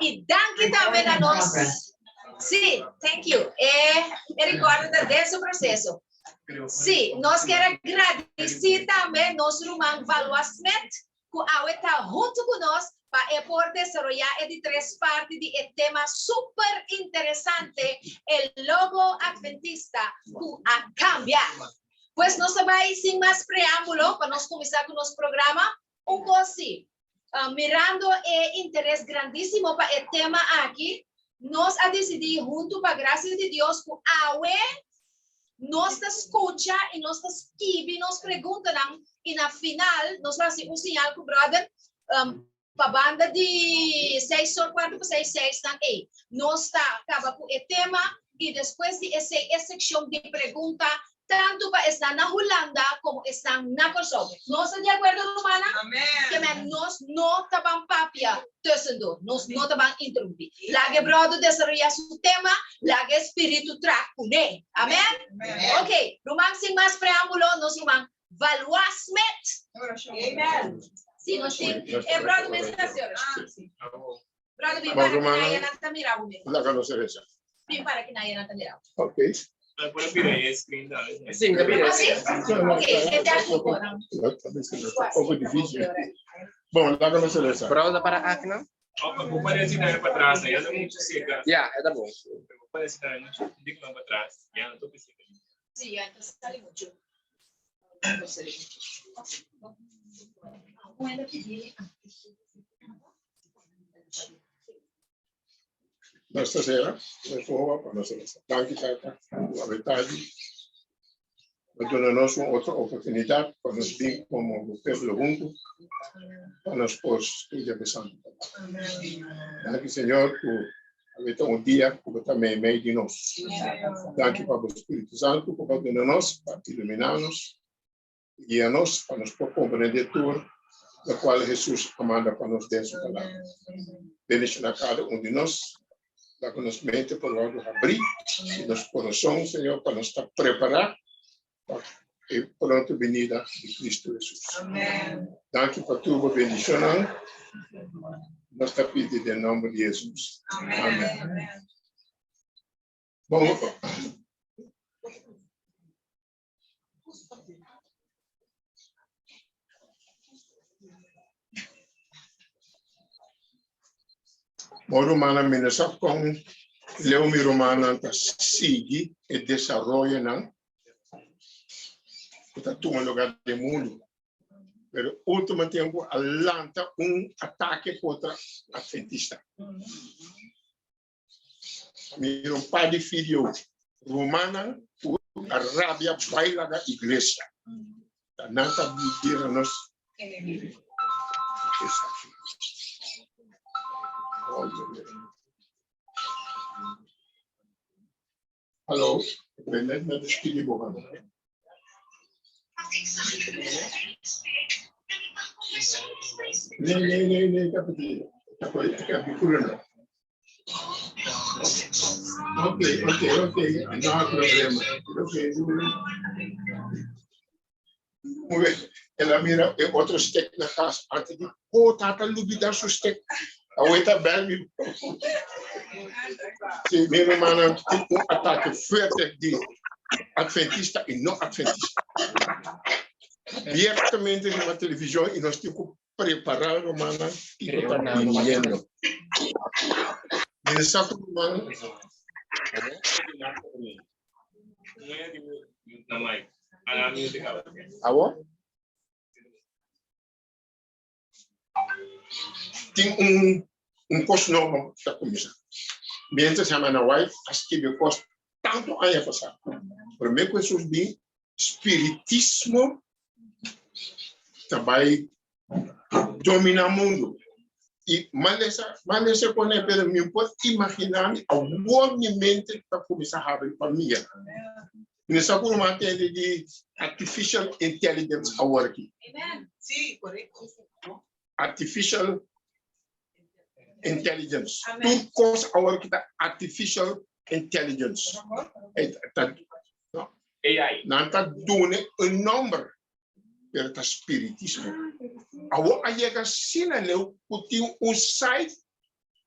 I danki tambe na nos. Sí, thank you. E, e recordo ta den su proceso. Sí, nos kier a gradisí tambe nos ruman Valois Smit ku awe ta huntu ku nos pa e por desaroyá e di tres parti di e tema super interesante, e logo adventista ku a kambia. Pues nos ta bai sin mas preámbulo pa nos kuminsá ku nos programa. Un kos sí, Mirando e interes grandísimo pa e tema aki, nos a disidí huntu pa grasia di Dios ku awe nos ta skucha i nos ta skibi nos preguntanan i na final nos lo hasi un siñal ku bròder pa banda di seis or kuarto pa seis seis nan ei nos ta kaba ku e tema i despues di esei e sekshon di pregunta tantu pa esnan na Hulanda komo esnan na Kòrsou. Nos ta di akuerdo, rumannan? Ke men nos no ta ban papia tussendoor, nos no ta ban interumpí. Laga e bròder desaroyá su tema, laga e spiritu traha kuné. Amèn? Oke, ruman, sin mas preámbulo, nos ruman Valois Smit. Si nos tin e bròder mes ta hasi orashon. Bròder, bin para ki nan ya nan ta mira bo mes. Laga nos resa. Bin para ki nan ya nan ta mira bo. Ok. Sí, mi ta bira. Ah, sí? Ok, e técnico nan. Poco difícil. Bon, laga nos resa. Bròder ta para aki nan? Ya, e ta bon. Sí, ya, entonces sali mucho. Nos ta sera, nos foba pa nos resa. Danki Tata, ku awe tardi bo duna nos un otro oportunidat pa nos bin komo bo pueblo huntu pa nos por studia bo Santu Palabra. Danki Señor ku awe ta un dia ku bo ta meimei di nos. Danki pa bo Spiritu Santu ku bo a duna nos pa iluminá nos. Guia nos pa nos por comprende tur locual Hesus a manda pa nos den su Palabra. Bendiciona cada un di nos, laga nos mente por wordo habri y nos corazon, Señor, pa nos ta prepara pa e pronto binida di Cristo Hesus. Danki pa tur bo bendicionnan. Nos ta pidi den nomber di Hesus. Amen. Bon. Bo rumannan mi no sa kon leu mi rumannan ta sigui e desaroyonan ku ta tuma lugar den mundu. Pero ultimo tempu a lanta un atake kontra atventista. Mira un par di video rumannan ku a rabia bai laga iglesia. Ta nan ta bira nos enemigo. Hallo, ik ben net met de studie begonnen. Nee, nee, nee, nee, ik heb het niet. Ik heb die corona. Oké, oké, oké. No problema. Oké, doei. El a mira e otro stek na kas. Antes di, oh, tata lubida su stek. Aweta bel mi. Sí, mi hermana tin un atake fuerte di adventista y no adventista. Abiertamente riba televisión y nos tin ku prepara rumannan kiko ta biniendo. Mi sa ku ruman. Awor? Tin un un kos nobo ta kuminsá. Mientras Hermana White a skibi e kos tantu aña pasá. Promé ku Hesus bin, spiritismo ta bai dominá mundu. I malesa, malesa pone, pero mi por imaginá mi, awor mi mente ta kuminsá habri pa mira. Mi no sa ku ruman tende di artificial intelligence awor aki. Sí, korekto. Artificial intelligence. Tur kos awor aki ta artificial intelligence. E ta, no. AI. Nan ta duna un nomber, pero ta spiritismo. Awor a yega asina leu ku tin un site.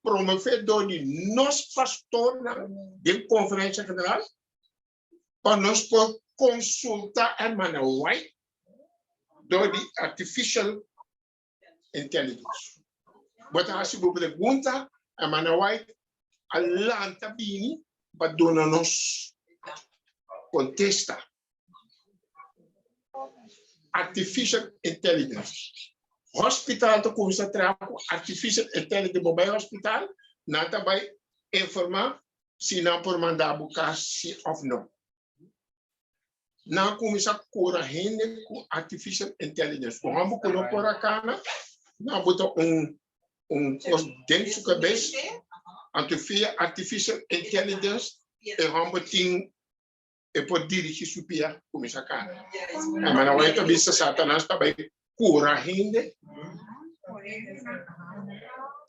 promové dor di nos pastornan den Konferensia General pa nos por konsultá Hermana White dor di artificial intelligence. Bo ta hasi bo pregunta, Hermana White a lanta bini pa duna nos kontesta. Artificial intelligence. Hospital ta kuminsá traha ku artificial intelligence. Bo bai hospital, nan ta bai informá si nan por manda bo kas si òf no. Nan a kuminsá kura hende ku artificial intelligence. Ku hòmber ku no por a kana, nan a bota un un kos den su kabes, anto via artificial intelligence e hòmber tin e por dirigí su pia kuminsá kana. Hermana White ta bisa Satanas ta bai kura hende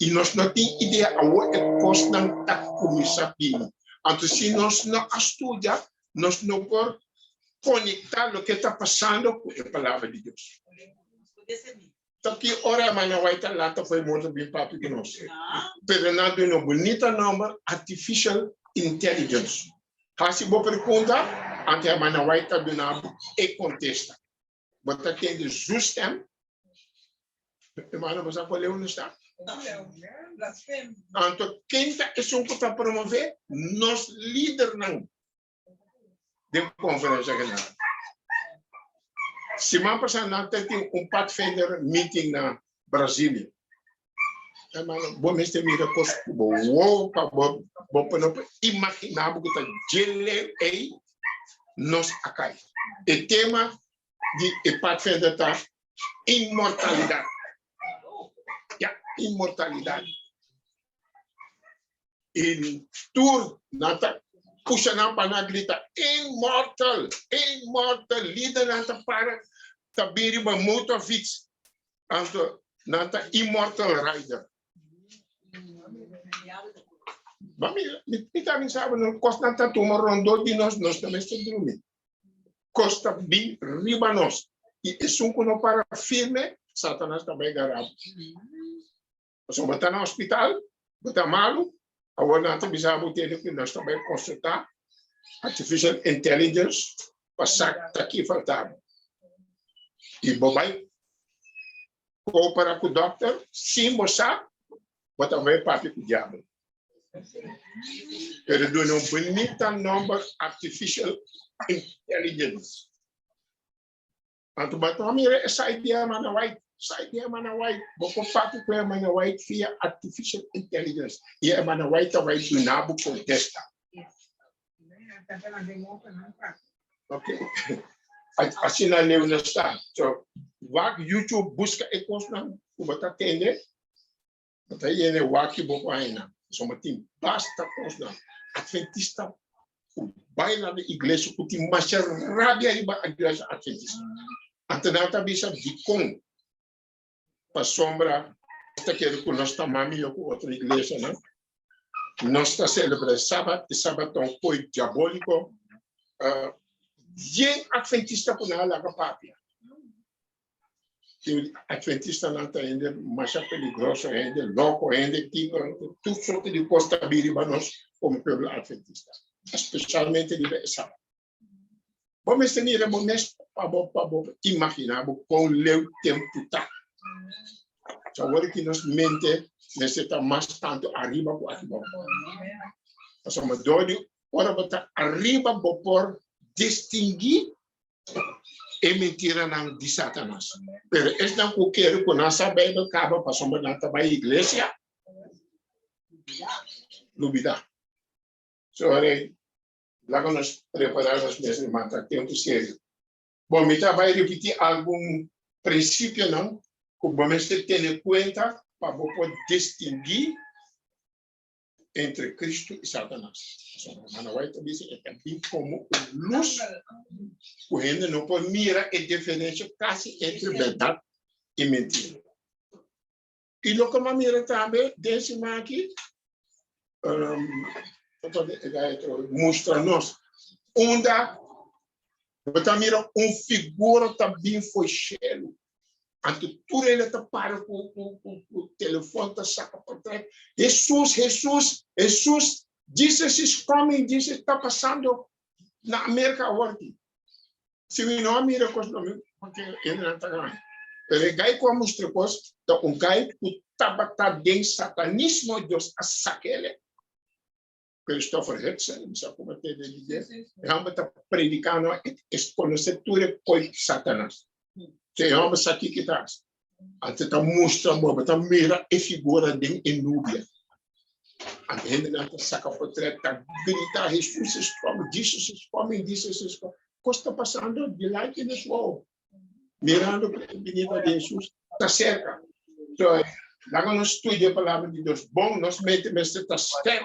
i nos no tin idea awor e kosnan ta kuminsá bini. Anto si nos no a studia, nos no por konektá loke ta pasando ku e Palabra di Dios. Ta ki ora hermana White ta lanta for e morto bin papia ku nos? Pero nan duna un bunita nomber, Artificial Intelligence. Hasi bo pregunta, anto hermana White ta duna bo e kontesta. Bo ta tende su stem? Hermano, bo sa kua leu nos ta? Anto ken ta esun ku ta promove? Nos lidernan den konferensia general. Siman pasá nan ta tin un Pathfinder meeting na Brasilia. Hermano, bo mester mira kos ku bo wowo pa bo bo por no por imaginá bo ku ta dje leu ei nos a kai. E tema di e Pathfinder ta inmortalidat. Ya, inmortalidat. I tur nan ta pusha nan pa nan grita, Immortal! Immortal! Lidernan ta para ta bin riba motorfiets, anto nan ta Immortal Rider. Ba mira, mi ta bin saba no kosnan ta tuma rondó di nos, nos no mester drumi. Kos ta bin riba nos, i esun ku no para firme, Satanas ta bai gara bo. Pasobra bo ta na hospital, bo ta malu, awor nan ta bisa bo tene ku nos ta bai konsultá artificial intelligence pa sa ta ki falta bo. I bo bai koopera ku dòkter sin bo sa, bo ta bai papia ku diabel. Pero duna un bunita nòmber artificial intelligence. Anto bo ta mira e site di Hermana White, site di Hermana White, bo por papia ku Hermana White via artificial intelligence i Hermana White ta bai duna bo kontesta. Ok, asina leu nos ta. So, wak YouTube, buska e kosnan ku bo ta tende, bo ta yene wak bo por haña. Pasobra tin basta kosnan. Adventista ku bai na de iglesia ku tin masha rabia riba iglesia adventista. Anto nan ta bisa dikon? Pasobra nos ta kere ku nos ta mas mihó ku otro iglesianan. Nos ta selebrá e sabat, e sabat ta un koi diabóliko. Yen adventista ku nan a laga papia. Tin adventistanan ta hende masha peligroso, hende loko, hende kiko, tur sorte di kos ta bin riba nos komo pueblo adventista, espesialmente riba e sabat. Bo mester mira bo mes pa bo pa bo imaginá bo kon leu tempu ta. So awor ki nos mente mester ta mas tantu ariba ku akibou. Pasobra dor di ora bo ta ariba bo por distinguí e mentiranan di Satanas. Pero esnan ku kere ku nan sa Beibel kaba pasobra nan ta bai iglesia, lubidá. So rei, laga nos prepará nos mes, ruman, ta tempu serio. Bon, mi ta bai ripití algun prinsipionan ku bo mester tene kuenta pa bo por distinguí entre Cristo i Satanas. Pasobra Hermana White ta bisa e ta bin komo un lus ku hende no por mira e diferensha kasi entre bèrdat i mentira. I loke mi a mira tambe den siman aki, mustra nos unda bo ta mira un figura ta bin for shelu. Anto tur hende ta para ku ku ku ku telefòn ta saka portrèt. Hesus, Hesus, Hesus, Jesus is coming, Jesus ta pasando na Amerika awor aki. Si mi no a mira kos no mi porque hendenan ta gana. Pero e gai ku a mustra kos ta un gai ku tabata den satanismo, Dios a sak'el. Christopher Hudson, mi sa kuma tende di dje, e homber ta prediká no, e konosé tur e koi Satanas. So e homber sa kiko ta hasi. Anto ta mustra bo, bo ta mira e figura den e nubia. Anto hendenan ta saka potret, ta grita, Jesus is coming, Jesus is coming, Jesus is coming. Kos ta pasando dilanti nos wowo. Mirando ku e binida di Jesus ta serka. So, laga nos studia e palabra di Dios bon, nos mente mester ta skerp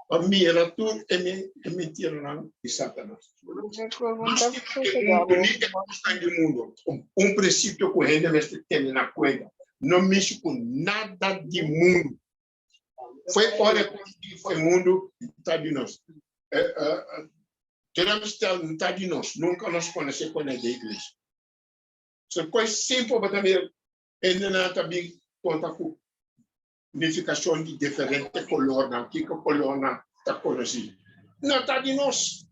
pa mira tur e e mentiranan di Satanas. No stima e mundu ni e kosnan di mundu. Un prinsipio ku hende mester tene na kuenta, no mishi ku nada di mundu. Foi ora e kos di foi mundu ta di nos. Drumstel no ta di nos, nunka nos konosé koné den iglesia. So kos simpel bo ta mira hendenan ta bin konta ku nifikashon di diferente kolornan, kiko kolornan ta konosí. No ta di nos,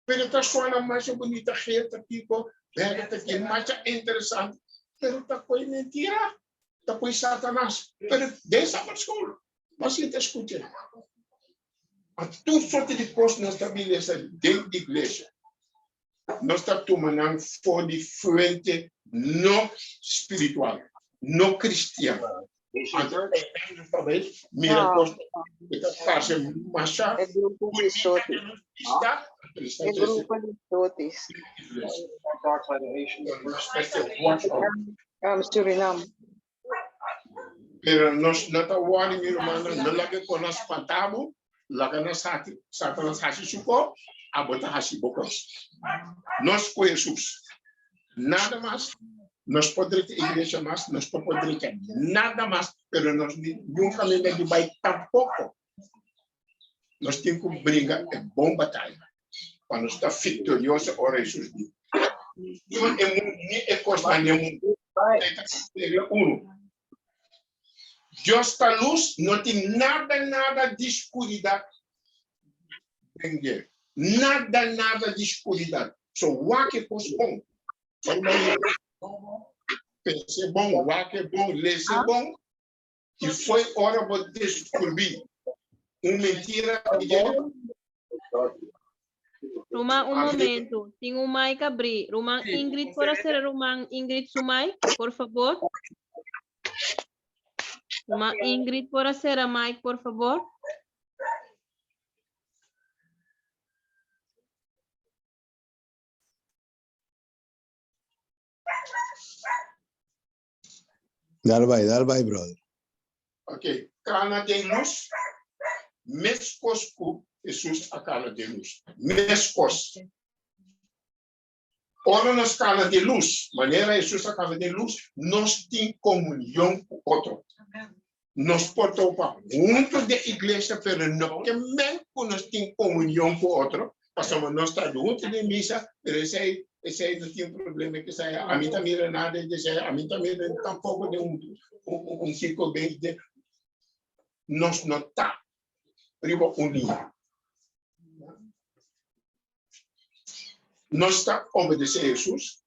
pero ta suena masha bunita, geel ta kiko, berde ta kiko, masha interesante, pero ta koi mentira. Ta pui Satanas. Pero den Sabbat school, nos sinta skucha. A tur sorte di kos nos ta bin lesa den iglesia. Nos ta tuma nan for di fuente no spiritual, no kristian. Anto nos ta bai mira kos ku ta parse masha E grupo di bunita sotis. den nos bista, E grupo di sotis. Iglesia. Nos mester watch out. Um, Surinam. Pero nos no ta worry, mi rumannan, no laga e konan spanta bo, laga nan hasi, Satanas hasi su ko, abo ta hasi bo kos. Nos ku Hesus. Nada mas, nos por drecha iglesia mas, nos no por drecha nada mas, pero nos ni niun kaminda di bai tampoko. Nos tin ku bringa e bon bataya pa nos ta viktorioso ora Hesus bin. Ni e mundu, ni e kosnan den mundu. Regla uno. Dios ta lus, no tin nada, nada di skuridat den dje. Nada, nada di skuridat. So wak e kos bon. Pense bon, wak e bon, lese bon. I foi ora bo descubrí un mentira di dje. Ruman, un momento. Tin un mic abrí. Ruman Ingrid, por a sera Ruman Ingrid su mic, por favor? Ruman Ingrid, por a sera mic, por favor? Dal bai, dal bai, brother. Ok, kana den lus, meskos ku Hesus a kana den lus. Meskos. Ora nos kana den lus, manera Hesus a kana den lus, nos tin komunion ku otro. Nos por topa huntu den iglesia, pero no ke men ku nos tin komunion ku otro, pasobra nos ta huntu den misa, pero esei esei no tin problema ku esei. Ami ta mira nada di esei, ami ta mira tampoko den un un un sirkulo berde. Nos no ta riba un liña. Nos ta obedesé Hesus.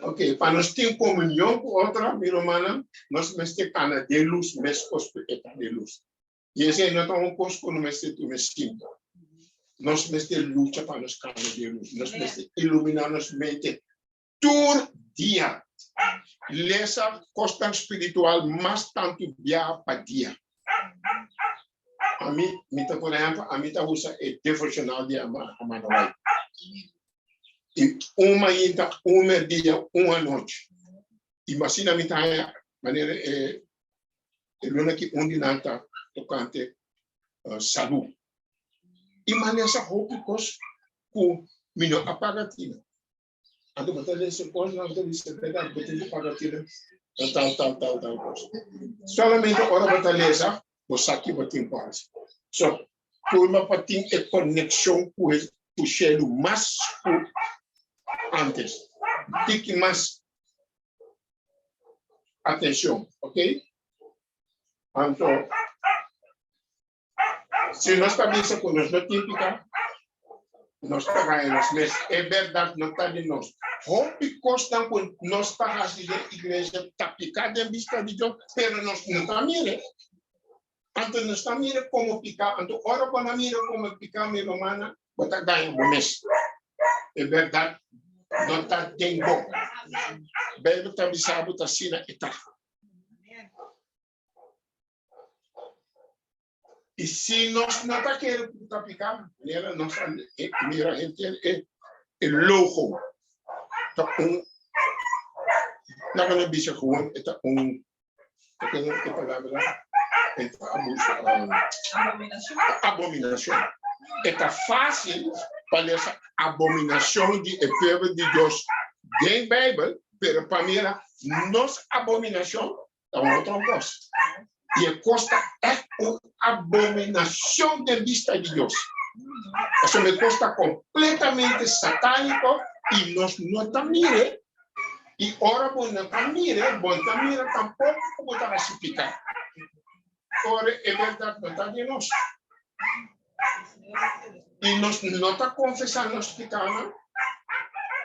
Ok, pa nos tin komunion ku otro, mi rumannan, nos mester kana den lus meskos ku e ta den lus. I esei no ta un kos ku no mester tuma simpel. Nos mester lucha pa nos kana den lus. Nos mester iluminá nos mente Tur dia lesa kosnan spiritual mas tantu biaha pa dia. Ami, mi ta por ehempel, ami ta usa e devocional di Amanda White. I un mainta, un merdia, un anochi. I asina mi ta haña manera e e luna ki un di nan ta tokante salú. I mi a lesa hopi kos ku mi no a paga tina. Anto bo ta lesa kosnan, bo ta bisa bèrdat, bo tin ku paga tira na tal, tal, tal, tal kos. Solamente ora bo ta lesa, bo sa ki bo tin ku hasi. So, purba pa tin e konekshon ku e ku shelu mas ku antes. Tiki mas atenshon, ok? Anto, Si nos ta bisa ku nos no tin piká, nos ta gaña nos mes. E bèrdat no ta den nos. Hopi kosnan ku nos ta hasi den iglesia ta piká den bista di Dios, pero nos no ta mir'é. Anto nos ta mir'é komo piká. Anto ora bo no mir'é komo piká, mi rumannan, bo ta gaña bo mes. E bèrdat no ta den bo. Beibel ta bisa bo ta asina e ta. I si nos no ta kere ku ta piká, manera nos a mira henter e e logo ta un, laga nos bisa gewoon e ta un, e palabra e ta abuso, abominashon. E ta fásil pa lesa abominashon di e pueblo di Dios den Beibel, pero pa mira nos abominashon Ta un otro kos. I e kos ta ègt un abominashon den bista di Dios. Pasobra e kos ta kompletamente satániko i nos no ta mir'é. I ora bo no ta mir'é, bo no ta mira tampoko ku bo ta hasi piká. Ora e bèrdat no ta den nos. I nos no ta konfesá nos pikánan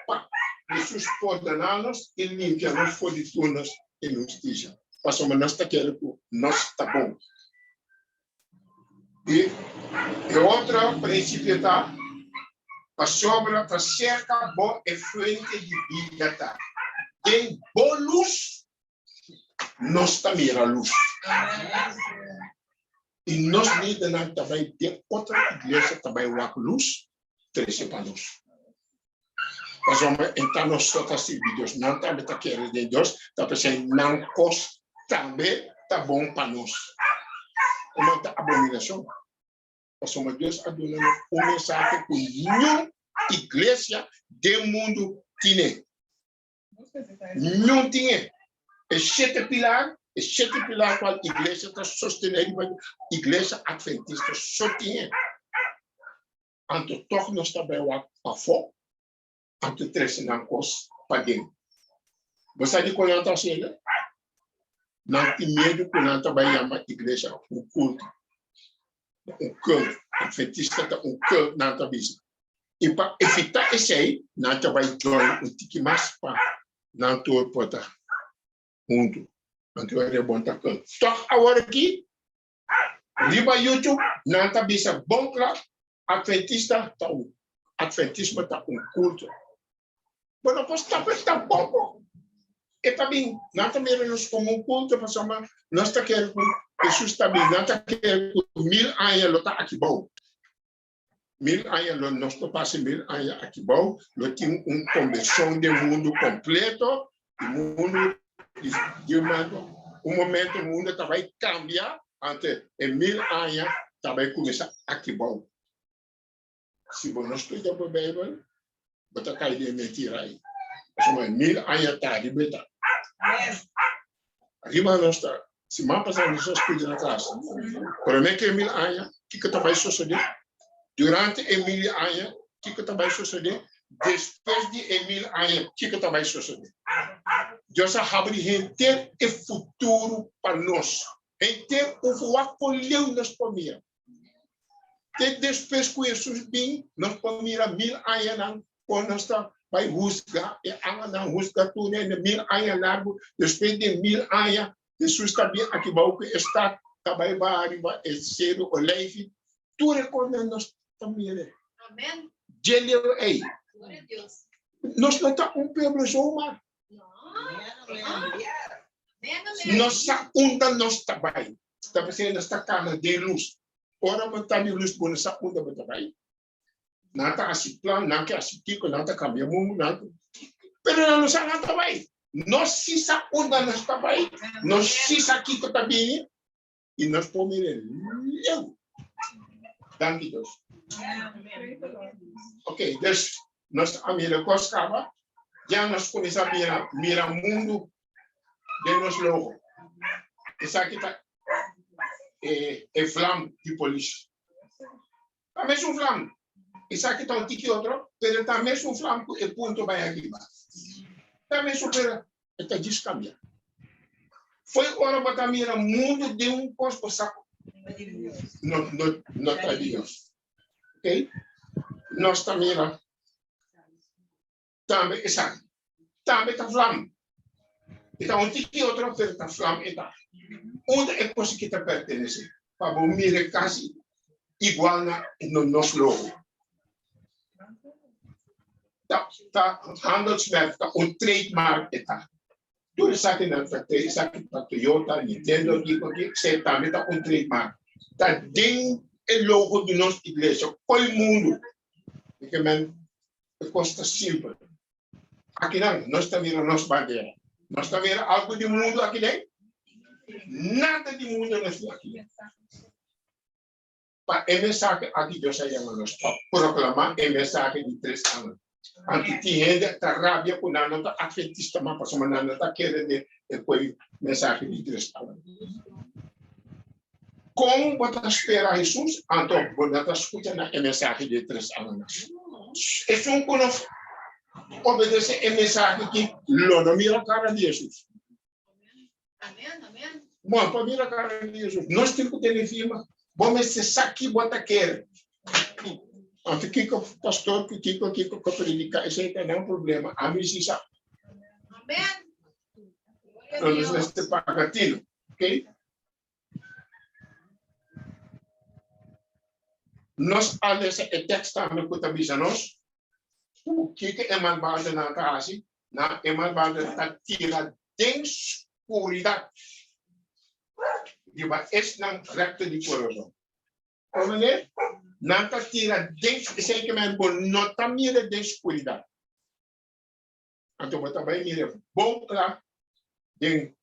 pa Hesus pordoná nos i limpia nos for di tur nos inhustisia, pasobra nos ta kere ku nos ta bon. I e otro prinsipio ta, Pasobra ta serka bo e fuente di bida ta, den bo lus nos ta mira lus. I nos lidernan ta bai den otro iglesia ta bai wak lus, trese pa nos. Pasobra e ta nos so ta sirbi Dios, nan tambe ta kere den Dios, ta p'esei nan kos tambe ta bon pa nos. Kuma ta abominashon. Pasobra Dios a duna nos un mensahe ku niun iglesia den mundu tine. Niun tin e. E shete pilar, e shete pilar cual iglesia ta sostene riba iglesia adventista so tin e. Anto toch nos ta bai wak pafó, anto trese nan kos paden. Bo sa dikon nan ta hasi esei? Nan tin miedu ku nan ta bai yama iglesia un kulto. Un cult. Adventista ta un cult nan ta bisa. I pa evitá esei, nan ta bai join un tiki mas pa nan tur por ta huntu. Anto e rebon ta cult. Tòg awor aki, riba YouTube, nan ta bisa bon kla, Adventista ta un, Adventismo ta un kulto. Bo no por stop e tampoco. E ta bin, nan ta mira nos como un culto pasobra nos ta kere cu Jesus ta bin, nan ta kere cu mil aña lo ta aki bou. Mil aña lo nos lo pasa mil aña aki bou, lo tin un conversion den mundo completo, y mundo di un momento mundo ta bay cambia, ante e mil aña ta bay cuminsa aki bou. Si bo no studia bo Bijbel, bo ta kai den mentira ei. Pasobra mil aña tardi bo e ta. Riba nos ta, siman pasá nos a studia na klas. Promé ku e mil aña, kiko ta bai sosodé? Durante e mil aña, kiko ta bai sosodé? Despues di e mil aña, kiko ta bai sosodé? Dios a habri henter e futuro pa nos. Henter un wak kon leu nos por mira. Te despues ku Hesus bin, nos por mira mil añanan kon nos ta bai husga e angelnan, husga tur hende mil aña largu. Despues di mil aña, Hesus ta bin aki bou ku e stat, ta bai baha riba e seru Oleifi. Tur e kosnan nos ta mira. Amen. Dje leu ei. Gloria a Dios. Nos no ta un pueblo zomaar. No. Amen, amen. Nos sa unda nos ta bai. Ta p'esei nos ta kana den lus. Ora bo ta den lus, bo no sa unda bo ta bai. Nan ta hasi plan, nan ke hasi kiko, nan ta kambia mundu, nan ta... Pero nan no sa nan ta bai. Nos si sa unda nos ta bai, nos si sa kiko ta bini, i nos por mira leu. Danki Dios. Ok, dus nos a mira kos kaba. Ya nos kuminsá mira mira mundu den nos logo. Esaki ta e e vlam di polis. Ta mesun vlam. Esaki ta un tiki otro, pero ta mesun vlam ku e punto bai ariba. Ta mesun pero e ta djis kambia. Foi ora bo ta mira mundu den un kos bo sa ku no no no ta di Dios. Ok? Nos ta mira tambe esaki. Tambe ta vlam. E ta un tiki otro, pero ta vlam e ta. Unda e kos aki ta pertenesé? Pa bo mira kasi igual na nos logo. Ta ta handelsmerk, ta un trademark e ta. Tur esaki nan ta esaki ta Toyota, Nintendo, kiko ki, esei tambe ta un trademark. Ta den e logo di nos iglesia, koi mundu. Mi ke men e kos ta simpel. Akinan nos ta mira nos bandera. Nos ta mira algu di mundu akiden? Nada di mundu nos tin akiden. Pa e mensahe aki Dios a yama nos, pa proklamá e mensahe di tres angel. Anto tin hende ta rabia ku nan no ta adventista mas pasobra nan no ta kere den e koe mensahe di tres angel. Kon bo ta spera Hesus? Anto bo no ta skucha na e mensahe di e tres angelnan. Esun ku no obedesé e mensahe aki lo no mira kara di Hesus. Bon, pa mira kara di Hesus, nos tin ku tene firma. Bo mester sa ki bo ta kere. Anto kiko pastor ku kiko kiko ku prediká esei ta nan problema. Ami si sa. Nos mester paga tino, ok? Nos a lesa e tekst tambe ku ta bisa nos ku kiko e malbadonan ta hasi. Nan e malbadonan ta tira den skuridat riba esnan rekto di kurason. Komprendé? Nan ta tira den, esei ke men bo no ta mira den skuridat. Anto bo ta bai mira bon kla den.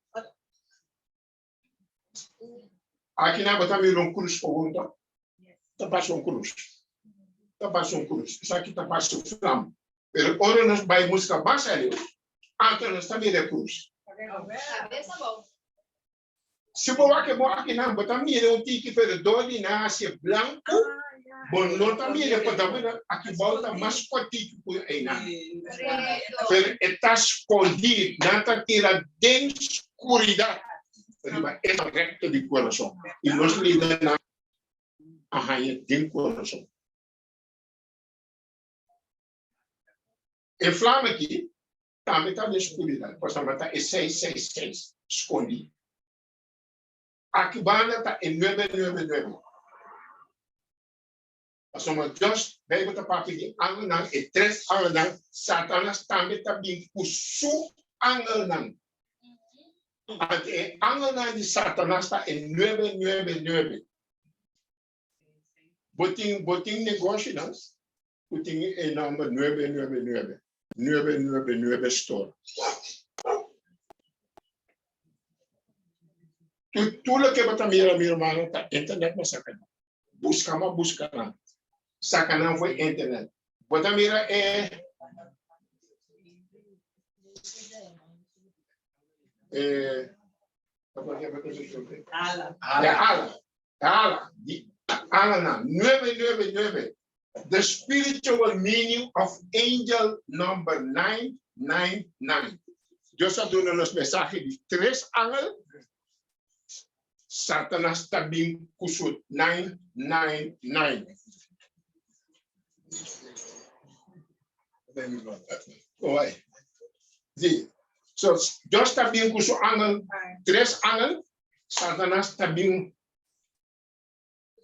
Aki nan bo ta mira un krus gewoon to? Ta pasa un krus. Ta pasa un krus. Esaki ta pasa un flam. Pero ora nos bai buska mas aleu, anto nos ta mira e krus. Si bo wak e bo aki nan, bo ta mira un tiki, pero dor di nan hasi blanku, bo no ta mira pasobra aki bou ta mas kòrtiku ku einan. Pero e ta skondí, nan ta tira den skuridat riba e rekto di kurason. I nos lidernan a haña den kurason. E flama aki tambe ta den skuridat, pasobra ta e 666 skondí. Aki banda ta e nuebe nuebe nuebe. Pasobra Dios, Bijbel ta papia di angelnan, e tres angelnan, Satanas tambe ta bin ku su angelnan. Anto e angelnan di Satanas ta e nuebe nuebe nuebe. Bo tin, bo tin negoshinan ku tin e nomber nuebe nuebe nuebe, nuebe nuebe nuebe store. Tur, tur loke bo ta mira, mi hermano, ta internet bo saka nan. Buska ma buska nan. Saka nan for internet. Bo ta mira e e Ala. De ala. Ala. Di ala na nueve nueve nueve. The spiritual meaning of angel number 999. Dios a duna nos mensahe di tres angel. Satanas ta bin ku su 999. Oi. Sí. So, Dios ta bin ku su angel, tres angel, Satanas ta bin.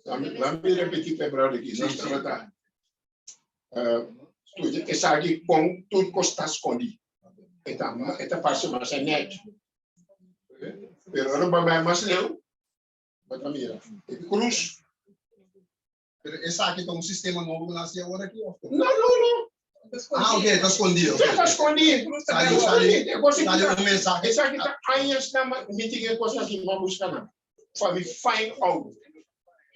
Laat me repetí pa e brother aki. Nos tabata studia esaki kon tur kos ta skondí. E ta, e ta parse masha nèt. Pero ora bo bai mas leu, bo ta mira e krus. Pero esaki ta un sistema nobo ku nan hasi awor aki òf? No, no, no. Ah, ok, ta skondí. Sí, ta skondí. Sali, sali, sali un mensahe. Esaki ta añas na mi tin e kos aki, mi a buska nan pa mi find out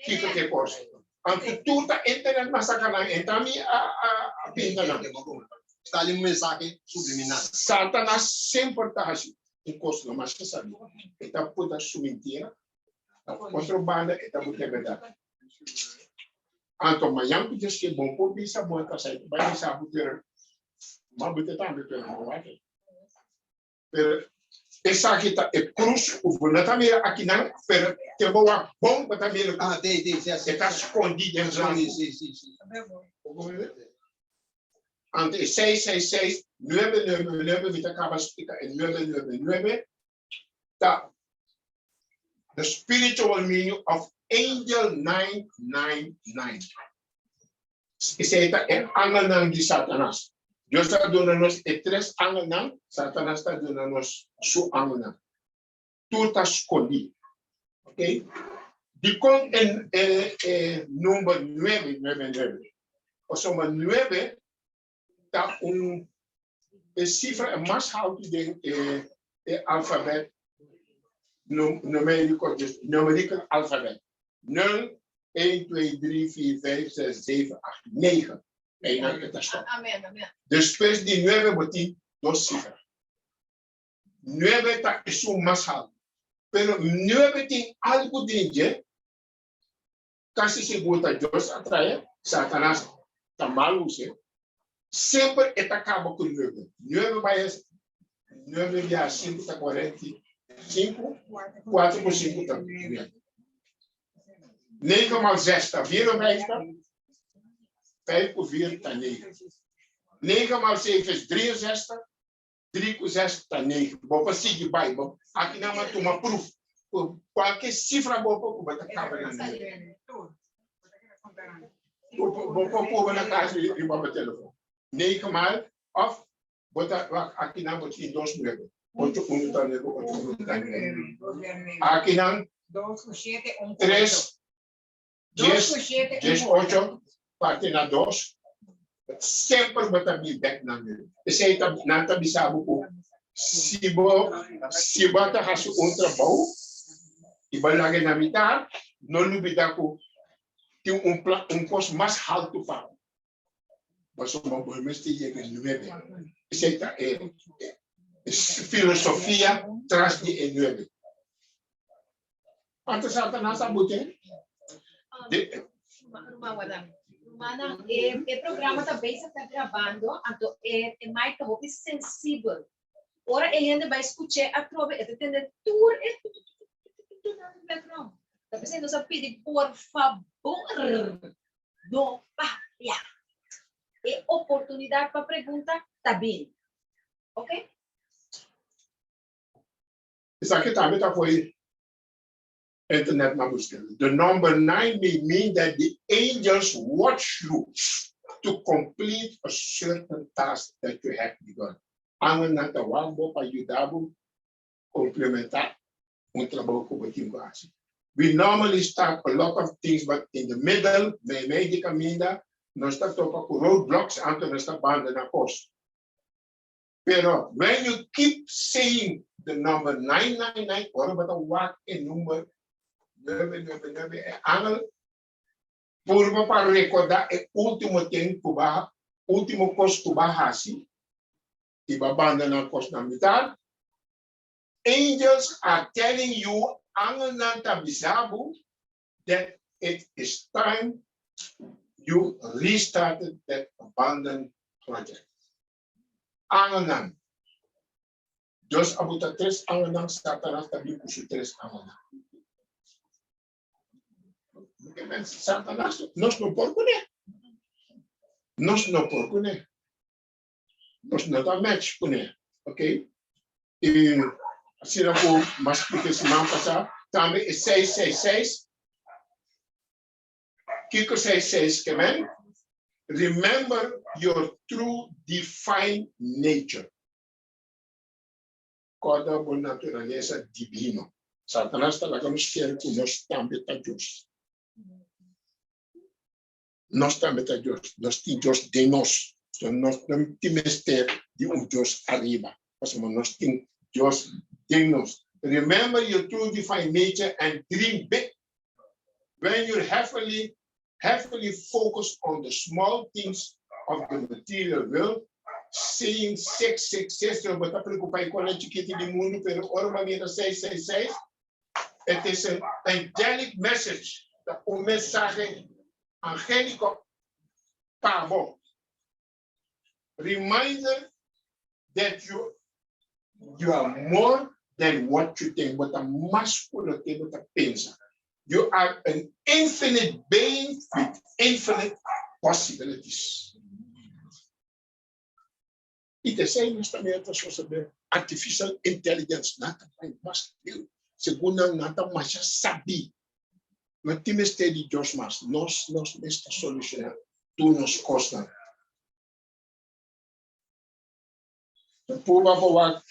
kiko ta e kos. Anto tur ta internet masaka nan, entra mi a pinta nan. Ta un mensahe subliminal. Satanas semper ta hasi un kos no mas sabi. E ta pone su mentira. Na otro banda, e ta pone berdat. Anto, mañan ku Dios ke bon por bisa bon ta sai, bai bisa pero ma bute tambe pero no wak. Pero esaki ta e krus ku bo no ta mira akinan, pero te bo wak bon bo ta mira. Ah, te, E ta skondí den blanku. Sí, sí, sí. Anto 6, 6, 6, 9, 9, 9, mi ta kaba splika e 9, 9, 9, ta the spiritual meaning of angel 999. Esei ta e angelnan di Satanas. Dios ta duna nos e tres angelnan, Satanas ta duna nos su angelnan. Tur ta skondí. Ok? Dikon e number 9, 9, 9? Pasobra 9 ta un e sifra mas haltu den e alfabet numériko, numerical alfabet. 0, 1, 2, 3, 4, 5, 6, 7, 8, 9. Einan e ta stòp. Amen, amen. Despues di 9 bo tin dos sifra. 9 ta esun mas haltu. Pero 9 tin algu den dje, kasi sigur ta Dios a trae, Satanas ta mal us'é. Semper e ta kaba ku 9. 9 bai 9 bia 5 ta 45, 4 ku 5 ta 9. 9 maal 6 ta 54, 5 ku 4 ta 9. 9 maal 7 is 63, 3 ku 6 ta 9. Bo por sigui bai, bo akinan m'a tuma proof. Kualke sifra bo por ku ta kaba na 9. Bo por pone na kas riba bo telefòn. 9 maal òf bo ta akinan bo tin dos 9. 8 1 ta 9, 8 1 ta 9. Akinan 3 10 10 8 parti na 2, semper bo ta bin bèk na 9. Esei ta nan ta bisa bo ku si bo ta hasi un trabou i bo laga na mitar, no lubidá ku tin un plan, un kos mas haltu pa bo. Pasobra bo mester yega 9. Esei ta e filosofia tras di e 9. Anto Satanas a bute. Ruman, warda. Rumannan, e programa ta bezig, ta grabando, anto e mic ta hopi sensibel. Ora e hende bai skucha atrobe, e ta tende tur e tu tu tu tu tu tu na background. Ta pensando nos a pidi por fabor, no papia. E oportunidat pa pregunta ta bin. Ok? Esaki tambe ta for internet na buska. The number 9 may mean that the angels watch you to complete a certain task that you have begun. Angelnan ta wak bo pa yuda bo komplementá un trabou ku bo tin ku hasi. We normally start a lot of things, but in the middle, mei di kaminda, nos ta topa ku roadblocks, anto nos ta bandoná kos. Pero when you keep saying the number 999, ora bo ta wak e number 999, e angel purba pa rekordá e último tempu, último kos ku b'a hasi, i b'a bandoná kos na mitar. Angels are telling you, angelnan ta bisa bo, that it is time you restarted that abandoned project. Angelnan. Dios a buta tres angelnan, Satanas ta bin ku su tres angelnan. Satanas, nos no por kuné. Nos no por kuné. Nos no ta match kuné. Ok? I asina ku m'a splika siman pasá, tambe e 666. Kiko 66 ke men? Remember your true divine nature. Kòrda bo naturalesa divino. Satanas ta laga nos kere ku nos tambe ta Dios. Nos tambe ta Dios. Nos tin Dios den nos. So nos no tin mester di un Dios ariba. Pasobra nos tin Dios den nos. Remember your true divine nature and dream big. When you're heavily, heavily focused on the small things of the material world, Seeing 666, so bo ta preocupa e konan chikiti di mundu, pero ora bo mira 666, it is an angelic message, ta un mensahe angélico pa bo. Reminder that you you are more than what you think, bo ta mas ku loke bo ta pensa. You are an infinite being with infinite possibilities. I t'esei nos tambe ta sosodé. Artificial intelligence nan ta bai mas leu. Segun nan, nan ta masha sabí. No tin mester di Dios mas. Nos, nos mes ta solushoná tur nos kosnan. Ta purba pa wak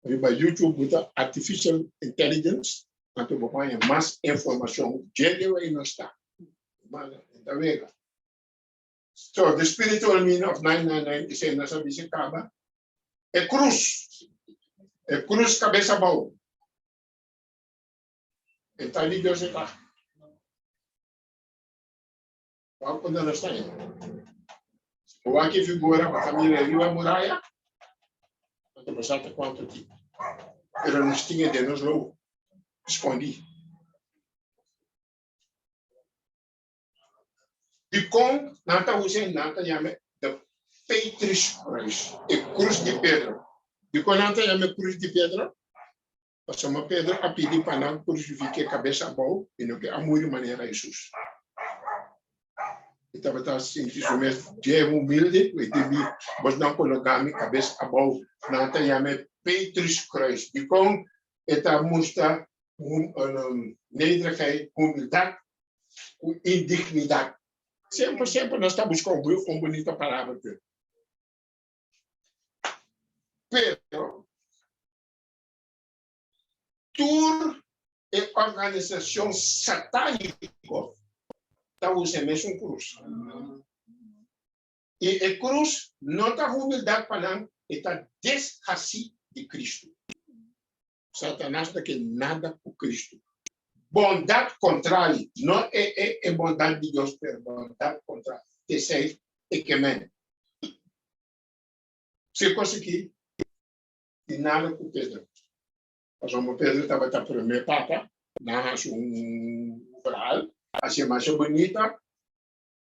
riba YouTube bo ta artificial intelligence anto bo haña mas informashon dje leu ei nos ta. Hermano, e ta wega. So, the spiritual meaning of 999 esei nos a bisa kaba. E krus, e krus kabes abou. E ta di Dios e ta. Wak unda nos ta ei. Si bo wak e figura, bo ta mira riba muraya, anto bo sa ta kuantu tin. Pero nos tin e den nos lobo, skondí. Dikon nan ta usa e nan ta yama the Petrus Kruis, e krus di Pedro? Dikon nan ta yama e krus di Pedro? Pasobra Pedro a pidi pa nan krusifik'é kabes abou i no ke a muri manera Hesus. E tabata sinti su mes dje humilde ku e debí bosnan kologá mi kabes abou. Nan ta yam'é Petrus Kruis. Dikon e ta mustra nederigheid, humildat ku indignidat? Semper, semper nos ta buska un bunita palabra p'e. Pero Tur e organisashon satániko ta usa e mesun krus. I e krus no ta humildat pa nan, e ta deshasí di Kristu. Satanas no ke nada ku Kristu. Bondat kontrali, no e e e bondat di Dios, pero bondat kontrali. T'esei e ke men. Si kos aki di nada ku Pedro. Pasobra Pedro tabata promé papa, nan hasi un verhaal, hasié masha bunita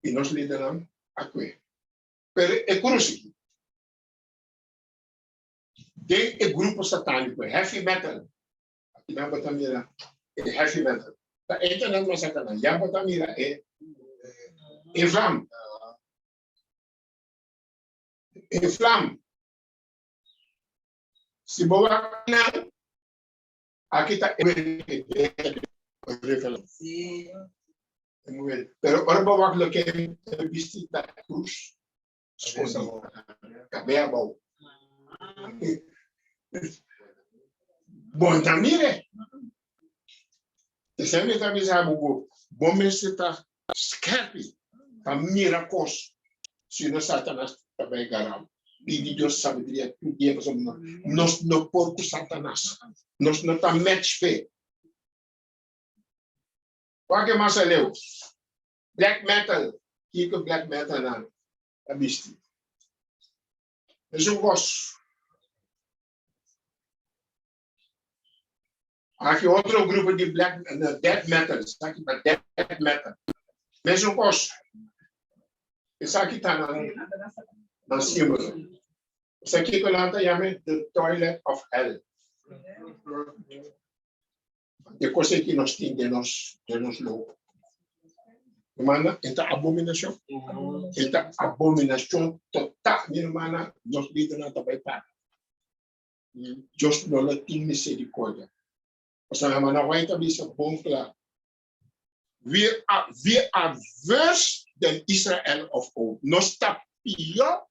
i nos lidernan a kue. Pero e krus aki, den e grupo satániko, heavy metal, aki nan bo ta mira e heavy metal, ta entra nan masaka nan, ya bo ta mira e e vlam, e vlam. Si bo wak nan, aki ta e revelashon. Pero ora bo wak loke e bisti ta krus skondi, kabe abou. Bon ta mire. Esei mi ta bisa bo ku bo mester ta skerpi pa mira kos, sino Satanas ta bai gara bo. Pidi Dios sabiduria tur dia pasobra nos no por ku Satanas. Nos no ta match p'e. Wak e mas aleu. Black metal, kiko black metal nan ta bisti? Esun kos. Aki otro grupo di black death metal, esaki ta death metal. Mesun kos. Esaki ta nan nan símbolo. Esaki ku nan ta yama the toilet of hell. E kos aki nos tin den nos den nos loop. Hermana, e ta abominashon. E ta abominashon total. Mi hermana, nos lidernan ta bai para. Dios no lo tin misericordia. Pasobra hermana White ta bisa bon kla, We are, we are worse than Israel of old. Nos ta pió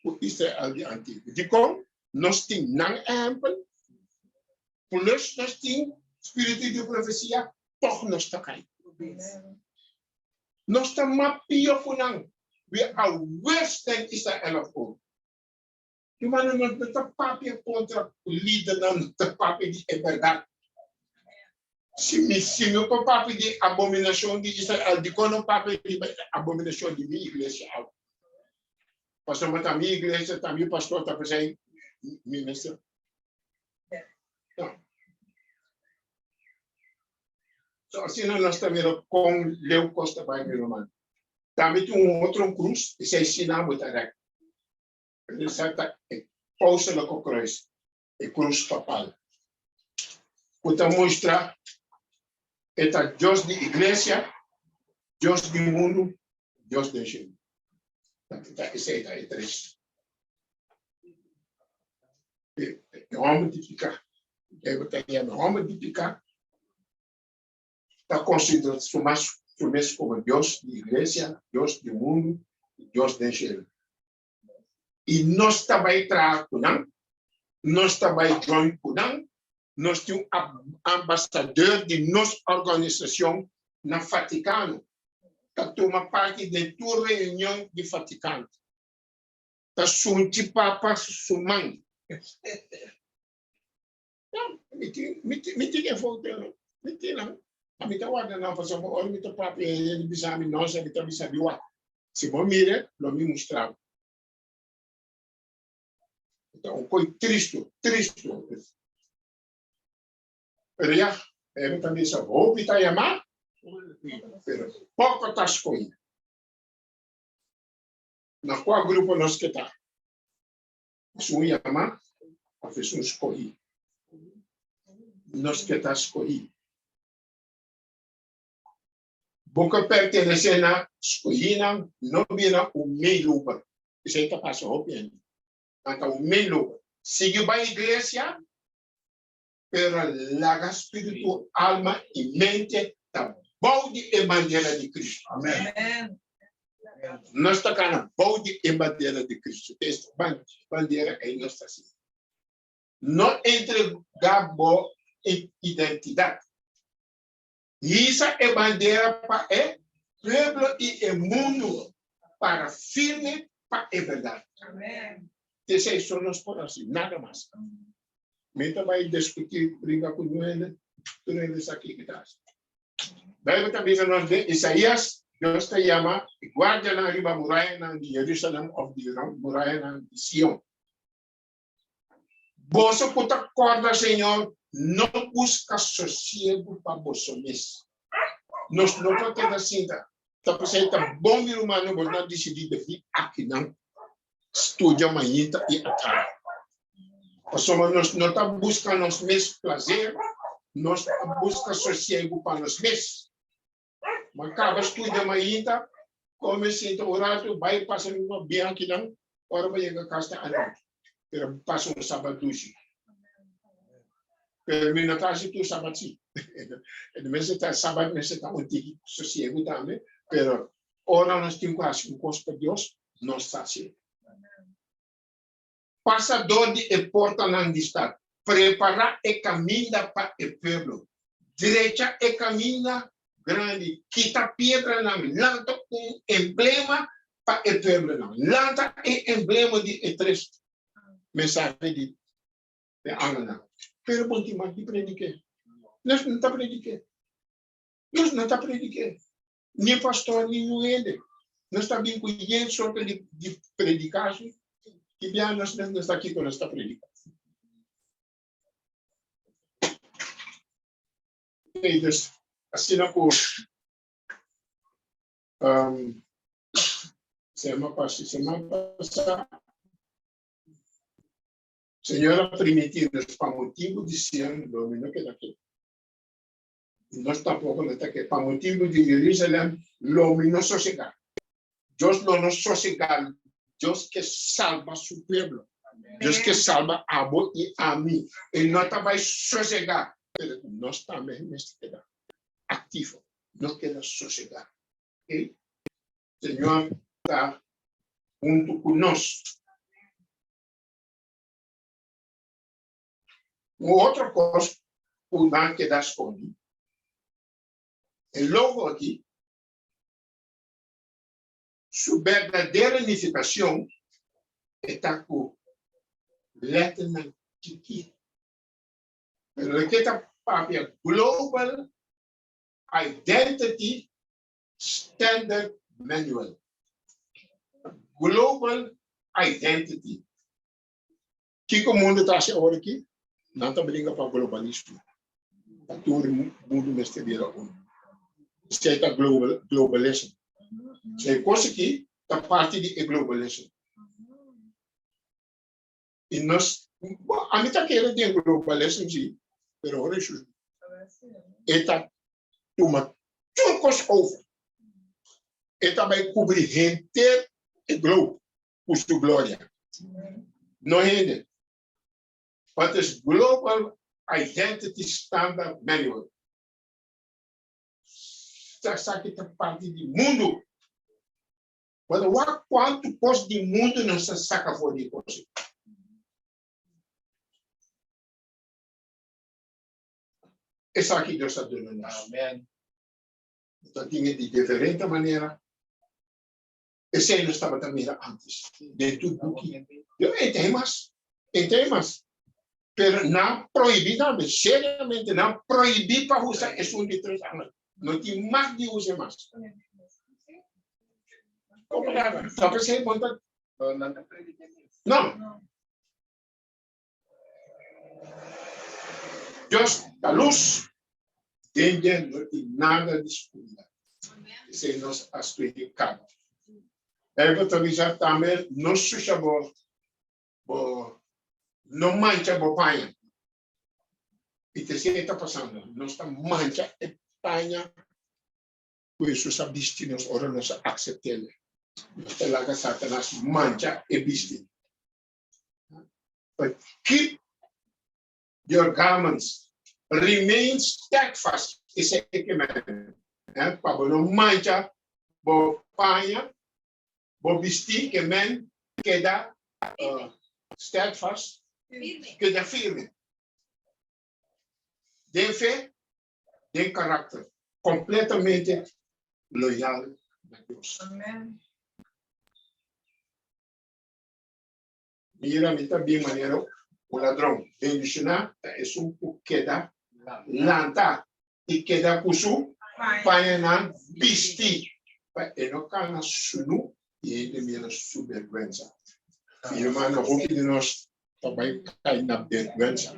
ku Israel di antiguo. Dikon? Nos tin nan ehèmpel, plus nos tin spiritu di profesia, tòg nos ta kai. Nos ta mas pió ku nan. We are worse than Israel of old. Hermano, nos no ta papia kontra lidernan, nos ta papia di e bèrdat. Si mi, si mi por papia di abominashon di Israel, dikon no papia riba e abominashon di mi iglesia awe? Pasobra ta mi iglesia, ta mi pastor, ta p'esei mi mester. No. So asina nos ta mira kon leu kos ta bai, mi ruman. Tambe tin un otro krus, esei si nan bo ta rèk. Esei ta e pauselijke kruis, e krus papal, ku ta mustra e ta Dios di iglesia, Dios di mundu, Dios den shelu. Ta esei ta e tres. E hòmber di piká, Beibel ta yama e hòmber di piká, ta konsiderá su mas su mes komo Dios di iglesia, Dios di mundu i Dios den shelu. I nos ta bai traha ku nan, nos ta bai join ku nan, nos tin un ambasador di nos organisashon na Vatikano, ta tuma parti den tur reunion di Vatikano, ta sunchi Papa su man. No, mi tin, mi tin, mi tin e foto no. Mi tin nan. A mi ta warda nan pasobra ora mi ta papia e hende bisa mi no, mi ta bisa mi wak. Si bo mire, lo mi mustra bo. Ta un koi tristu, tristu. Pero ya, e ta bisa hopi ta yamá, pero poko ta skohí. Na kua grupo nos ke ta? Esun yamá òf esun skohí? Nos ke ta skohí. Bo ke pertenesé na skohínan, no bira un meeloper. Esei ta pasa hopi hende. Nan ta un meeloper. Sigui bai iglesia, pero laga spiritu, alma i mente ta bou di e bandera di Cristo. Amen. Nos ta kana bou di e bandera di Cristo. Es bandera ei nos ta sigui. No entregá bo identidat. Hisa e bandera pa e pueblo i e mundu para firme pa e bèrdat. Esei so nos por hasi, nada mas. Mi ta bai diskutí, bringa ku niun hende, tur hende sa kiko ta hasi. Beibel ta bisa nos den Isaías, Dios ta yama e guardianan riba murayanan di Jerusalèm òf di murayanan di Sion. Boso ku ta kòrda Señor, no buska sosiegu pa boso mes. Nos no por keda sinta. Ta p'esei ta bon, mi rumannan, boso a disidí di bin akinan studia mainta i atardi. Pasobra nos no ta buska nos mes plaser, nos ta buska sosiegu pa nos mes. Ma kaba studia mainta, kome sinta un ratu, bai pasa mi pa bin akinan, ora bo yega kas ta anochi. Pero pasa un sabat dushi. Pero mi no ta hasi tur sabat si. E mester ta sabat mester ta un tiki sosiegu tambe, pero ora nos tin ku hasi un kos pa Dios, nos ta hasié. Pasa dor di e portanan di stat, prepará e kaminda pa e pueblo. Drecha e kaminda grandi, kita piedranan, lanta un emblema pa e pueblonan. Lanta e emblema di e tres mensahe di e angelnan. Pero bon tin mas di predik'é. Nos no ta predik'é. Nos no ta predik'é. Ni pastor ni niun hende. Nos ta bin ku yen sorto di di predikashi i bia nos mes no sa kiko nos ta predika. Oké, dus asina ku um, sema pasa, semana pasá, Señor a primintí nos pa motibu di Sion lo mi no keda ketu. Nos tampoco no ta ke pa motibu di Jerusalem lo mi no sosegá. Dios lo no sosegá. Dios ke salba su pueblo. Dios ke salba abo i ami. E no ta bai sosegá. Pero nos tambe mester keda aktivo. No keda sosegá. Okay? Señor ta huntu ku nos. Un otro kos ku nan keda skondi, e logo aki, su berdadero nifikashon e ta ku lèternan chikí. Pero loke ta papia Global Identity Standard Manual. Global. Identity. Kiko mundu ta hasi awor aki? Nan ta bringa pa globalismo. Pa tur mundu mester bira unu. Esei ta global, globalism. So e kos aki ta parti di e globalism. I nos, bo, ami ta kere den globalism si, pero ora Hesus e ta tuma tur kos over. E ta bai kubri henter e globe ku su gloria. No hende. Wat is Global Identity Standard Manual? Esaki ta parti di mundu. But wak kuantu kos di mundu nos ta saka for di e kos ei. Esaki Dios a duna nos. Amen. Nos ta tin e di diferente manera. Esei nos tabata mira antes den tur buki. Yo e tin mas, e tin mas. Pero nan prohibí tambe, seriamente nan prohibí pa usa esun di tres angel. No tin mag di usa mas. Como nada? Ta pensei bon ta. No. Dios ta luz. Den dje no tin nada di scuridad. Esei nos a studia caba. Bijbel ta bisa tambe no susha bo bo no mancha bo paña. I ta esei ta pasando. Nos ta mancha e paña ku Hesus a bisti nos ora nos a aksept'el. Nos ta laga Satanas mancha e bisti. But keep your garments, remain steadfast, esei ke men, pa bo no mancha bo paña. Bo bisti ke men keda steadfast, keda firme den fe, den karakter, kompletamente loyal na Dios. Mira, mi ta bin manera un ladron. Bendishoná ta esun ku keda lanta i keda ku su pañanan bistí, pa e no kana sunú i hende mira su bèrgwensa. Mi hermano, hopi di nos ta bai kai na bèrgwensa.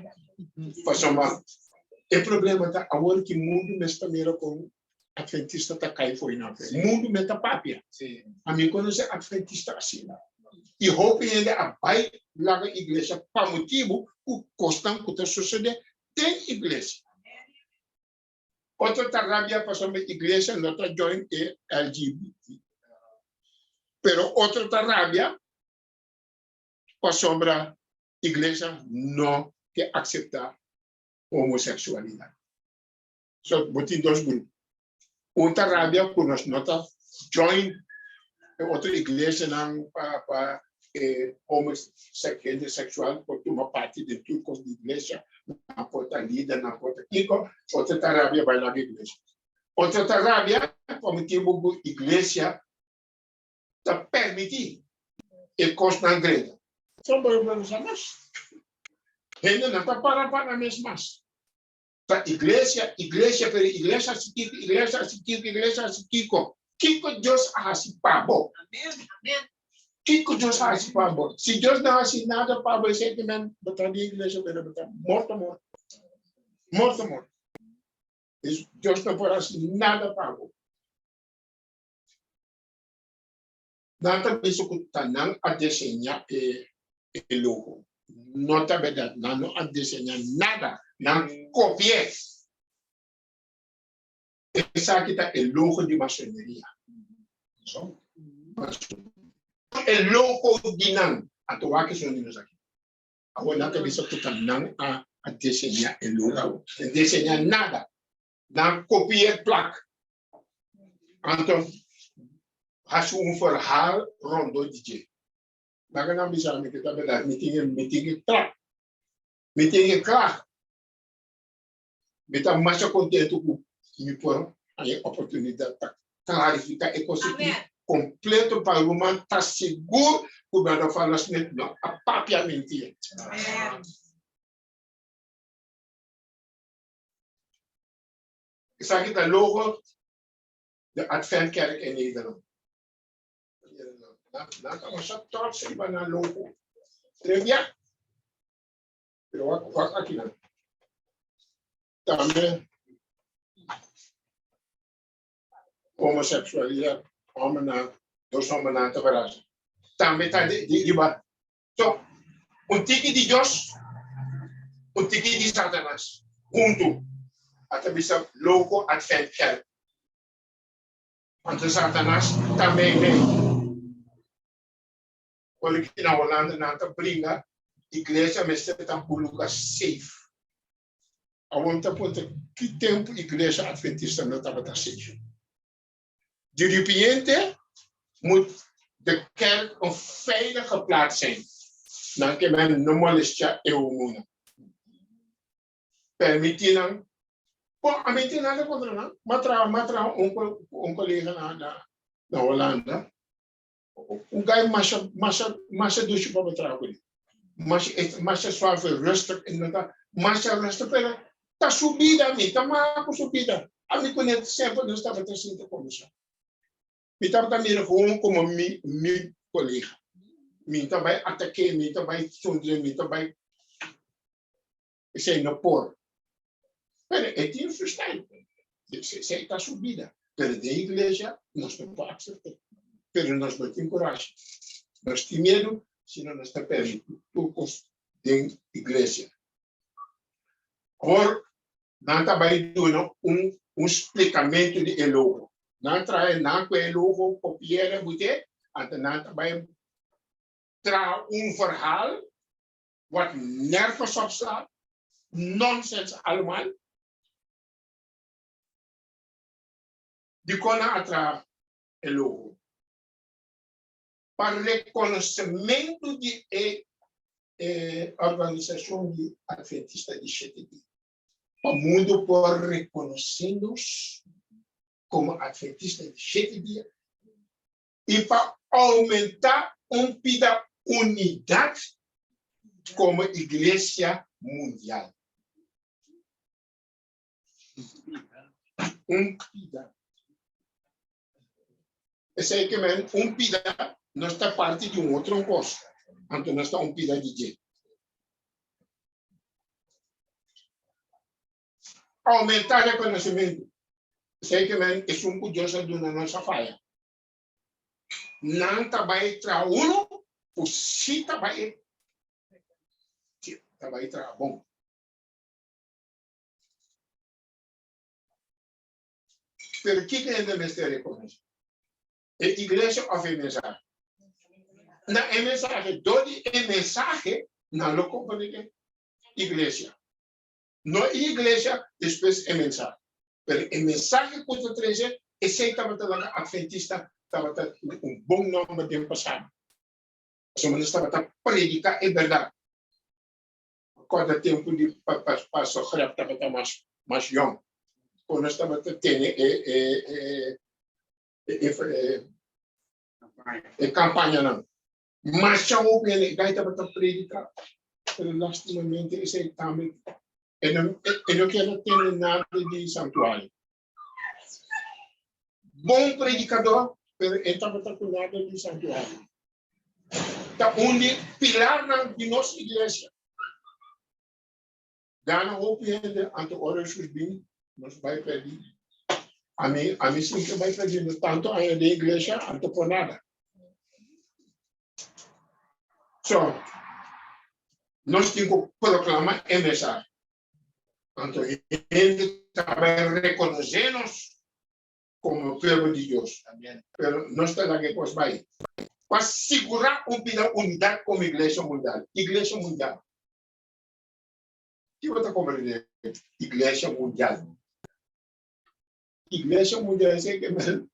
Pasobra e problema ta awor ki mundu mes ta mira kon Adventista ta kai fo'i nan fe. Mundu mes ta papia. Ami konosé adventista asina. I hopi hende a bai laga iglesia pa motibu ku kosnan ku ta sosodé den iglesia. Otro ta rabia pasobra iglesia no ta join e LGBT. Pero otro ta rabia pasobra iglesia no ke akseptá homosexualidad. So bo tin dos grupo. Un ta rabia ku nos no ta join e otro iglesianan pa pa e hende sexual por tuma parti den tur kos di iglesia, nan por ta lider, nan por ta kiko. Otro ta rabia bai laga iglesia. Otro ta rabia pa motibu ku iglesia ta permití e kosnan drenta. Son bo sa mas. Hende no ta para pa nan mes mas. Ta iglesia, iglesia, pero iglesia hasi kiko, iglesia hasi kiko, iglesia hasi kiko. Kiko Dios a hasi pa bo? Kiko Dios a hasi pa bo? Si Dios no hasi nada pa bo, esei ke men bo ta di iglesia, pero bo ta morto, morto. Morto, morto. Dios no por hasi nada pa bo. Nan ta bisa ku ta nan a diseñá e logo. No ta bèrdat, nan no a diseñá nada, nan kopi'é. Esaki ta e logo di masoneria. E logo di nan. Anto wak esun di nos aki. Awor nan ta bisa ku ta nan a diseñá e logo. No diseñá nada. Nan kopi'é plak. Anto hasi un verhaal rondó di dje. Laga nan bisa mi ku ta bèrdat, mi tin e mi tin e kla. Mi tin e kla. Mi ta masha kontentu ku mi por haña e oportunidat pa klarifiká e kos aki kompleto pa ruman ta sigur ku Brother Fowler Smith no a papia mentira. Esaki ta logo di Adventkerk in Nederland. Nan ta masha trots riba nan logo. Trevia. Pero wak wak aki nan. Tambe homoseksualidat, hombernan, dos hombernan ta brasa. Tambe ta di di riba. So, un tiki di Dios, un tiki di Satanas huntu. A ta bisa logo Adventkerk. Anto Satanas ta meimei. Ora ki na Holanda nan ta bringa, iglesia mester ta un lugar safe. Awor mi ta puntra ki tempu iglesia adventista no tabata safe? Di ripiente moet de kerk een veilige plaats zijn. Nan ke men no molestia e homonan. Permití nan. Bon, ami tin nada kontra nan. M'a traha, m'a traha un un kolega na na na Holanda. Un guy masha, masha, masha dushi pa bo traha kuné. Masha, e masha suave, rustig, e no ta masha rustig, pero ta su bida, mi ta maha ku su bida. Ami kuné semper nos tabata sinta kombersá. Mi tabata mira gewoon komo mi mi kolega. Mi ta bai atak'é, mi ta bai sundr'é, mi ta bai Esei no por. Pero e tin su stijl. Esei ta su bida. Pero den iglesia nos no por acept'é. Pero nos no tin kurashi. Nos tin miedu sino nos ta permití tur kos den iglesia. Awor nan ta bai duna un un splikamentu di e logo. Nan traha nan ku e logo kopi'é but'é, anto nan ta bai traha un verhaal wat nergens op slaat, nonsens allemaal. Dikon nan a traha e logo? Pa rekonosementu di e organisashon di Adventista di Shete Dia. Pa mundu por rekonosé nos komo Adventista di Shete Dia i pa oumentá un pida unidat komo iglesia mundial. Un pida. Esei ke men un pida nos ta parti di un otro kos, anto nos ta un pida di dje. Oumentá rekonosementu. Esei ke men esun ku Dios a duna nos a faya. Nan ta bai traha unu ku si ta bai ta bai traha bon. Pero kiko hende mester rekonosé? E iglesia òf e mensahe? Na e mensahe, dor di e mensahe nan lo komprendé iglesia. No e iglesia, despues e mensahe. Pero e mensahe ku ta trese, esei tabata laga Adventista tabata tin un bon nòmber den pasado. Pasobra nos tabata prediká e bèrdat. Kòrda tempu di Pastor Grep tabata mas mas yòn, ku nos tabata tene e e e e kampañanan. Masha hopi hende e gai tabata prediká, pero lastimamente esei tambe e no e no keda tende nada di santuario. Bon predikador, pero e tabata ku nada di santuario. Ta un di pilarnan di nos iglesia. Gana hopi hende, anto ora Jesus bin, nos bai pèrdí. Ami, ami sin ke bai pèrdí, no tantu aña den iglesia, anto por nada. So, nos tin ku proklama e mensahe. Anto hende ta bai rekonosé nos komo pueblo di Dios. Pero nos ta laga e kos bai. Pa sigurá un bida unidat komo iglesia mundial. Iglesia mundial. Ki bo ta komprendé iglesia mundial? Iglesia mundial esei ke men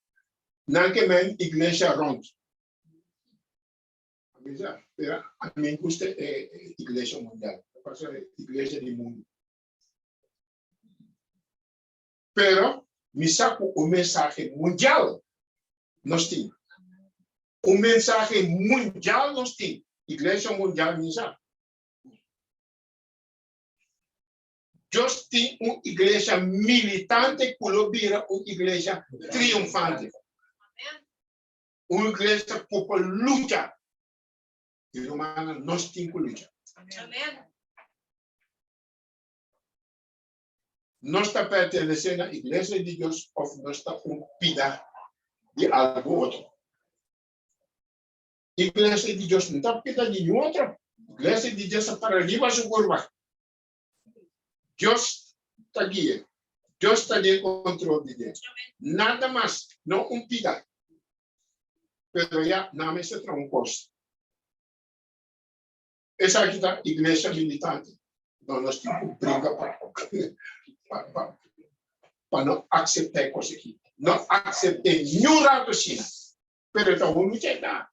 nan ke men iglesia rònt. Bisa, pero a mi gusta e iglesia mundial. Pasobra iglesia di mundu. Pero mi sa ku un mensahe mundial nos tin. Un mensahe mundial nos tin. Iglesia mundial mi sa. Dios tin un iglesia militante ku lo bira un iglesia triunfante. Un iglesia ku por lucha. I rumannan, nos tin ku lucha. Amen. Nos ta pertenesé na iglesia di Dios òf nos ta un pida di algu otro? Iglesia di Dios no ta pida di niun otro. Iglesia di Dios ta para riba su kurba. Dios ta guia. Dios ta den control di den. Nada mas, no un pida. Pero ya, nan mester traha un cos. Esaki ta iglesia militante. No, nos tin cu bringa pa, pa, pa, pa no acepta e cos aki. No acepte niun rato asina. Pero ta un lucha e ta.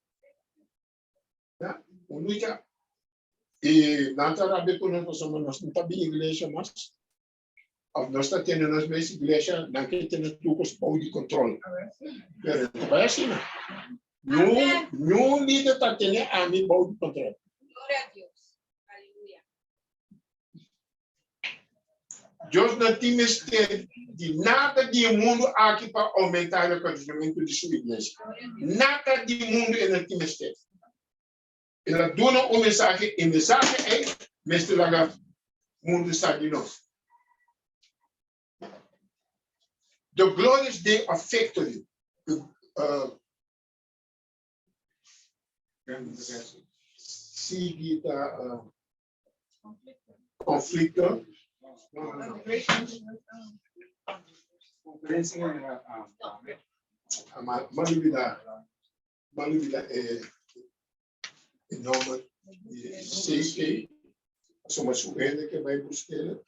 Ya, un lucha. I nan ta rabia ku nos pasobra nos no ta bin iglesia mas. Of nos ta tene nos mes iglesia, nan ke tene tur kos bou di kontrol. Pero no ta bai asina. Niun, niun lider ta tene ami bou di kontrol. Gloria a Dios. Aleluya. Dios no tin mester di nada di e mundu aki pa oumentá rekonosementu di su iglesia. Nada di mundu e no tin mester. El a duna un mensahe, e mensahe ei mester laga mundu sa di nos. The glorious day of victory. Sigui ta Konflikto. M'a lubida, m'a lubida e e nomber di CK. Pasobra su hende ke bai busk'el.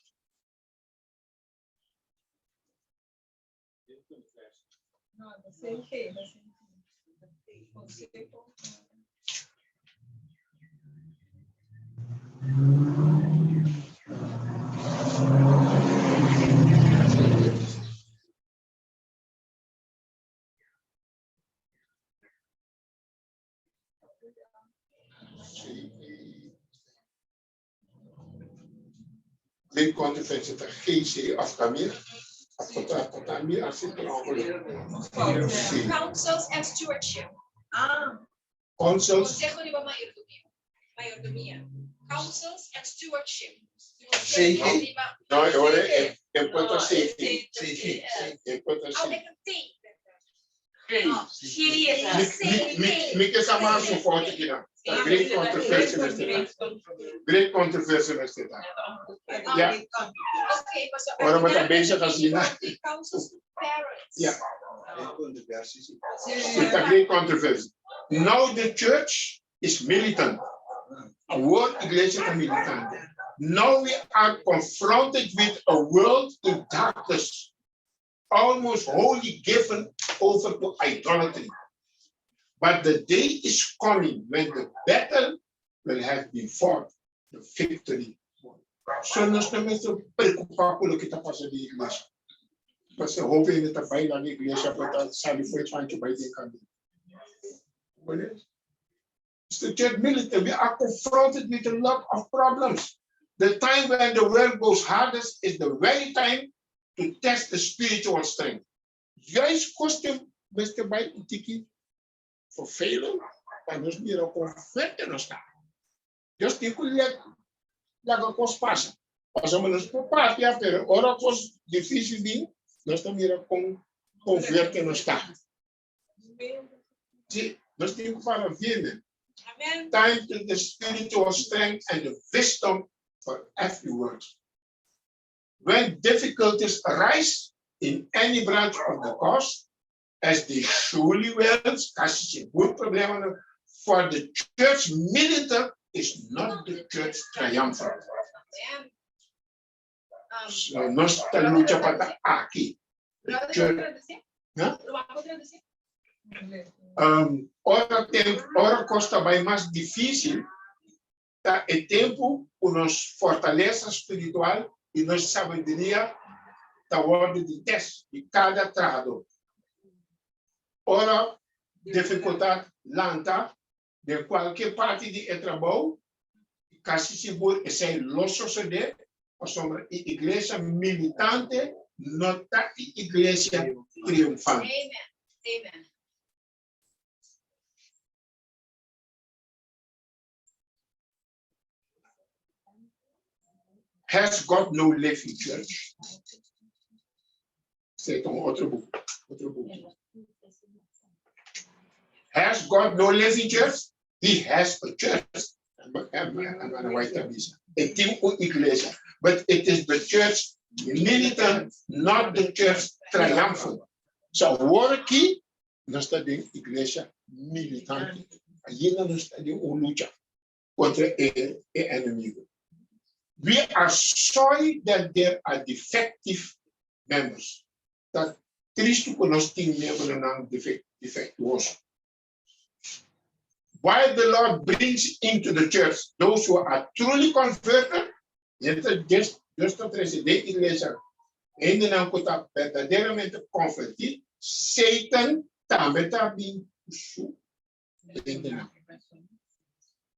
Great Controversy ta GC of Camille of ta ta ta mi asi per ongeluk. Sí. Councils and stewardship. Ah. Councils. Consejo riba mayordomia. Mayordomia. Councils and stewardship. CG. No, e ora e e por ta CG. CG. E por ta Ah, C. e T. Mi mi mi ke sa mas su forte kinan. Ta great controversy mester ta. Great controversy mester ta. Ja. Okay, paso. Ora bo ta bezig asina. Councils to parents. Ja. Ta great controversy. Now the church is militant. Awor iglesia ta militante. Now we are confronted with a world in darkness. Almost wholly given over to idolatry. But the day is coming when the battle will have been fought, the victory won. So nos no mester preocupa cu loke ta pasa den iglesia. Pasobra hopi hende ta bai laga iglesia pa ta sali for e pancho bai den camino. It's the church militant. We are confronted with a lot of problems. The time when the world goes hardest is the very time to test the spiritual strength. Juist koste mester bai un tiki vervelend, pa nos mira kon fuerte nos ta. Dios tin ku let laga kos pasa. Pasobra nos por papia, pero ora kos difícil bin, nos ta mira kon kon fuerte nos ta. Sí, nos tin ku para firme. Amen. Time to the spiritual strength and the wisdom for every word. When difficulties arise in any branch of the cause, as they surely will, kasi sigur problemanan, for the church militant is not the church triumphant. Amen. So, nos ta lucha pa ta aki. The church Huh? Ora tempu, ora kos ta bai mas difísil, ta e tempu ku nos fortalesa spiritual i nos sabiduria ta wòrdu di tèst di kada trahadó. Ora difikultat lanta den kualke parti di e trabou, kasi sigur esei lo sosodé pasobra e iglesia militante no ta e iglesia triunfante. Amen. Amen. Has God No Living Church? Esei ta un otro buki, otro buki. Has God no living church? He has a church. Hermana White ta bisa. E tin un iglesia. But it is the church militant, not the church triumphant. So awor aki nos ta den iglesia militante. Ainda nos ta den un lucha kontra e enemigo. We are sorry that there are defective members. Ta tristu ku nos tin miembronan defektuoso. While the Lord brings into the church those who are truly converted, mientras Dios, Dios ta trese den iglesia hendenan ku ta berdaderamente konvertí, Satan tambe ta bin ku su hendenan.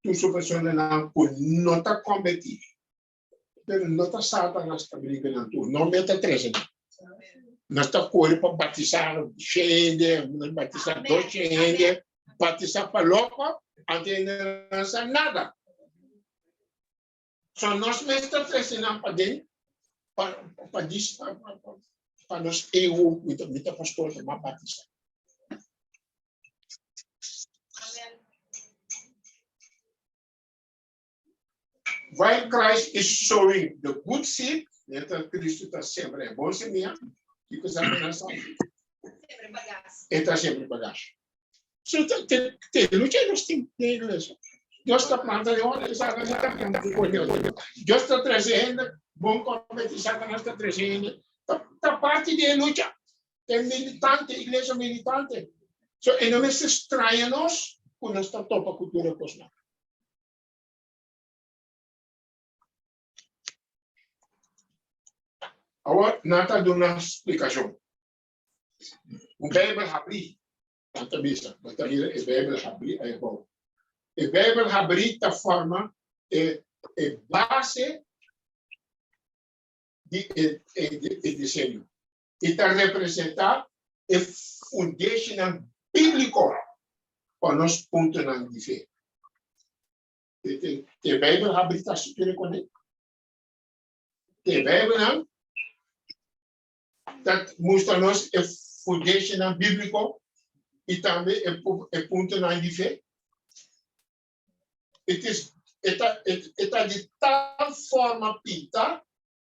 Tur su personanan ku no ta konvertí. Pero no ta Satanas ta brinca nan tur, no meta trese nan. Nos ta kore pa batisá hende, nos batisá dos hende, batisá pa loko, anto hende no sa nada. So nos mes ta trese nan paden pa pa dis pa pa pa pa nos ego, mi ta mi ta pastor, mi a batisá. While Christ is sowing the good seed, mientras Cristo ta sembra e bon semia, kiko Satanas ta hasi? Sembra bagas. E ta sembra bagas. So te, te, te lucha nos tin den iglesia. Dios ta planta de ora, Satanas ta planta de otro. Dios ta trece hende, bon kometi, Satanas ta trece hende. Ta, ta parti di e lucha. E militante, iglesia militante. So e no mester straña nos ku nos ta topa ku tur e kosnan. Awor nan ta duna splikashon. Un Beibel habrí, nan ta bisa, bo ta mira e Beibel habrí ei abou. E Beibel habrí ta forma e e base di e e diseño i ta representá e fundeshinan bíbliko pa nos puntonan di fe. Te Bijbel habri ta sukere kuné. Te Bijbelnan ta mustra nos e fundeshinan bíbliko i tambe e puntonan di fe. It is, e ta, e ta di tal forma pinta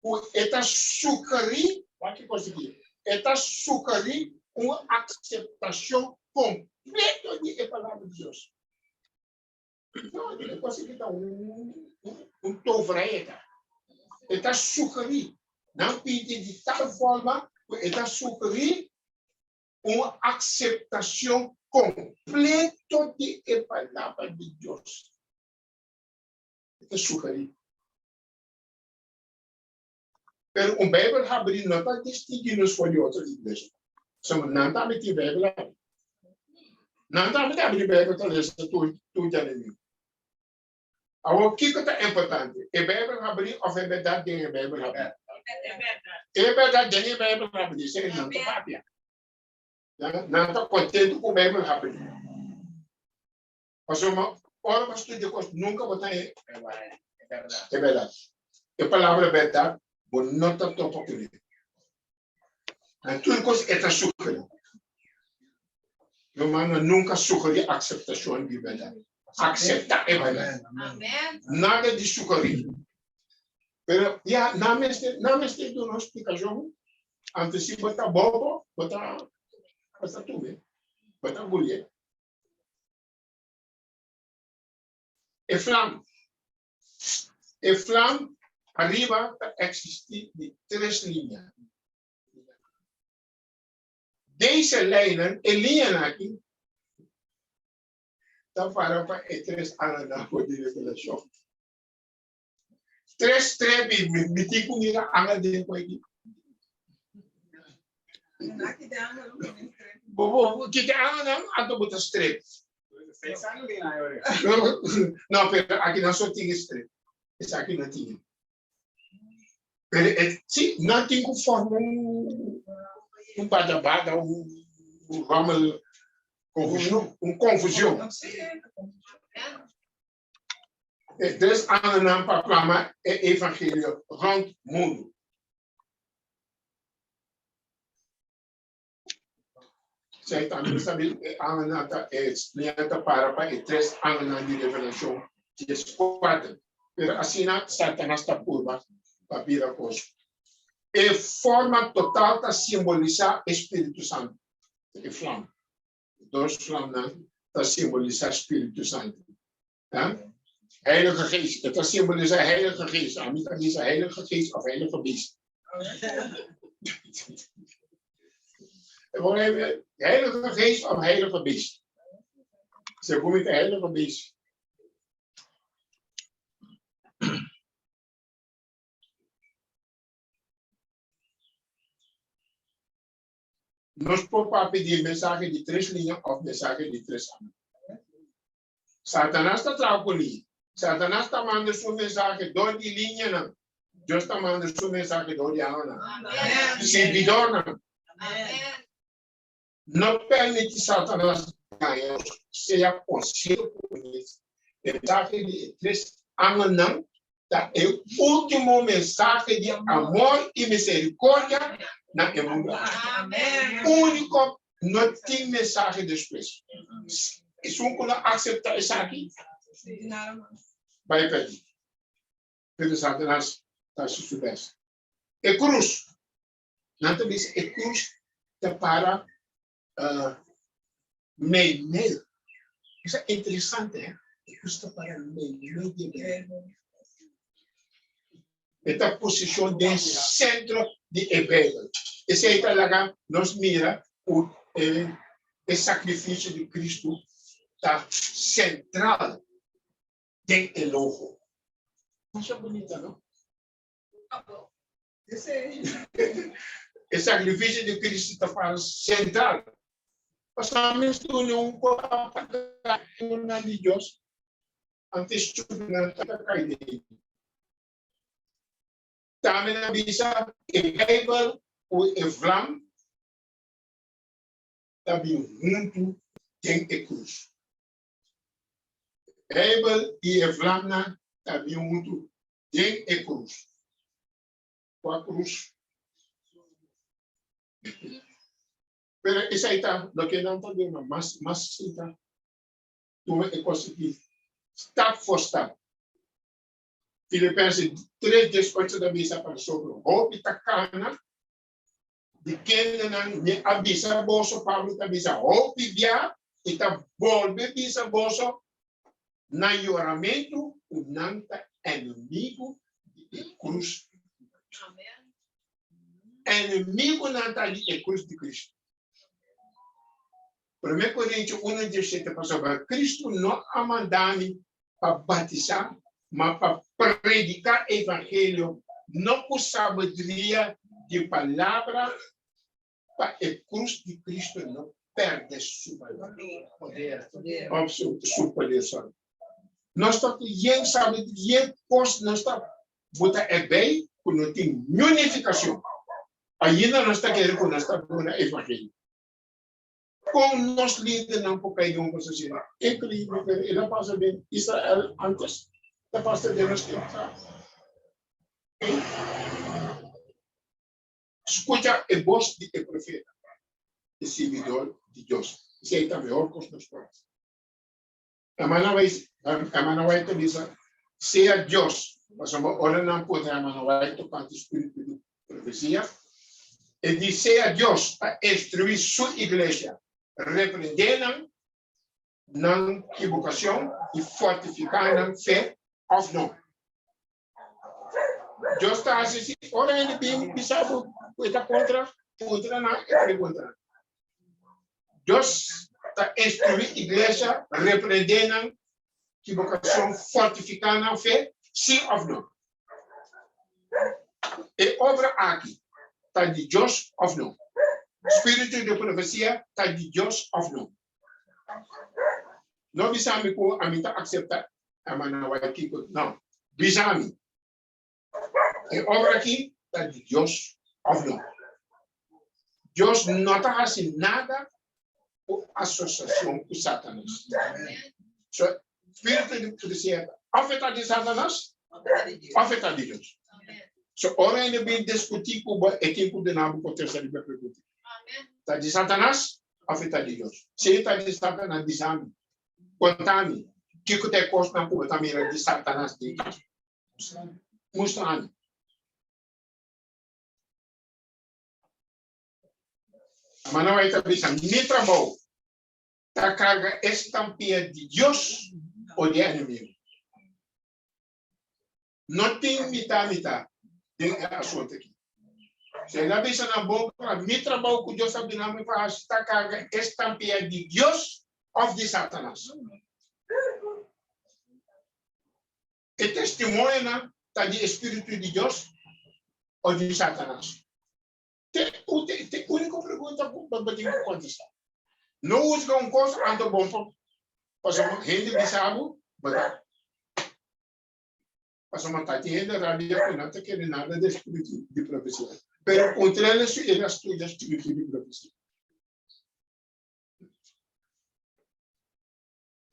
ku e ta sugerí, wak ki kos aki, e ta sugerí un akseptashon kompleto di e Palabra di Dios. No, e kos aki ta un, un toverij e ta. E ta sugerí, nan pinti di tal forma ku e ta sugerí un akseptashon kompleto di e Palabra di Dios. E ta sugerí. Pero un Bijbel habrí no ta distinguí nos for di otro iglesia. Pasobra nan tambe tin Bijbel habrí. Nan tambe ta abri Bijbel ta lesa tur tur djadumingu. Awor, kiko ta importante? E Bijbel habrí òf e bèrdat den e Bijbel habrí? E bèrdat den e Bijbel habrí, esei nan ta papia. Nan ta kontentu ku Bijbel habrí. Pasobra ora bo studia kos nunka bo ta e e bèrdat. E palabra bèrdat bo no ta topa kuné. Na tur kos e ta sugerí. Hermano nunka sugerí akseptashon di bèrdat. Akseptá e bèrdat. Nada di sugerí. Pero ya nan mester nan mester duna un splikashon. Anto si bo ta bobo bo ta bo ta tube bo ta gulié. E flam. E flam ariba ta eksistí di tres liña. Deze lijnen, e liñanan aki, ta para pa e tres añanan for di Revelashon. Tres strepi, mi tin ku mira angel den ku aki. Bo kita angelnan, anto bo ta strep. No, pero aki nan so tin strep. Esaki no tin. Pero e, si, nan tin ku forma un, un bada bada, un, un rommel, confusion, un confusion. E tres angelnan pa plama e evangelio rònt mundu. Esei tambe ta bin e angelnan ta e liña ta para pa e tres angelnan di Revelashon 14. Pero asina Satanas ta purba pa bira kos. E forma total ta simbolisá e Spiritu Santu, e flam. Dos flamnan ta simbolisá Spiritu Santu. Heilige Geest. E ta simbolisá Heilige Geest. Ami ta bisa Heilige Geest of Heilige Beest. Heilige Geest of Heilige Beest. Segun mi ta Heilige Beest. Nos por papia di e mensahe di tres liña of mensahe di tres aña. Satanas ta traha ku liña. Satanas ta manda su mensahe dor di liñanan. Dios ta manda su mensahe dor di awanan. Sirbidornan. No permiti Satanas gaña nos. Sea konsiente ku e mensahe di e tres angelnan ta e último mensahe di amor i miserikordia na e mundu aki. Úniko no tin mensahe despues. Esun ku no akseptá esaki bai pèrdí. Pero Satanas ta hasi su bèst. E krus. Nan ta bisa e krus ta para meimei. Esa interesante, hè? E krus ta para meimei di e Bijbel. E ta posishon den sentro di e Bijbel. Esei ta laga nos mira ku e e sakrifisio di Kristu ta sentral den e logo. Masha bunita, no? E sakrifisio di Kristu ta para sentral. Pasobra mes duna un kos pa paga di Dios, antes nan ta kai den. Tambe nan bisa e Bijbel ku e vlam ta bin huntu den e krus. Bijbel i e vlamnan ta bin huntu den e krus. Kua krus? Pero esei ta loke nan ta duna mas mas sinta tuma e kos aki stap for stap. Filipenses 3, 18 ta bisa pasobra hopi ta kana di kendenan mi a bisa boso, Pablo ta bisa hopi bia i ta bolbe bisa boso na yoramentu ku nan ta enemigu di e krus di Kristu. Enemigunan ta di e krus di Kristu. Promé Korintio 1, 17 Pasobra Kristu no a manda mi pa batisá, ma pa prediká evangelio, no ku sabiduria di palabra, pa e krus di Kristu no pèrdè su balor. Òf su poder, sòri. Nos ta ku yen sabiduria, yen kos nos ta buta erbei ku no tin niun nifikashon. Ainda nos ta kere ku nos ta duna evangelio. Kon nos lidernan por kai den un kos asina? Inkreibel, pero el a pasa den Israel antes, ta pasa den nos tempu ta. Skucha e bos di e profeta, e sirbidor di Dios. Esei ta mehor kos nos por hasi. Hermana White ta bisa, Sea Dios, pasobra ora nan puntra Hermana White tokante spiritu di profesia, e di, Sea Dios pa instruí Su iglesia, reprendé nan nan kibokashon i fortifiká nan fe òf no. Dios ta hasi si ora hende bin bisa bo ku e ta kontra, puntra nan e preguntanan. Dios ta instruí iglesia, reprendé nan kibokashon, fortifiká nan fe, sí òf no? E obra aki ta di Dios òf no? Spiritu di profesia ta di Dios òf no? No bisa mi ku ami ta akseptá Hermana White kiko. No. Bisa mi. E obra aki ta di Dios òf no? Dios no ta hasi nada ku asosiashon ku Satanas. So, Spiritu di profesia òf e ta di Satanas òf e ta di Dios. So ora hende bin diskutí ku bo e tin ku duna bo kontesta riba e pregunta. Ta di Satanas òf e ta di Dios? Si e ta di Satanas, bisa mi. Konta mi kiko ta e kosnan ku bo ta mira di Satanas den dje. Mustra mi. Mana bai ta bisa, Mi trabou ta karga e stampia di Dios o di e enemigu. No tin mitá mitá den e asuntu aki. Si el a bisa na boka, Mi trabou ku Dios a duna mi pa hasi ta karga e stampia di Dios òf di Satanas. E testimonionan ta di e spiritu di Dios òf di Satanas? Te te úniko pregunta ku bo tin ku kontestá. No husga un kos anto bon pa pasobra hende bisa bo, bo ta pasobra ta tin hende rabia ku nan ta kere nada di spiritu di profesia. Pero puntr'el si el a studia spiritu di profesia.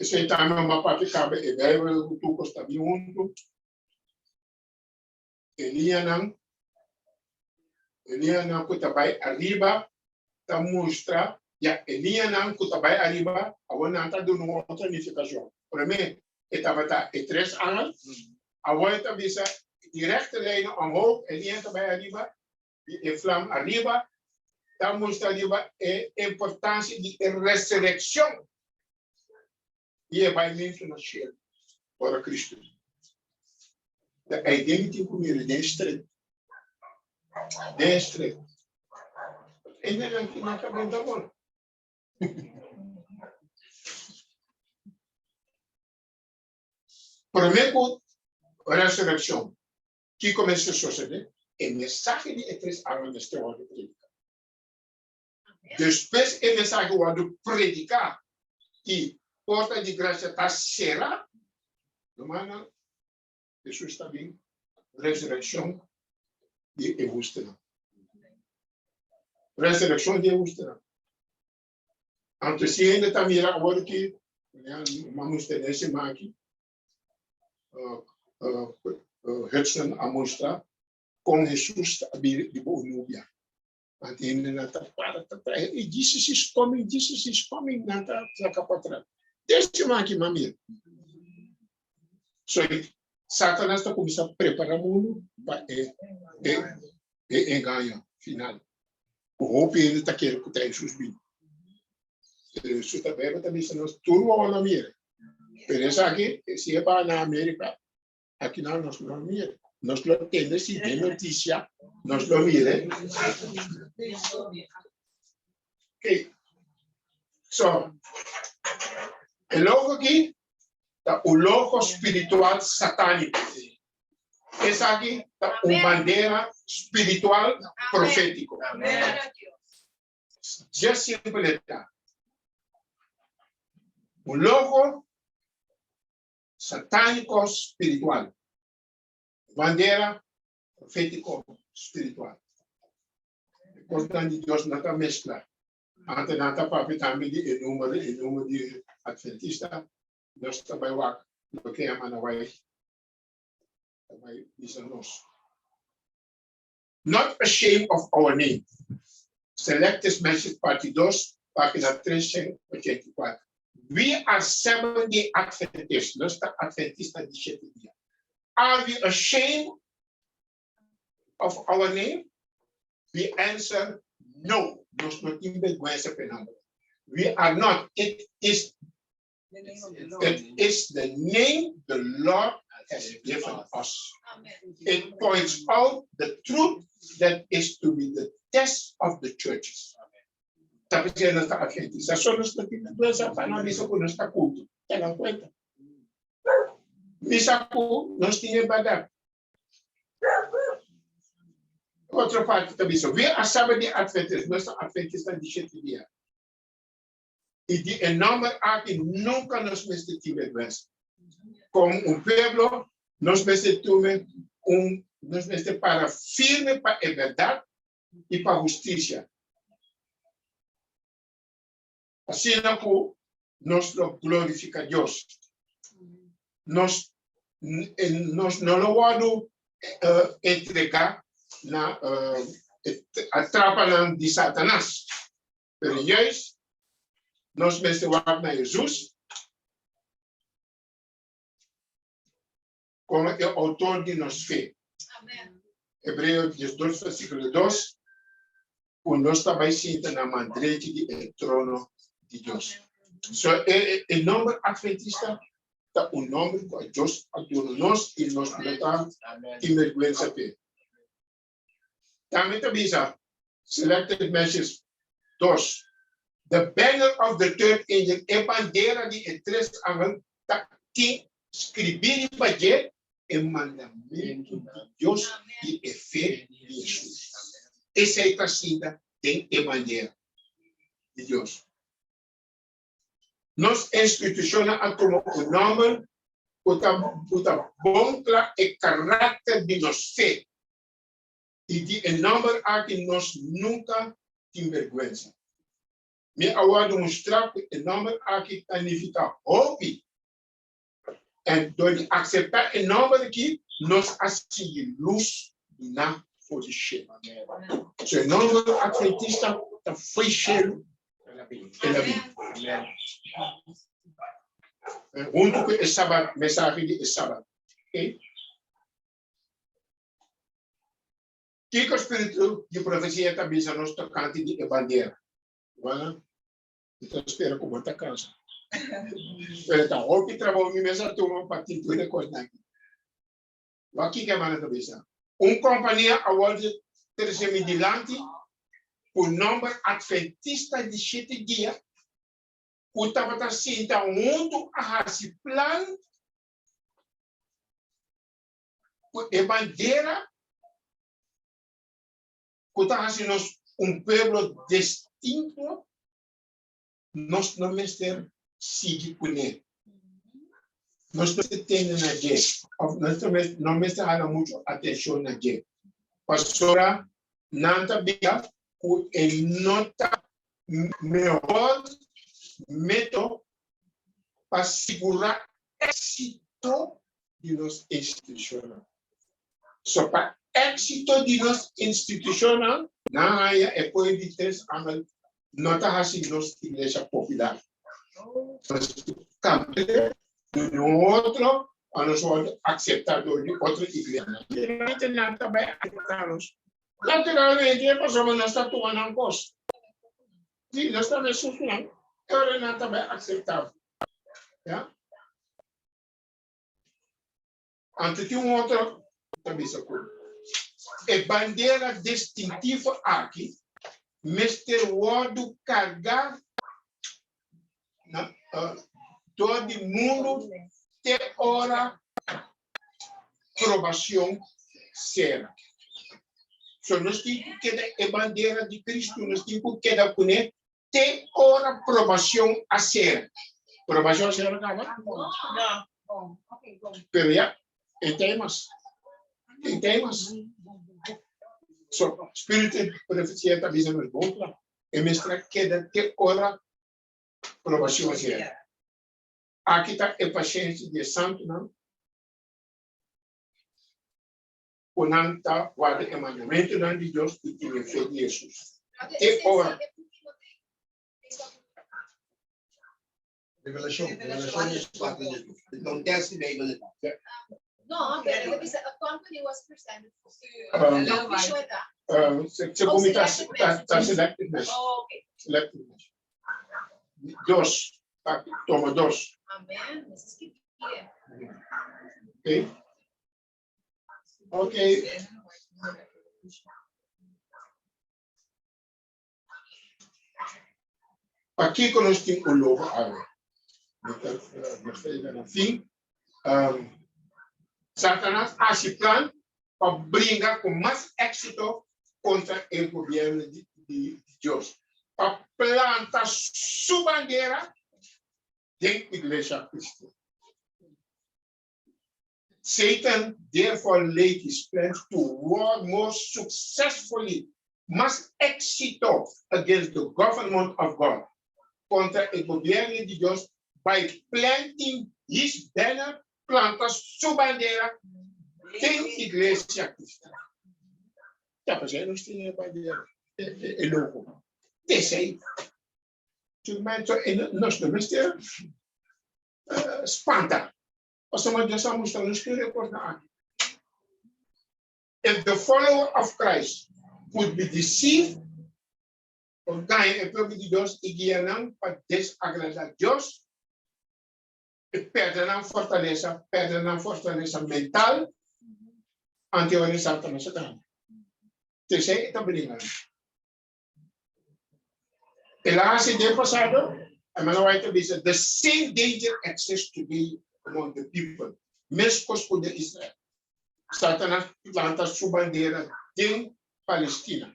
Esei tambe m'a papia kaba e Bijbel ku tur kos ta bin huntu. E liñanan, e liñanan ku ta bai ariba ta mustra, ya, e liñanan ku ta bai ariba awor nan ta duna un otro nifikashon. Promé e tabata e tres angel, awor e ta bisa di rechter lijnen omhoog, e liña ta bai ariba, di e flam ariba ta mustra riba e importansia di e resurekshon i e baimentu na shelu ora Kristu bin. Ta ei mi tin ku mira den stret, den stret. Hendenan ki no ta benta bola. Promé ku resurekshon, kiko mester sosodé? E mensahe di e tres angel mester wòrdu prediká. Despues e mensahe wòrdu prediká i porta di grasia ta será, rumannan, Hesus ta bin resurekshon di e hustunan. Resurekshon di e hustunan. Anto si hende ta mira awor ki, m'a mustra den siman aki, Hudson a mustra kon Hesus ta bira di bo nubia. Anto hendenan ta para ta traha, hey, Jesus is coming, Jesus is coming, nan ta saka patras. Den siman aki m'a mira. So, Satanas ta kuminsá prepara mundu pa e e engaño final. Ku hopi hende ta kere ku ta Hesus bini. Pero Hesus ta Bijbel ta bisa nos tur wowo lo mira. Pero esaki si e baha na Amerika, aki nan nos no mira. Nos lo tende si den noticia, nos lo mira. Okay. So, e logo aki ta un logo spiritual satániko. Esaki ta un bandera spiritual profétiko. Dje simpel e ta. Un logo satániko spiritual. Bandera profétiko spiritual. E kosnan di Dios no ta meskla. Antes nan ta papia tambe di e numero, e numero di adventista. Nos ta bai wak loke e mana wai ta bai bisa nos. Not ashamed of our name. Select this message parti dos, pagina 384. We are Seventh Day Adventists. Nos ta Adventista di shete dia. Are we ashamed of our name? We answer no. Nos no tin bergwensa p'e nomber. We are not. It is It is the name the Lord has given us. It points out the truth that is to be the test of the churches. Ta p'esei nos ta adventista. So nos no tin bergwensa pa nan bisa ku nos ta kulto. Tengan kuenta. Bisa ku nos tin e bèrdat. Otro parti ta bisa, we are Seventh Day Adventists, nos ta adventista di shete dia. I di e nòmber aki nunka nos mester tin bèrgwensa. Komo un pueblo, nos mester tuma un, nos mester para firme pa e bèrdat i pa hustisia, asina ku nos lo glorifiká Dios. Nos, nos no lo wòrdu entregá na e trapanan di Satanas. Pero juist nos mester wak na Hesus komo e outor di nos fe. Hebreo 12 versíkulo 2, ku nos ta bai sinta na man drechi di e trono di Dios. So e e nòmber Adventista ta un nòmber ku Dios a duna nos i nos no ta tin bèrgwensa p'e. Tambe ta bisa Selected Messages 2, The banner of the third angel, e bandera di e tres angel ta tin skribí riba dje e mandamentu di Dios i e fe di Hesus. Esei ta sinta den e bandera di Dios. Nos institushonnan a tuma un nòmber ku ta ku ta bon kla e karakter di nos fe, i di e nòmber aki nos nunka tin bèrgwensa. Mi a wòrdu mustrá ku e nòmber aki ta nifiká hopi. En dor di akseptá e nòmber aki, nos a sigui lus duná for di shelu. So e nòmber Adventista ta fo'i shelu el a bini. Huntu ku e Sabat, mensahe di e Sabat. Okay? Kiko spiritu di profesia ta bisa nos tokante di e bandera? Bueno, Mi ta spera ku bo ta kansa. Pero ta hopi trabou mi mes a tuma pa tin tur e kosnan aki. Wak kiko e hermana ta bisa. Un kompania a wòrdu trese mi dilanti ku nòmber Adventista di Shete Dia ku tabata sinta huntu a hasi plan ku e bandera ku ta hasi nos un pueblo distinto, nos no mester sigui kuné. Nos no mester tene na dje, òf nos no mester hala muchu atenshon na dje, pasobra nan ta bisa ku e no ta mehor método pa sigurá éksito di nos institushonnan. So pa éksito di nos institushonnan, nan haña e koe di tres angel no ta hasi nos iglesia popular. Nos kambia di un otro pa nos wòrdu akseptá dor di otro iglesianan. Naturalmente nan ta bai akseptá nos. Naturalmente pasobra nos ta tuma nan kos. Si, nos ta mesun ku nan, e ora nan ta bai akseptá. Ya. Anto tin un otro ta bisa ku e bandera distintivo aki mester wòrdu kargá na dor di mundu te ora probashon sera. So nos tin ku keda e bandera di Kristu, nos tin ku keda kuné te ora probashon a sera. Probashon a sera kaba? No. Pero ya, e temas. E temas. So, spiritu di profesia ta bisa nos bon kla. E mester a keda te ora probashon a sera. Aki ta e pashensia di e santunan ku nan ta warda e mandamentunan di Dios i tin e fe di Hesus. Te ora. Revelashon, Revelashon 14 diesdos. Ta un tèst di Beibel e ta. No, pero e bisa a company was presented. Segun mi ta ta selected mes. Oh, okay. Selected mes. Dos, ta toma dos. Amen. Nos skibie. Okay. Ok. Pakiko nos tin un logo awe? Nos ta yega na fin. Um, Satanas hasi plan pa bringa ku mas éksito kontra e gobièrnu di, di, di Dios, pa planta su bandera den iglesia kristian. Satan therefore laid his plans to war more successfully, mas éxito against the government of God, kontra e gobièrnu di Dios, by planting his banner. planta su bandera den iglesia kristian. Ya, pues ahí nos tin e bandera, e logo. Esei. Nos no mester spanta. Pasobra Dios a mustra nos tur e kosnan aki. If the follower of Christ could be deceived, por gaña e pueblo di Dios i guia nan pa desagradá Dios, e pèrdè nan fortalesa, pèrdè nan fortalesa mental, anto e ora Satanas a gana. T'esei e ta bringa nan. El a hasi den pasado, Hermana White a bisa, the same danger exists today among the people, meskos ku den Israel. Satanas planta su bandera den Palestina,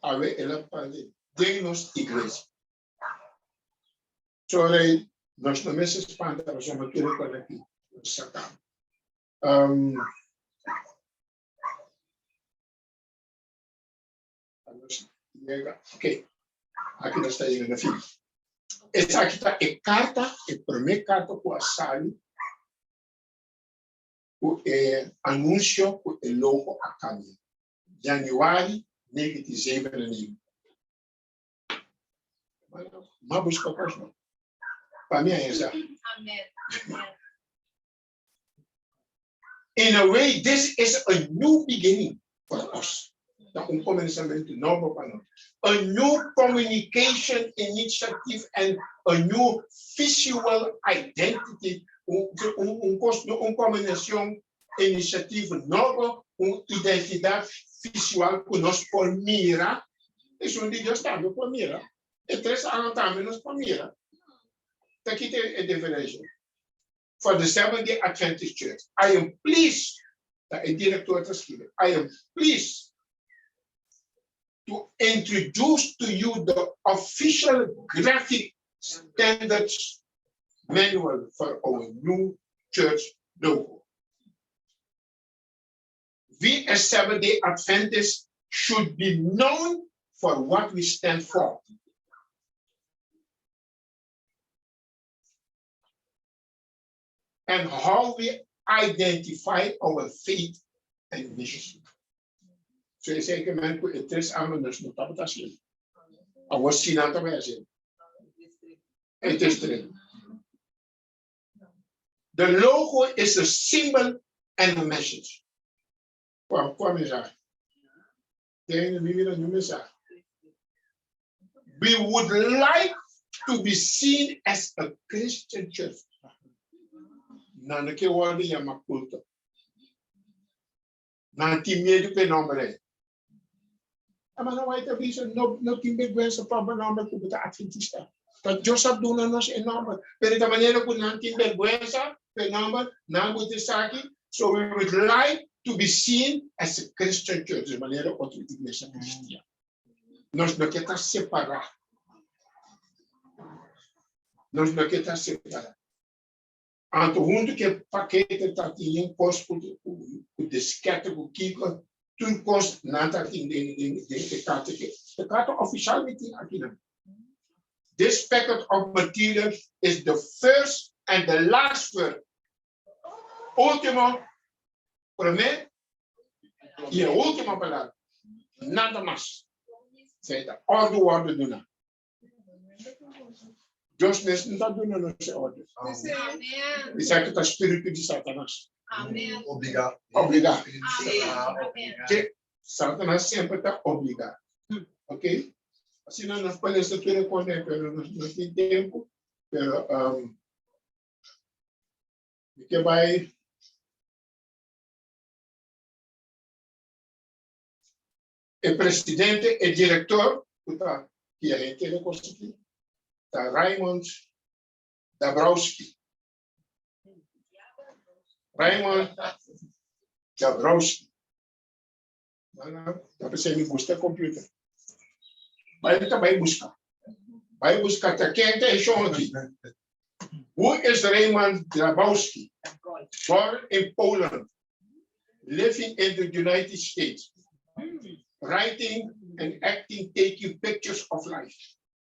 awe el a planta den nos iglesia. Sorry, nos no mester spanta pasobra tur e kos aki nos sa kaba. Um, nos llega, ok, aki nos ta yega na fin. Esaki ta e karta, e promé karta ku a sali ku e anunsio ku e logo a kambia. Januari 1997. Ma buska kos no. Pa mi a esa. Amen. Amen. In a way, this is a new beginning for us. Ta un comenzamento nobo pa nos. A new communication initiative and a new visual identity. Un, un, un, cos, un combinacion initiative nobo, un identidad visual cu nos por mira. Esun di Dios tambe por mira. E tres aña tambe nos por mira. Ta kita e diferencia? For the Seventh Day Adventist Church, I am pleased, ta e director ta scribi, I am pleased to introduce to you the official graphic standards manual for our new church logo. We as Seventh Day Adventists should be known for what we stand for. And how we identify our faith and mission. So esei ke men ku e tres amenos no tabata hasiendo. Awor si nan tabata hasiendo. E tres tres. The logo is a symbol and a message. Kua, kua mensahe? Ten mi mira un mensahe. We would like to be seen as a Christian church. Nan no ke wòrdu yama kulto. Nan tin miedu ku e nòmber ei. Hermano White a bisa, no, no tin bergwensa pa bo nòmber ku bo ta Adventista. Ta Dios a duna nos e nòmber. Pero ta manera ku nan tin bergwensa pa e nòmber, nan bo ta esaki. So we would like to be seen as a Christian church. Di manera otro iglesia cristian. Nos no ke ta separá. Nos no ke ta separá. Anto huntu ku e pakete ta tin un kos ku ku diskete ku kiko, tur kos nan ta tin den den den e karta ke e karta ofishal mi tin akinan. This packet of material is the first and the last word. Ultimo, promé i e ultimo palabra. Nada mas. Esei ta òrdu wòrdu duná. Dios mes no ta duna nos e orde. Amen. Esaki ta spiritu di Satanas. Amen. Obligá. Obligá. Amen. Ke Satanas semper ta obligá. Ok? Asina nos por lesa tur e kosnan, pero nos no tin tempu. Pero um, mi ke bai E presidente, e director cu ta guia henter e cos aki ta Raymond Dabrowski. Raymond Dabrowski. Ta pensé mi gusta computer. Bai ta bai busca. Bai busca ta ken ta e shon aki. Who is Raymond Grabowski? Born in Poland, living in the United States, writing and acting, taking pictures of life.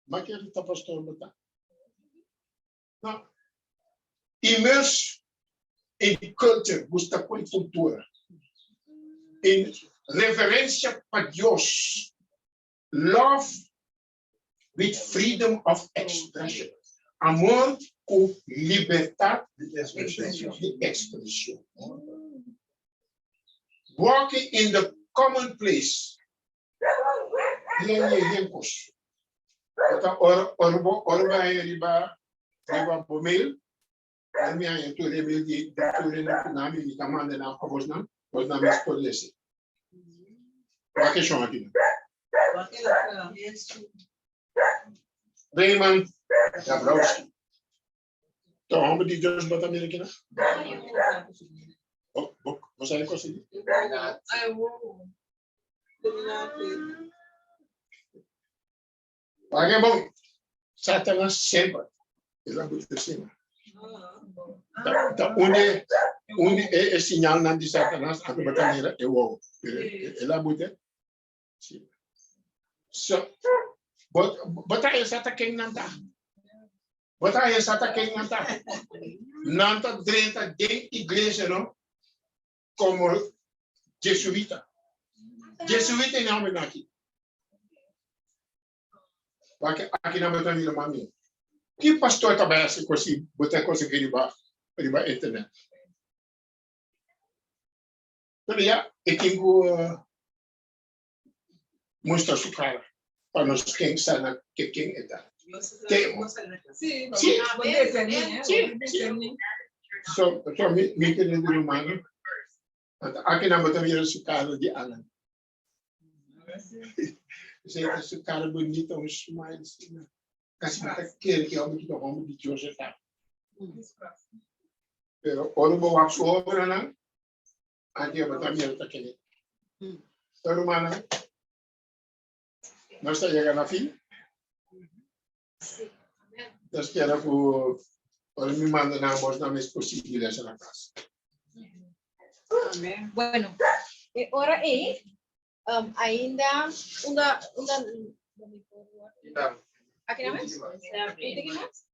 Ma kere ta pastor bo ta. No. Immerse. In culture, gusta ku kultura. In reverensia pa Dios. Love with freedom of expression. Amor ku libertat di ekspreshon. Walking in the common place. Yen yen yen kos. Ota ora ora bo ora ba riba riba bo mail. Mi a tur e mail di tur e na mi ta manda na pa bos nan. Bos nan mes por lese. Wak e shon aki. Raymond Dabrowski. Ta homber di Dios bo ta mira aki nan? Bo, bo, bo sabe kos di? Wak e bon. Satanas semper e la buta sima. Ta, ta une, une e, e señalnan di Satanas anto bo ta mira e wowo. Pero e, e la buta sima. So, bo, bo ta esa ta ken nan ta. Bo ta esa ta ken nan ta. Nan ta drenta den iglesia, no? Como jesuita. Jesuita e nomber aki. Aki, aki nan bo ta mira mami. Ki pastor ta bai hasi kosi, bo ta konsegui riba, riba internet? Pero ya, e tin ku mustra su kara pa nos ken sa na ke ken e ta. Te, Sí, Sí. Sí, Sí, So, so mi, mi querido hermano, aki nan bo ta mira su kara di Alan. Esei ta su kara bonita, un smile asina. Kasi bo ta kere ku e hòmber ki ta hòmber di Dios e ta. Pero ora bo wak su obranan, anto bo ta mira ta kere. So rumannan, nos ta yega na fin. Ta spera ku ora mi manda nan bos nan mes por sigui lesa na kas. Amén. Bueno, e ora ei, ainda unda unda Aki na mes? Un tiki mas?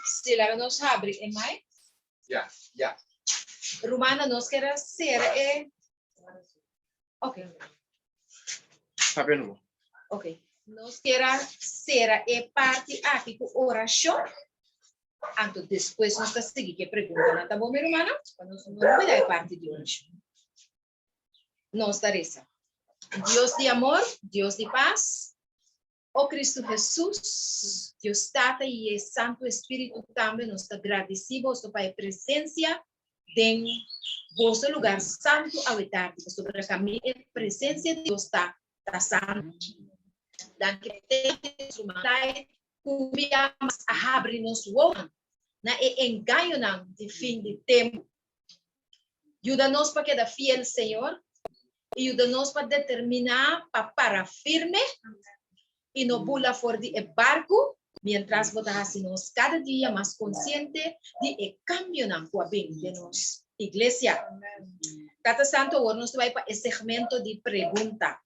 Si, laga nos habri e mic. Ya, ya. Rumana, nos kere sera e. Ok. Papia nobo. Ok. Nos kier a sera e parti aki ku orashon. Anto despues nos ta sigui ku e preguntanan. Ta bon, mi rumannan? Pa nos no olbida e parti di orashon. Nos ta resa. Dios di amor, Dios di pas, o Cristo Jesus, Dios Tata i e Santu Espíritu tambe nos ta gradisí boso pa e presensia den boso lugar santu awe tardi, pasobra kaminda e presensia di Dios ta, ta santu. Danki pa su mantai ku bia mas a habri nos wowonan na e engañonan di fin di tempu. Yuda nos pa keda fiel, Señor, i yuda nos pa determiná pa para firme i no bula for di e barku miéntras bo ta hasi nos kada dia mas konsiente di e kambionan ku a bin den nos iglesia. Tata Santu, awor nos ta bai pa e segmento di pregunta.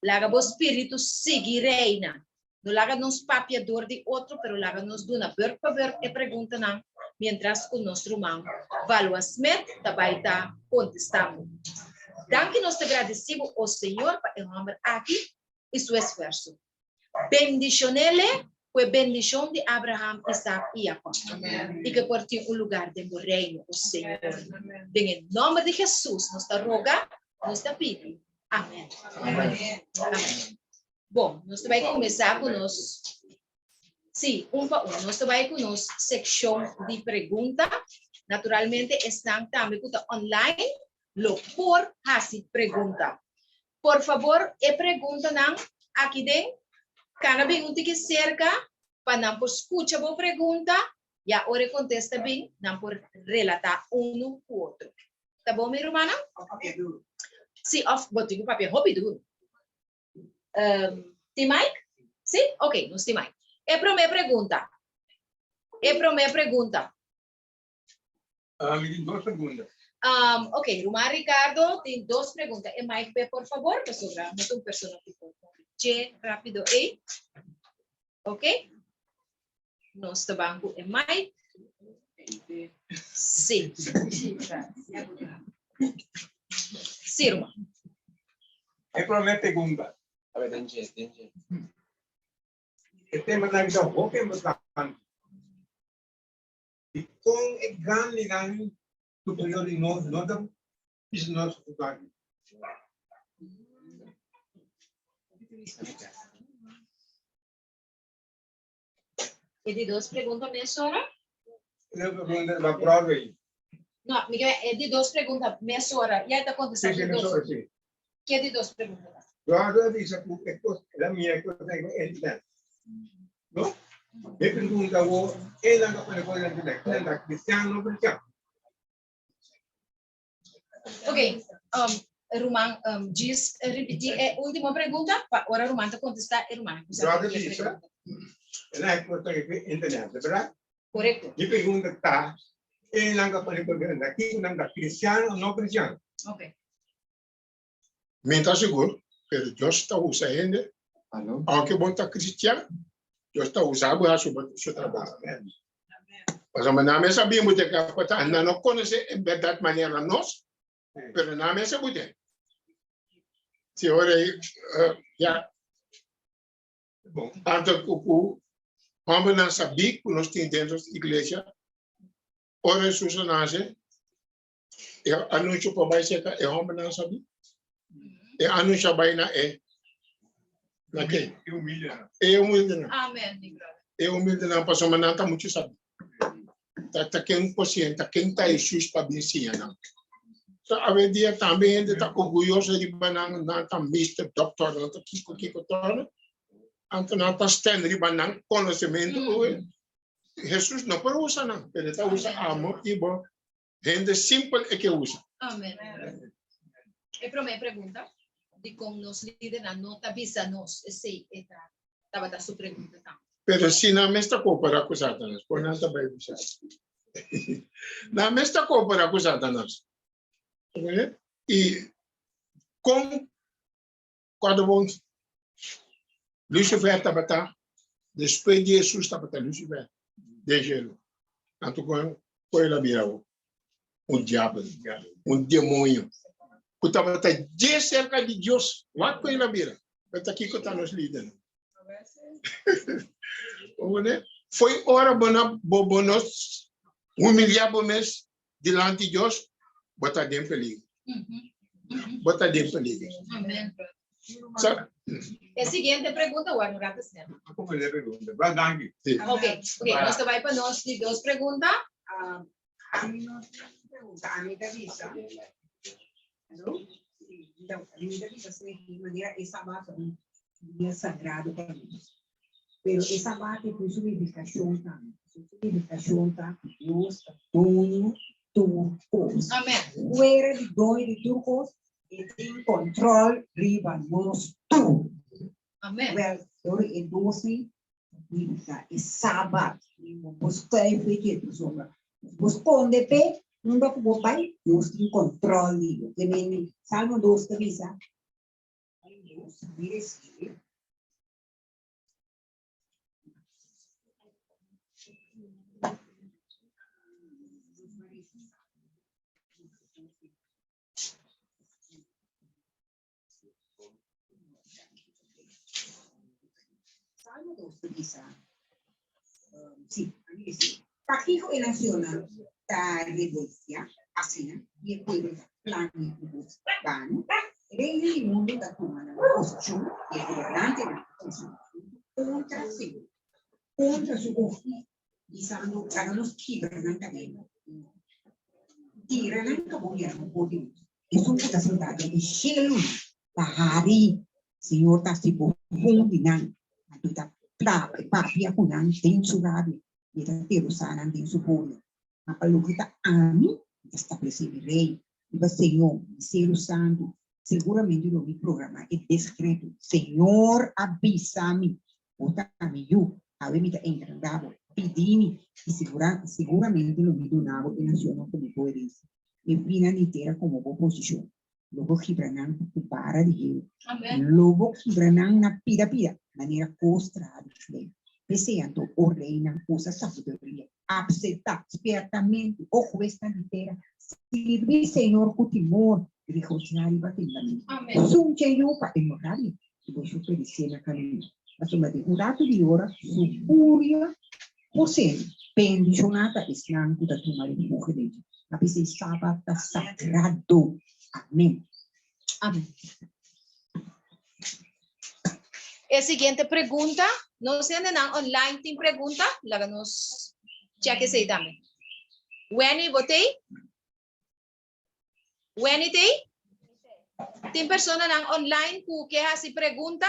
Laga bo spiritu sigui reina. No laga nos papia dor di otro, pero laga nos duna beurt pa beurt e preguntanan miéntras ku nos ruman Valua Smith ta bai ta kontestando. Danki nos ta gradisí bo, o Señor, pa e hòmber aki i su esfuerso. Bendishon'ele ku e bendishon di Abraham, Isaac i Jacob, i ku e por tin un lugar den bo reino, o Señor. Den e nòmber di Hesus nos ta roga, nos ta pidi. Amen. Amen. Bon, nos ta bai kuminsá ku nos, sí, un pa un. Nos ta bai ku nos sekshon di pregunta. Naturalmente esnan tambe ku ta online lo por hasi pregunta. Por fabor e preguntanan aki den kana bin un tiki serka pa nan por skucha bo pregunta ya ora e kontesta bin nan por relatá unu ku otro. Ta bon mi rumannan? Sí, òf bo tin ku papia hopi duru. Tin mic? Sí? Ok, nos tin mic. E promé pregunta. E promé pregunta. Mi tin dos pregunta. Ok, ruman Ricardo tin dos pregunta. E mic pe por fabor, pasobra no ta un persona ku por che rápido ei. Ok? Nos ta ban ku e mic. Sí. Sí, ruman. E promé pregunta. A ver, den dje, den dje. E temanan ta hopi importante. Dikon e grandinan superior di nos no ta bisa nos esaki? E di dos pregunta mesora? E pregunta na Broadway. No, Miguel, e di dos pregunta mesora. Ya ta contestando Sí, sí, dos. mesora, sí. Ke di dos pregunta? Broadway a bisa ku e kos, el a mira e kos ei ku internet. No? E pregunta wo, e nan ta pone kos na internet, nan ta cristiano o cristiano? Ok, um, Ruman, um, djis ripití e último pregunta, pa ora Ruman ta kontestá e Ruman. Brother bisa, e nan e kos ei ku internet, berdat? Korekto. Mi pregunta ta, e nan ta pone kos na internet, kiko nan ta cristiano o no cristiano? Ok. Mi ta sigur, pero Dios ta usa hende, aunke bo ta cristian, Dios ta usa bo haci su trabou. Pasobra nan mes a bin bo te ka pa nan no conoce en berdad manera nos, pero nan mes a bute. Si ora ya, anto ku hombernan sabí ku nos tin den nos iglesia, ora Jesus a nace, E anuncio por bai cerca e hombernan sabi. E anuncio a bai na e na ken? E humildenan. E humildenan. Amen, mi brother. E humildenan pasobra nan ta mucho sabi. Ta ta ken por siña, ta ken ta Jesus pa bin siña nan. So awendia tambe hende ta orguyoso riba nan, nan ta mister, doctor, nan ta kiko kiko todo. Anto nan ta stand riba nan conocimento. Jesus no por usa nan, pero e ta usa amo y bo Hende simpel e ke usa. Amen. E promé pregunta, dikon nos lidernan no ta bisa nos esei? E ta tabata su pregunta tambe. Pero si nan mes ta kooperá ku Satanas, kon nan ta bai bisa? Nan mes ta kooperá ku Satanas. I kon Cuando bon Lucifer tabata, despues di Jesus tabata Lucifer den cielo. Anto con con el a bira awo? Un diabel, un demonio cu tabata dje cerca di Dios. Wak con el a bira. Pero ta kico ta nos lidernan? Bo Foi ora bo na bo bo no humilia bo mes dilanti Dios, bo ta den peligro. Bo ta den peligro. Amen. So, E siguiente pregunta, wak un rato snel. Como le pregunta? Ba danki. Sí. Ok, ok, nos ta bai pa nos di dos pregunta. Ah, ami no tin pregunta, ami ta bisa. Hello? Sí, ami ta bisa si manera e sabat ta un dia sagrado pa nos. Pero e sabat e tin su nifikashon tambe. Su nifikashon ta ku Dios ta doño tur kos. Amen. Fuera di doño di tur kos, e tin kòntròl riba nos tur. Amen. Wèl, dor e dosi nifiká e sabat. Bo por skuif e ketu sombra. Bo skonde p'e, unda ku bo bai, Dios tin kòntròl di bo. Ke men Salmo dos ta bisa, Dios mi resibi. Salmo 2 ta bisa, sí, a mi dice, Pakiko e nacionnan ta rebolsia asina i e pueblo ta plania un kos bano? E reinan di mundu ta tuma nan posishon i e gobernantenan ta konspirá huntu kontra Señor, kontra su ungí, bisando, Laga nos kibra nan kadena i tira nan kabuya for di nos. Esun ku ta sintá den e shelunan ta hari. Señor ta hasi bofon di nan, anto e ta papia ku nan den su rabia i e ta terosá nan den su furia. Ma pa loke ta ami, mi ta stablesé mi reino riba Señor, mi seru santu. Seguramente lo mi programá e deskreto. Señor a bisa mi, Bo ta mi yu, awe mi ta enkargá bo. Pidi mi, i seguramente lo mi duna bo e nacionnan komo bo herensia, e finnan di tera komo bo posishon. Lo bo kibra nan ku bara di heru. Lo bo kibra nan na pida pida, manera kos traha di flei. P'esei anto, o reinan, usa sabiduria, apseptá spiertamentu, o huesnan di tera, sirbi Señor ku timor, regosihá riba temblamentu. Suncha yu pa e no rabia, i boso peresé na kaminda, pasobra den un ratu di ora su furia por ser. Bendishoná ta esnan ku ta tuma refugio den dje, ta p'esei Sabat ta sagrado. Amén. Amén. E siguiente pregunta, nos hendenan online tin pregunta? Laga nos check esei tambe. Wenny, bo tei? Wenny tei? Tin personanan online ku ke hasi pregunta?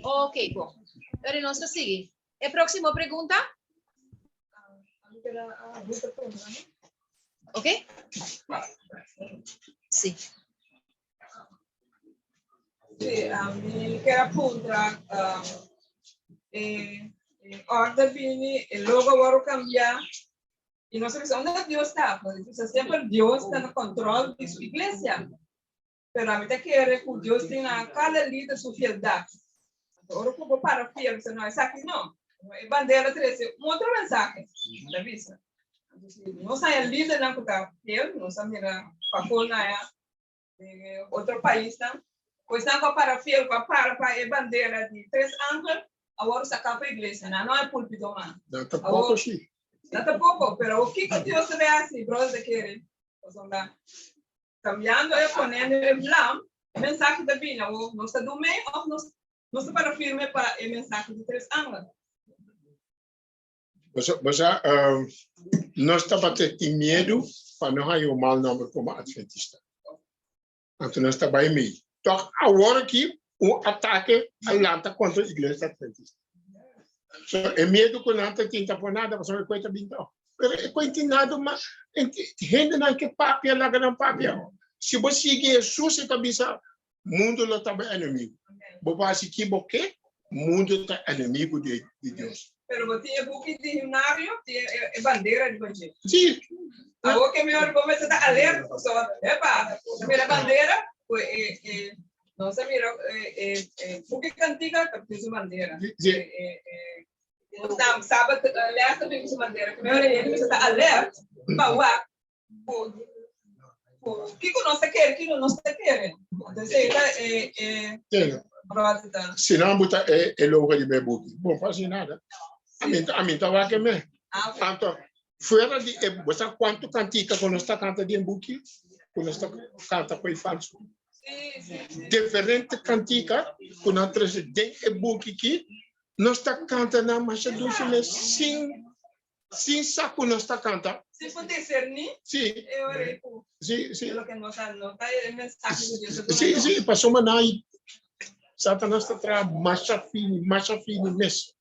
Ok, bon. Pero nos ta sigui. E próximo pregunta? Ok? Sí. Sí, ami kier a puntra, um, eh, eh, orde bini, e logo a wòrdu kambiá, i nos a bisa, unda Dios ta? Porque semper Dios ta na control di su iglesia. Pero ami ta kere ku Dios tin na kada lider su fieldat. Anto ora ku bo para fiel, bisa no, esaki no. E bandera trese un otro mensahe, ta bisa. Anto si nos haña lidernan ku ta fiel, nos a mira pafó na den otro paisnan, ku esnan ku a para fiel, ku a para pa e bandera di tres angel, awor saka pa iglesia. Nan no a pulpito mas. Nan ta poko si. Nan ta poko, pero kiko Dios ta bay hasi, brother ta kere? Pasobra Cambiando e poniendo e vlam, e mensahe ta bini awor, nos ta dum'é of nos nos ta para firme pa e mensahe di tres angel? Boso, boso, um, nos tabata tin miedu pa no haña un mal nomber como adventista. Anto nos ta bai mei. Toch awor aki un atake a lanta contra iglesia adventista. So, e miedu ku nan ta tin ta por nada, pasobra e koe ta bin toch. Pero e koe tin nada mas. Hendenan ke papia, laga nan papia. Si bo sigui Hesus, e ta bisa, mundu lo ta bo enemigu. Bo por hasi ki bo ke, mundu ta enemigu di Dios. Pero bo tin e buki di himnario, tin e bandera riba dje. Sí. Awor ke mihor bo mester ta alerta, pasobra, epa, bo mira bandera, ku e, e, nos a mira e, e buki kantika ta tin su bandera. Sí. E, e, e, Sabat les ta bin ku su bandera. Ke mihor e hende mester ta alert pa wak ku, ku kiko nos ta kere, kiko nos ta kere. Entonces e ta e, e, Tene. brother ta. Si nan buta e, e logo di me buki, bon fasi nada. A mi ta wak e me. Ah, ok. Anto, fuera di e, bo sa kuantu kantika ku nos ta kanta den buki, ku nos ta kanta ku e falsu. Sí, sí, sí. Diferente kantika ku nan trese den e buki ki, nos ta kanta nan masha dushi mes sin sin sa ku nos ta kanta. Sin por discerní Sí, e ora ei ku sí, sí. loke nos a nota e mensahe ku Dios a duna Sí, nos. sí, pasobra nan Satanas ta traha masha fini, masha fini mes.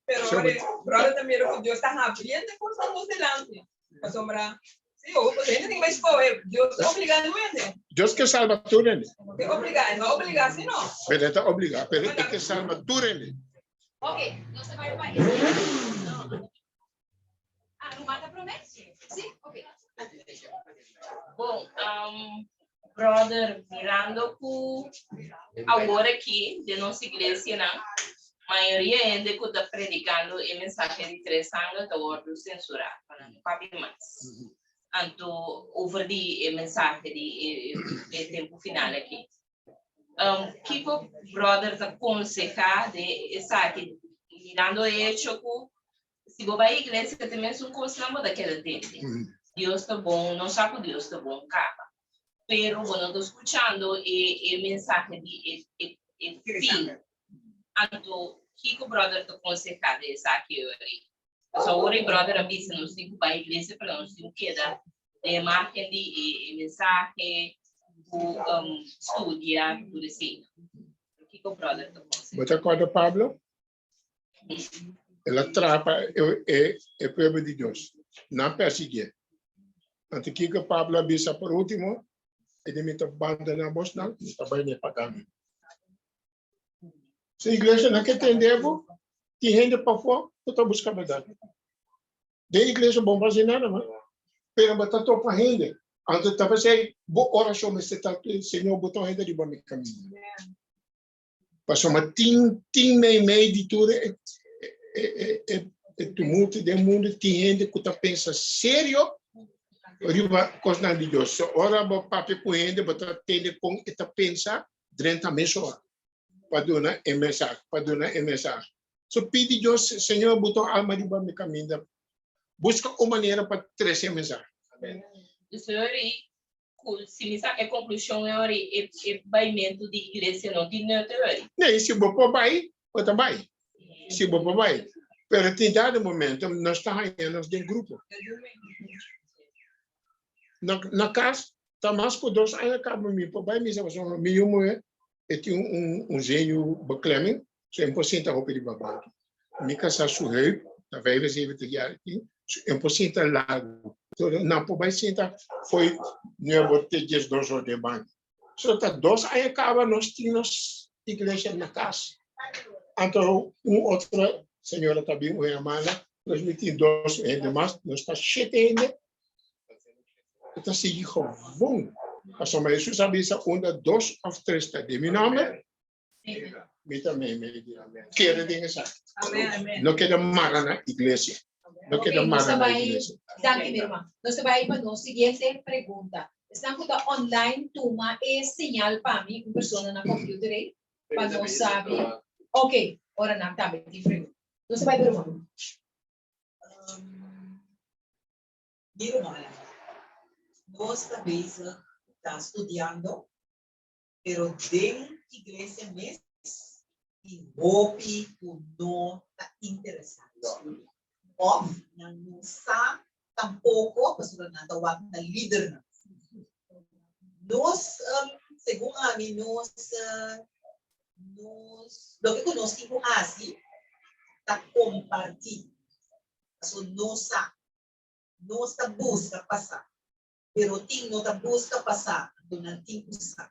Pero So, ora brother ta mira ku Dios ta habriendo kosnan nos dilanti. Pasobra, sí, o hende tin bai skohe, Dios ta obliga no hende. Dios ke salba tur hende. No ke obliga, e no obliga si no. Pero e ta obliga, pero e ke salba tur hende. Ok, nos ta bai pa e Ah, ruman ta promé? Sí? Ok. Bon, um, brother, mirando ku awor aki den nos iglesianan, mayoria hende ku ta predikando e mensahe di tres angel ta wòrdu sensurá pa nan no papia mas. Anto over di e mensahe di e, e tempu final aki. Um, kiko brother ta konsehá den esaki, mirando e hecho ku si bo bai iglesia te mesun kosnan bo ta keda tende. Dios ta bon, nos sa ku Dios ta bon kaba. Pero bo no ta skuchando e e mensahe di e e e fin. Anto kiko brother ta konsehá den esaki ora? Pasobra ora e brother a bisa nos tin ku bai iglesia pero nos tin ku keda den e margen di e e mensahe ku um studia tur esei. Kiko brother ta konsehá? Bo ta kòrda Pablo? El a traha pa e, e pueblo di Dios. Nan persiguié. Anto kiko Pablo a bisa por último? E di mi ta bandoná bosnan, mi ta bai na e pagano. Si iglesia no ke tende bo, tin hende pafó ku ta buska bèrdat. Den iglesia bo no por hasi nada mas, pero bo ta topa hende. Anto ta p'esei bo orashon mester ta, Señor, bo ta un hende riba mi kaminda. Pasobra tin tin meimei di tur e e e e tumulto den mundu tin hende ku ta pensa serio riba kosnan di Dios. So ora bo papia ku hende bo ta tende kon e ta pensa drenta mesora pa duna e mensahe, pa duna e mensahe. So pidi Dios, Señor bo ta un alma riba mi kaminda, buska un manera pa trese e mensahe. Amen. Señor, ku si mi saka e konklushon e ora e e baimentu di iglesia no tin nut e ora. Nee, si bo por bai, bo ta bai. Si bo por bai. Pero tin dado momento nos ta haña nos den grupo. Na na kas ta mas ku dos aña kaba mi por bai misa pasobra mi yu muhé e tin un un zenuwbeklemming, so e por sinta hopi riba banki. Mi kasá su heup ta 75 jaar e tin, so e por sinta largu. So nan por bai sinta fo'i nuebe te diesdos or den banki. So ta dos aña kaba nos tin nos iglesia na kas. Anto un otro señora ta bin un hermana, nos mi tin dos hende mas, nos ta shete hende. E ta sigui gewoon. Pasobra Hesus a bisa unda dos of tres ta den mi nomber, Mi ta meimei di nan. Kere den esaki. No keda mara na iglesia. No keda mara na iglesia. Danki, mi herman. Nos ta bai pa nos siguiente pregunta. Esnan ku ta online, tuma e señal pa mi, un persona na computer ei, pa nos sabi. Ok, ora nan tambe tin pregunta. Nos ta bai pa ruman. Mi rumannan, nos ta bezig ta studiando pero den iglesia mes tin hopi ku no ta interesá den studia òf nan no sa tampoko pasobra nan ta wak na lidernan. Nos, segun ami, nos nos loke ku nos tin ku hasi ta kompartí pasobra nos sa, nos ta buska pa sa. pero tin no ta buska pa sa, anto nan tin ku sa.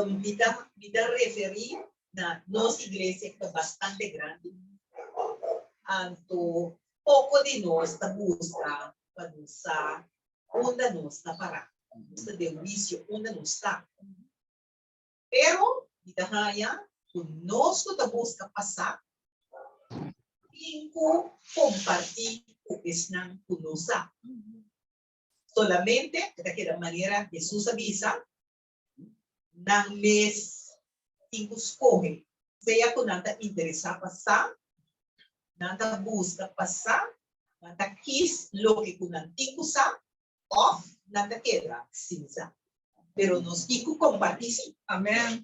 Mi ta mi ta referí na nos iglesia ku ta bastante grandi, anto poko di nos ta buska pa nos sa unda nos ta pará, nos ta den huisio unda nos ta. Pero mi ta haña ku nos ku ta buska pa sa tin ku kompartí ku esnan ku no sa. Solamente e ta keda manera Hesus a bisa, nan mes tin ku skohe, sea ku nan ta interesá pa sa, nan ta buska pa sa, nan ta kis loke ku nan tin ku sa, òf nan ta keda sin sa. Pero nos tin ku kompartí sí. Amèn.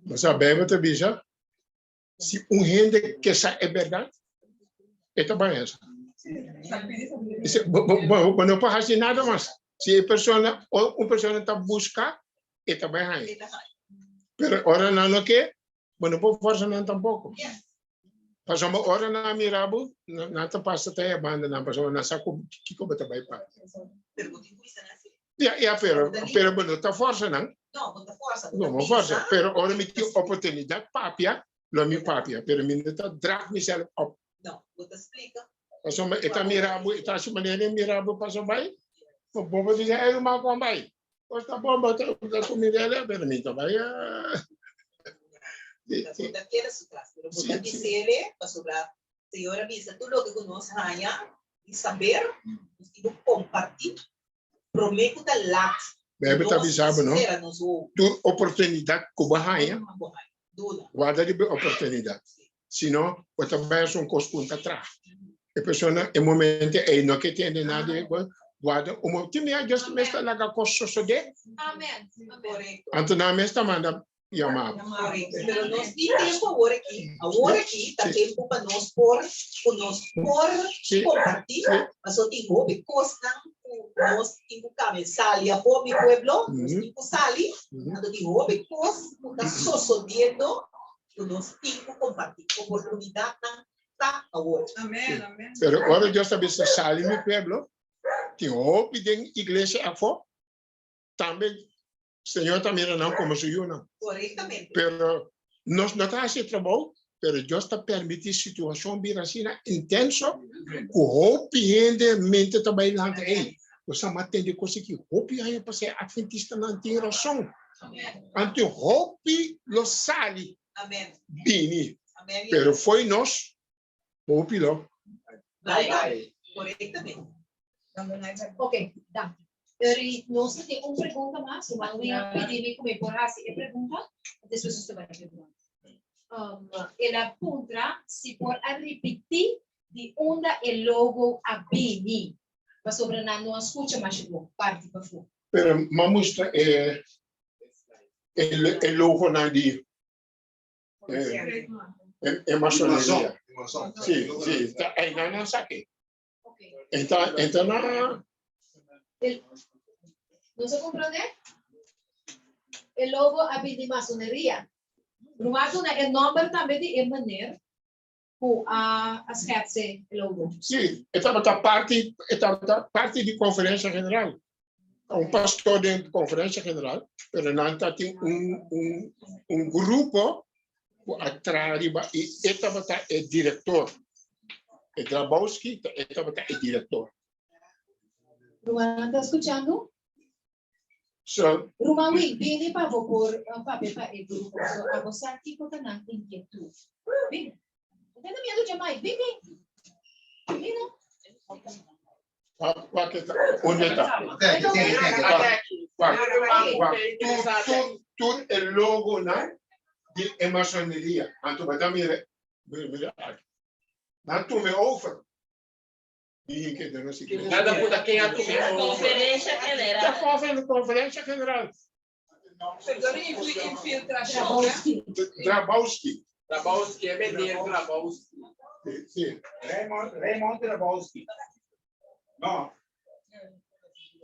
Bo sa Bijbel ta bisa, si un hende ke sa e bèrdat, e ta baña sa. Dice, bo, bo, bo, bo no por hasi nada mas. Si e persona, o un persona ta buska, e ta bai haña. Pero ora nan no ke, bo no por forsa nan tampoko. Pasobra ora nan mira bo, nan ta pasa ta e banda nan, pasobra nan sa ku kiko bo ta bai pa. Pero bo tin ku bisa nan si. Ya, ya, pero, pero bo no ta forsa nan. No, bo ta forsa. No, bo forsa. Pero ora mi tin oportunidat papia, lo mi papia. Pero mi no ta drag mezelf op. No, bo ta splika. Pasobra e ta mira bo, e ta hasi manera e mira bo paso bai. Bo bo bisa, ey ruman kon bai? Kos ta bon, bo ta kumind'é, pero mi ta bai. Bo ta keda su tras, pero bo ta bis'é pasobra Señor a bisa tur loke ku nos haña di saber, nos tin ku kompartí promé ku ta lat. Bijbel ta bisa bo, no? Tur oportunidat ku bo haña, warda riba e oportunidat. Si no, bo ta bai hasi un kos ku no ta traha. E persona e momento ei no ke tende nada di bo, warda un momento. Tin mia Dios mes ta laga kos sosodé. Anto nan mes ta manda yama bo. Pero nos tin tempu awor aki. Awor aki ta tempu pa nos por, ku nos por kompartí. Pasobra tin hopi kosnan ku nos tin ku kambia. Sali afó mi pueblo, nos tin ku sali. Anto tin hopi kos ku ta sosodiendo ku nos tin ku kompartí. Oportunidatnan ta awor. Amen, amen. Pero ora Dios ta bisa sali mi pueblo, tin hopi den iglesia afó, tambe Señor ta mira nan como su yunan. Correctamente. Pero nos no ta haci e trabou, pero Dios ta permiti situacion bira asina intenso cu hopi hende mente ta bay lanta, ey, bo sa matende cos aki, hopi aña pasa e adventistanan tin razon. Anto hopi lo sali Amen. bini. Amen. Pero fo'i nos, hopi lo. Bai. Correctamente. Ok, danki. Eri, nos tin un pregunta mas, ruman Win a pidi mi ku mi por hasi e pregunta, despues nos ta bai pregunta. El a puntra si por a ripití di unda e logo a bini, pasobra nan no a skucha masha bon, parti pafó. Pero m'a mustra e e logonan di e masoneria. Sí, sí, ta einan nan saki. Enta, enta na. El, no se comprende? E logo a bin di masoneria. Ruman duna e nomber tambe di e meneer ku a a schetse e logo. Sí, e tabata parti, e tabata parti di Conferencia General. Un pastor den Conferencia General, pero nan ta tin un, un, un grupo ku a traha riba i e tabata e direktor. E Grabowski, e tabata e direktor. Rumannan ta skuchando? So, Ruman Will, bini pa bo por papia pa e grupo. So, abo sa kiko ta nan inkietut. Bini. No tene miedu djamai. Bin, bin. Bin no. Wak, wak e ta. Unda e ta? Wak, wak, wak. Tur, tur, tur e logonan di e masoneria. Anto bo ta mira, mira, mira aki. Nan tuma e over. Nada puta ken a tuma e over. Conferencia General. Ta confer, Conferencia General. Perdón, infiltracion, eh? Grabowski. Grabowski, e meneer Grabowski. Sí, sí. Raymond, Raymond Grabowski. No.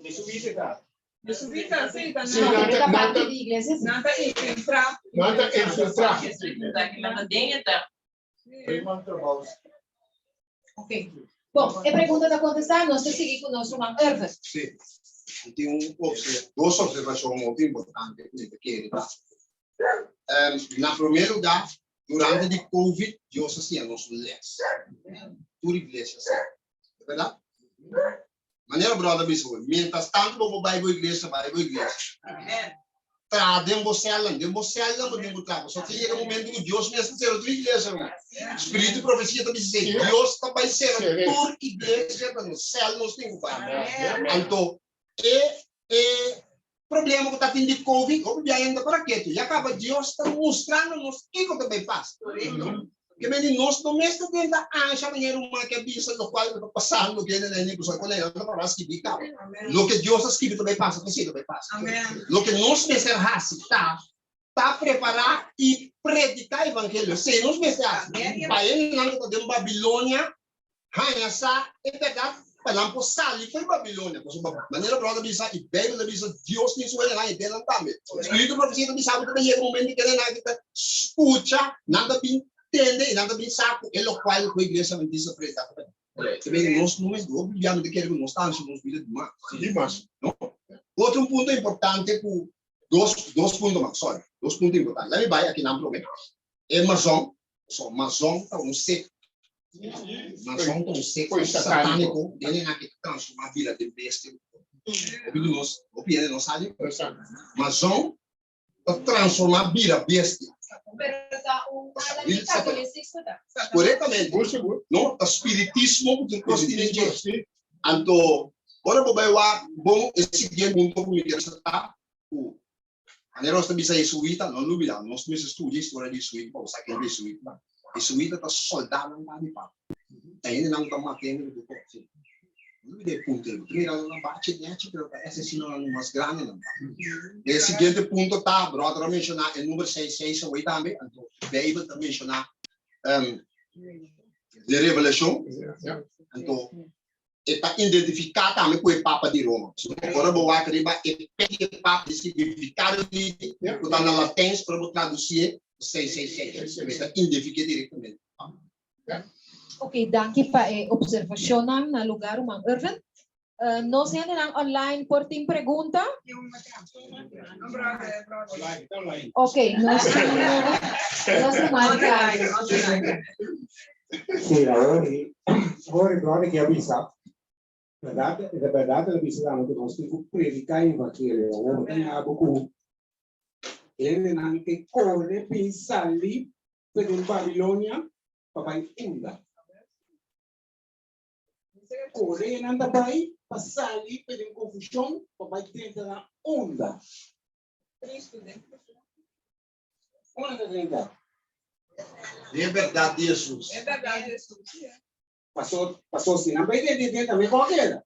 Jesuita ta. Jesuita, sí, ta Sí, nan. nan ta, nan ta, Di iglesia, sí. Nan ta infiltra. Nan ta infiltra. Jesuita, ki nan ta den e ta. Raymond Grabowski. Ok. Bon, e pregunta ta kontestá. Nos ta sigui ku nos ruman Irvin. Sí. Mi tin un obse dos observashon hopi importante ku mi ta kere ta. Na promé lugá, durante di Covid, Dios a siña nos un lès. Tur iglesia sa. E bèrdat? Manera bròder a bisa hoy, mientras tanto bo por bai bo iglesia, bai bo iglesia. Traha den bo sèlnan, den bo sèlnan bo tin ku traha. Pasobra ta yega momento ku Dios mes ta sera tur iglesia, ruman. Spiritu di profesia ta bisa esei, Dios ta bai sera tur iglesia, ta nos sèl nos tin ku bai. Anto e e problema ku ta tin di covid, hopi bia hende para ketu, ya kaba Dios ta mustrando nos kiko ta bai pasa. Ke mende nos no mester tenta ansha manera ruman ke a bisa lokual ku ta pasando ke na hende pasobra ku nan ta para skibi kaba. Loke Dios a skibi ta bai pasa ta si ta bai pasa. Loke nos mester hasi ta ta prepará i prediká evangelio. Esei nos mester hasi pa hendenan ku ta den Babilonia haña sa e bèrdat pa nan por sali for di Babilonia. Pasobra manera Bròder a bisa i Beibel ta bisa, Dios tin su hendenan i den nan tambe. Spiritu di profesia ta bisa bo ku ta yega un momento ku hendenan aki ta skucha, nan ta bin tende i nan ta bin sa ku e lokual ku e iglesia adventista prediká ta bèrdat. Te bini nos no mes hopi bia no ta kere ku nos ta hansi nos bida dimas. Dimas. No? Otro un punto importante ku dos dos punto mas, sorry, dos punto importante. Lami bai aki nan promé. E mazon, so mazon ta un sekta. Mazon ta un sekta satániko, den nan ke ta transformá bira den bestia. Hopi di nos, hopi hende no sa di. Mazon ta transformá bira bestia. Pero ta un ala di katolicismo ta. Korektamente. No, ta spiritismo ku tur kos tin den dje. Anto, ora bo bai wak bon e siguiente punto ku mi kier sa ku Manera nos ta bisa Jesuita, no lubida, nos mester studia historia di Jesuita pa bo sa ken ta Jesuita. Jesuita ta soldadonan ta di papa. Ta hendenan ku ta mata hende ku tur kos. No lubida e punto ei. Bo ta mira nan bachi nechi, pero ta asesinonan mas grandenan ta. E siguiente punto ta, bròder a menshoná e number seis seis awei tambe, anto Beibel ta menshoná den Revelashon, anto E ta identifiká tambe ku e Papa di Roma. Ora bo wak riba e pe di e Papa, di skirbi Vicario di, ku ta na Latins, ora bo tradusié, 666. E ta identifiké direktamente ku Papa. Ok, danki pa e observashonnan na lugar, ruman Irvin. Nos hendenan online por tin pregunta? Ok, nos tin nos ruman Ricardo. Sí, awor awor e bròder ke a bisa, bèrdat, e ta bèrdat el a bisa tambe ku nos tin ku prediká e evangelio. Awor bo ta ña bo ku. Hendenan ke kore bin sali for den Babilonia pa bai unda? Kore nan ta bai pa sali for den konfushon pa bai drenta na unda? Unda ta drenta? Den bèrdat di Hesus. Paso, paso si nan bai drenta drenta mehor keda.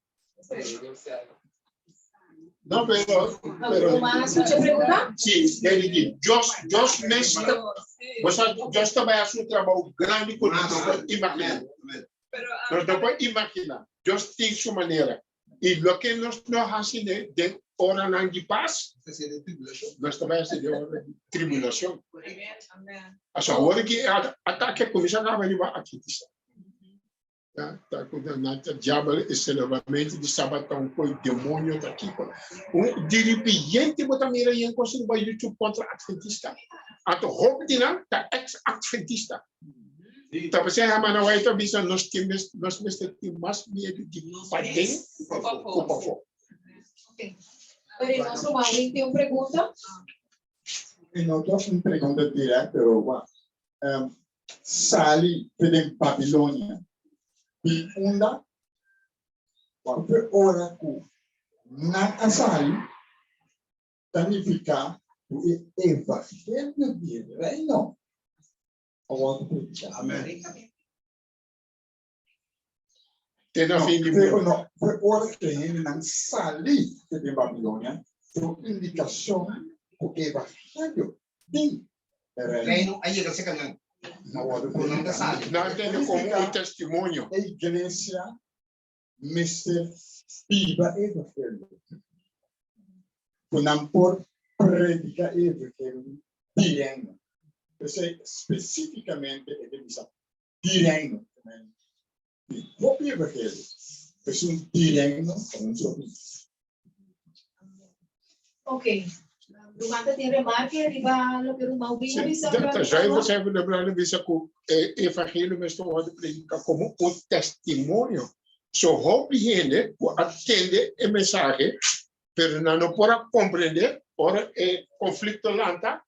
No, pero, pero Ruman, escucha pregunta? Sí, Derigi, Dios, Dios mes, o sea, Dios ta bai hasi un trabou grandi ku nos no por imaginá. Nos no por imaginá. Dios tin su manera. I loke nos no hasi den, den oranan di pas, nos ta bai hasi den ora di tribulashon. Pasobra awor ki e atake kuminsá kaba riba adventista. Ta, ta ku na nan ta diabel e selebramentu di sabat ta un koi demonio ta kiko. Un diripiente bo ta mira yen kos riba YouTube kontra adventista. Anto hopi di nan ta ex adventista. Ta p'esei hermana White ta bisa nos tin mes nos mester tin mas miedu di paden ku pafó. Pero nos ruman Win tin un pregunta. E no ta un pregunta direct, pero wak. Sali fe den Babilonia bin unda? Hopi ora ku nan a sali ta nifiká ku e evangelio di Reino a wòrdu prediká. Te na fin di Pero mundu. no, fe ora ku e hendenan sali fe den Babilonia, ta un indikashon ku e evangelio di e Reino Reino a yega serka nan. a wòrdu Ku nan ta prediká. sali. Nan tene komo un testimonio. E iglesia mester biba e evangelio, ku nan por prediká e evangelio di Reino. P'esei spesífikamente e ta bisa di Reino. Di hopi evangelio, esun di Reino ta un solo. Ok. Ruman ta tin remarke riba loke ruman Win a bisa? Ta zuiver zijn we de bisa ku e evangelio mester wòrdu prediká komo un testimonio. So hopi hende ku a tende e mensahe, pero nan no por a komprendé ora e konflikto lanta,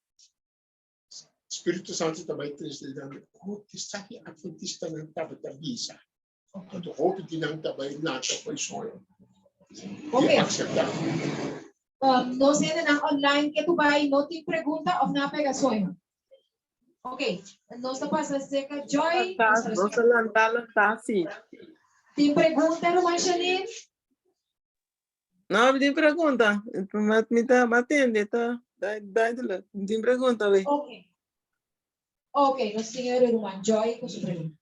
Spiritu Santu ta bai trese nan, oh, esaki adventistanan tabata bisa. Anto hopi di nan ta bai lanta for soño. Ok. I akseptá. Nos hendenan online ke tu bai no tin pregunta òf nan a pega soño? Ok, nos ta pasa serka Joy. Nos a lanta lanta si. Tin pregunta ruman Shanine? No, mi tin pregunta. Ma mi ta atende, ta duidelijk. Mi tin pregunta we. Ok. Ok, nos tin e ruman Joy ku su pregunta.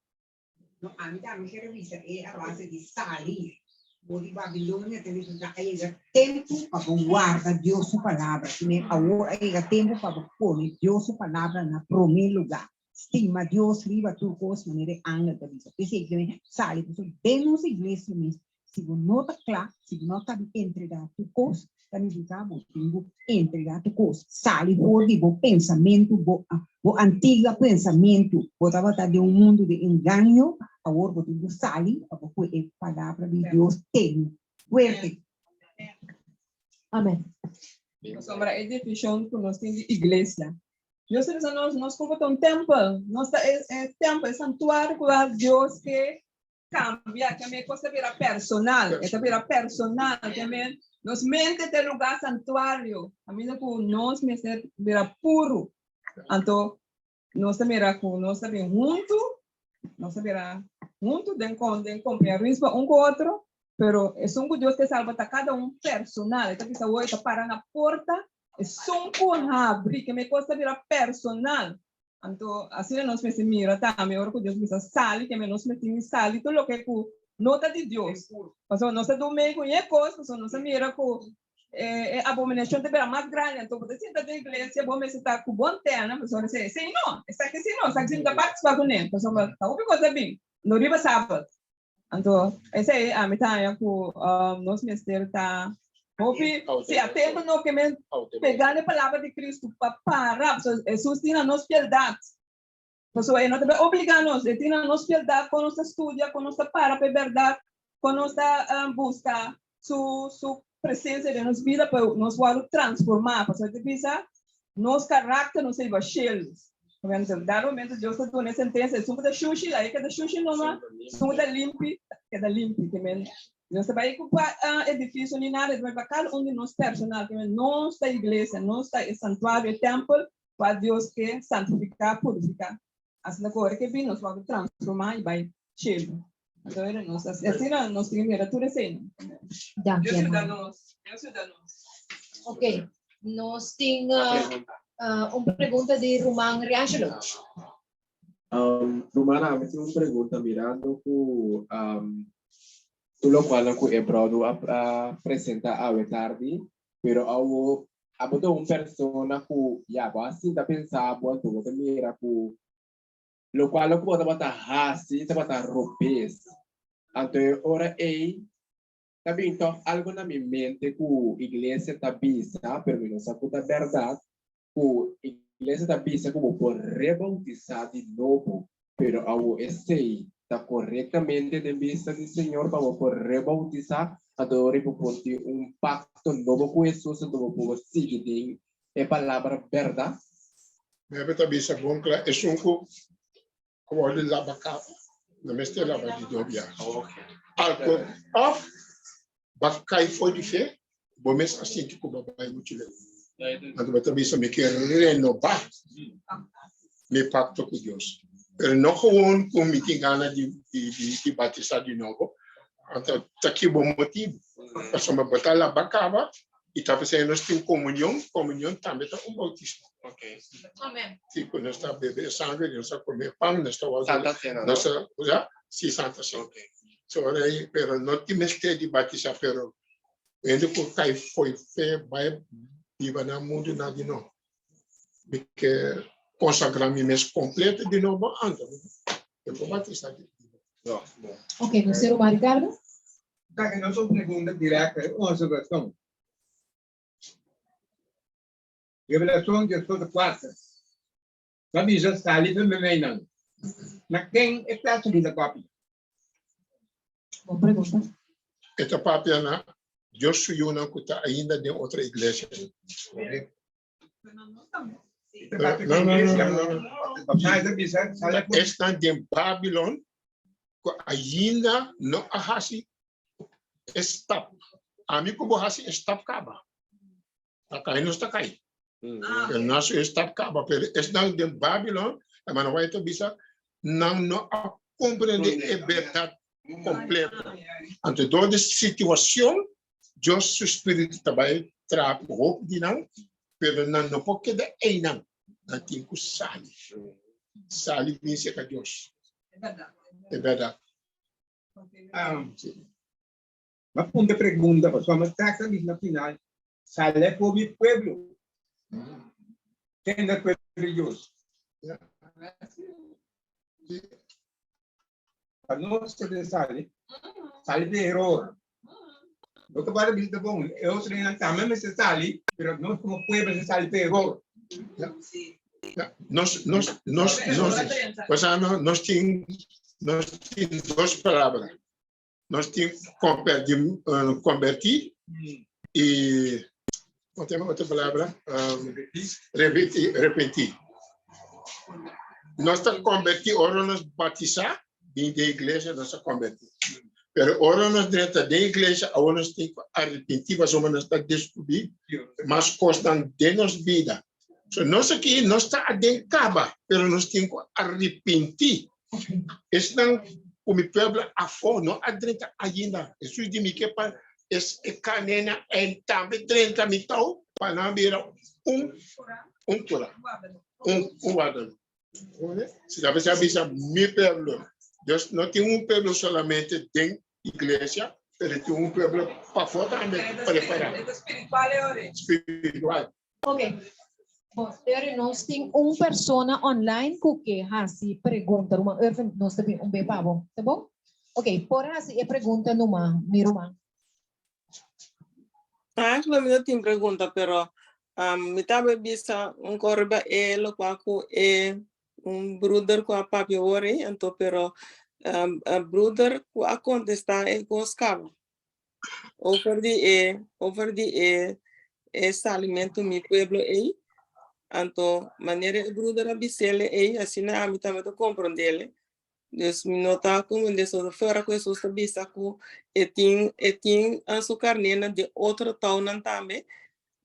No, ami tambe quiero bisa e a base di sali for di Babilonia ta resulta a yega tempu pa bo warda Dios su palabra. Primer awor a yega tempu pa bo pone Dios su palabra na prome lugar. Stima Dios riba tur kos manera e angel ta bisa. P'esei ke sali pasobra den nos iglesia mes Si bo no ta kla, si bo no ta di entregá tur kos, ta nifiká bo tin ku entregá tur kos. Sali for di bo pensamentu, bo bo antigua pensamentu. Bo tabata den un mundu di engaño, awor bo tin ku sali pa bo pue e Palabra di Dios tene fuerte. Amen. Pasobra e definishon ku nos tin di iglesia. Dios ta bisa nos, nos kurpa ta un tèmpel. Nos ta e e tèmpel, e santuario ku Dios ke Cambia, ke men cos ta bira personal, e ta bira personal, ke men nos mente ta e lugar santuario, caminda cu nos mester bira puru. Anto nos ta mira cu nos ta bin huntu, nos ta bira huntu den con den compañerismo un cu otro, pero esun cu Dios ke salba ta cada un personal, e ta bisa awor e ta para na porta, esun cu habri, ke men cos ta bira personal. Anto, asina nos mester mira tambe ora ku Dios bisa sali, keme nos mester tin sali tur loke ku no ta di Dios. Pasobra nos ta dumei ku e kos, pasobra nos a mira ku e abominashon ta bira mas grandi. Anto bo ta sinta den iglesia, bo mester ta ku bon tena, pasobra esei esei no, esaki si no, esaki si no ta partisipá kuné, pasobra ta hopi kos a bin, no riba sabat. Anto, esei ami ta haña ku nos mester ta hopi, si atento no ke men pegá na e palabra di Kristu pa para, pasobra Hesus tin na nos fieldat. Pasobra e no ta bai obligá nos, e tin na nos fieldat kon nos ta studia, kon nos ta para pa e bèrdat, kon nos ta buska su su presensia den nos bida pa nos wòrdu transformá. Pasobra e ta bisa. Nos karakter nos ta riba shelu. Momento, dado momento Dios ta duna e sentensia, esun ku ta shushi, laga e keda shushi numa, esun ku ta limpi, keda limpi. Ke men, Dios ta bai ku pa edifisio ni nada, e ta bai pa kada un di nos personal. Ke men, nos ta iglesia, nos ta e santuario, e tèmpel kua Dios ke santifiká, purifiká. Asina ku ora ke bin nos wòrdu transformá i bai shelu. Anto era nos asina nos tin mira tur eseinan. Danki, Dios yuda hermano. nos. Dios yuda nos. Ok, nos tin un pregunta di Ruman Riangelo. Um, Rumana, mi tin un pregunta mirando ku um, tur lokual ku e bròder a, a presenta awe tardi, pero awo abo ta un persona ku ya bo a sinta pensa bo anto bo ta mira ku lokual ku bo tabata hasi tabata robes. Anto e ora ei ta bin tòg algu na mi mente ku iglesia ta bisa, pero mi no sa ku ta bèrdat, ku iglesia ta bisa ku bo por reboutisá di nobo, pero awo esei ta korektamente den bista di Señor pa bo por reboutisá, anto ora bo por tin un pakto nobo ku Hesus, anto bo por sigui den e palabra bèrdat? Bijbel ta bisa bon kla, esun ku a wòrdu laba kaba, no mester laba di dos biaha. Alko òf bo a kai for di fe, bo mes a sinti ku bo a bai muchu leu. Anto bo ta bisa, Mi ke renobá mi pakto ku Dios. Pero no gewoon ku mi tin gana di di batisá di nobo. Anto ta ki bo motibu? Pasobra bo ta laba kaba I ta p'esei nos tin komunion, komunion tambe ta un boutismo. Okay. Amen. Si ku nos ta bebe e sangre, nos ta kome e pan, nos ta wòrdu. Santa Sena, no? Nos ta, ya, si Santa Sena. Okay. So ora ei, pero no tin mester di batisá, pero hende ku kai fo'i fe bai biba na mundu na di no. Mi ke konsagrá mi mes kompleto di nobo anto mi por batisá di nobo. Ok, nos tin ruman Ricardo. Kaka no son pregunta directa, es un observacion. Revelacion 18, 4. Ta bisa sali fe memeinan. Na ken e teksto di ta papia? Bon pregunta. E ta papia na Dios su yunan ku ta ainda den otro iglesia. No, no, no, no, no. Esnan den Babilon ku ainda no a hasi e stap. Ami ku bo hasi e stap kaba. Ta kai nos ta kai. Pero no hasi e stap kaba. Pero esnan den Babilon, hermano White ta bisa, nan no a komprende e bèrdat kompleto. Anto dor di situashon Dios su spiritu ta bai traha ku hopi di nan, pero nan no por keda einan, nan tin ku sali, sali bin serka Dios. E bèrdat. Ma punta pregunta, pasobra mi tekst a bisa na final, Sale for mi pueblo. Ken ta pueblo di Dios? Pa nos que sali, sali de error. Lo que para bisa bon, e otro nan tambe mester sali, pero nos como pueblo se sali de error. Ja. Nos, nos, nos, nos, o no, nos tin, nos tin dos palabra. Nos tin converti, converti y, ¿cómo se llama otra palabra? Um, repetir, repentir. Nos ta converti ora nos batisa bin den iglesia nos ta converti. Pero ora nos drenta den iglesia awor nos tin ku arrepenti pasobra nos ta descubri mas kosnan den nos bida. So nos aki nos ta aden kaba pero nos tin ku arrepenti. Esnan ku mi pueblo afó no a drenta ainda. Hesus di mi ke pa es e kanena en tambe drenta mi tou pa nan bira un un kura, un un wardadó. Si ta bisa bisa mi pueblo. Dios no tin un pueblo solamente den iglesia, pero tin un pueblo pafó tambe prepará. Spiritual. Ok. Bon, pero nos tin un persona online ku ke hasi pregunta. Ruman Irvin, nos ta bin un be pa bo. Ta bon? Ok, por hasi e pregunta numa, mi ruman. Eigenlijk mi no tin pregunta, pero um, mi taba bisa un korba e lokual ku e un broeder ku a papia awor ei, anto pero um, a broeder ku a kontestá e kos kaba. Over di e, over di e, e salimento mi pueblo ei. Anto manera e bruder a bis'ele ei, asina ami tambe ta komprond'ele. Dus mi no ta komprondé so fuera ku Hesus ta bisa ku e tin e tin su karnénan den otro tounan tambe.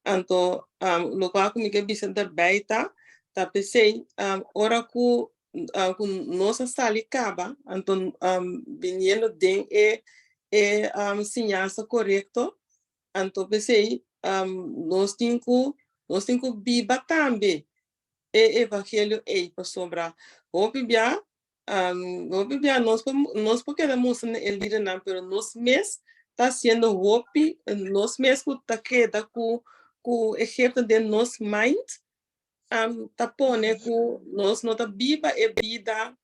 Anto lokual ku mi ke bisa derbei ta, ta p'esei ora ku ku nos a sali kaba, anto biniendo den e e siñansa korekto, anto p'esei nos tin ku nos tin ku biba tambe e evangelio ei, pasobra hopi bia hopi bia nos por nos por keda mustra na e lidernan, pero nos mes ta hasiendo hopi, nos mes ku ta keda ku ku Egipto den nos mind ta pone ku nos no ta biba e bida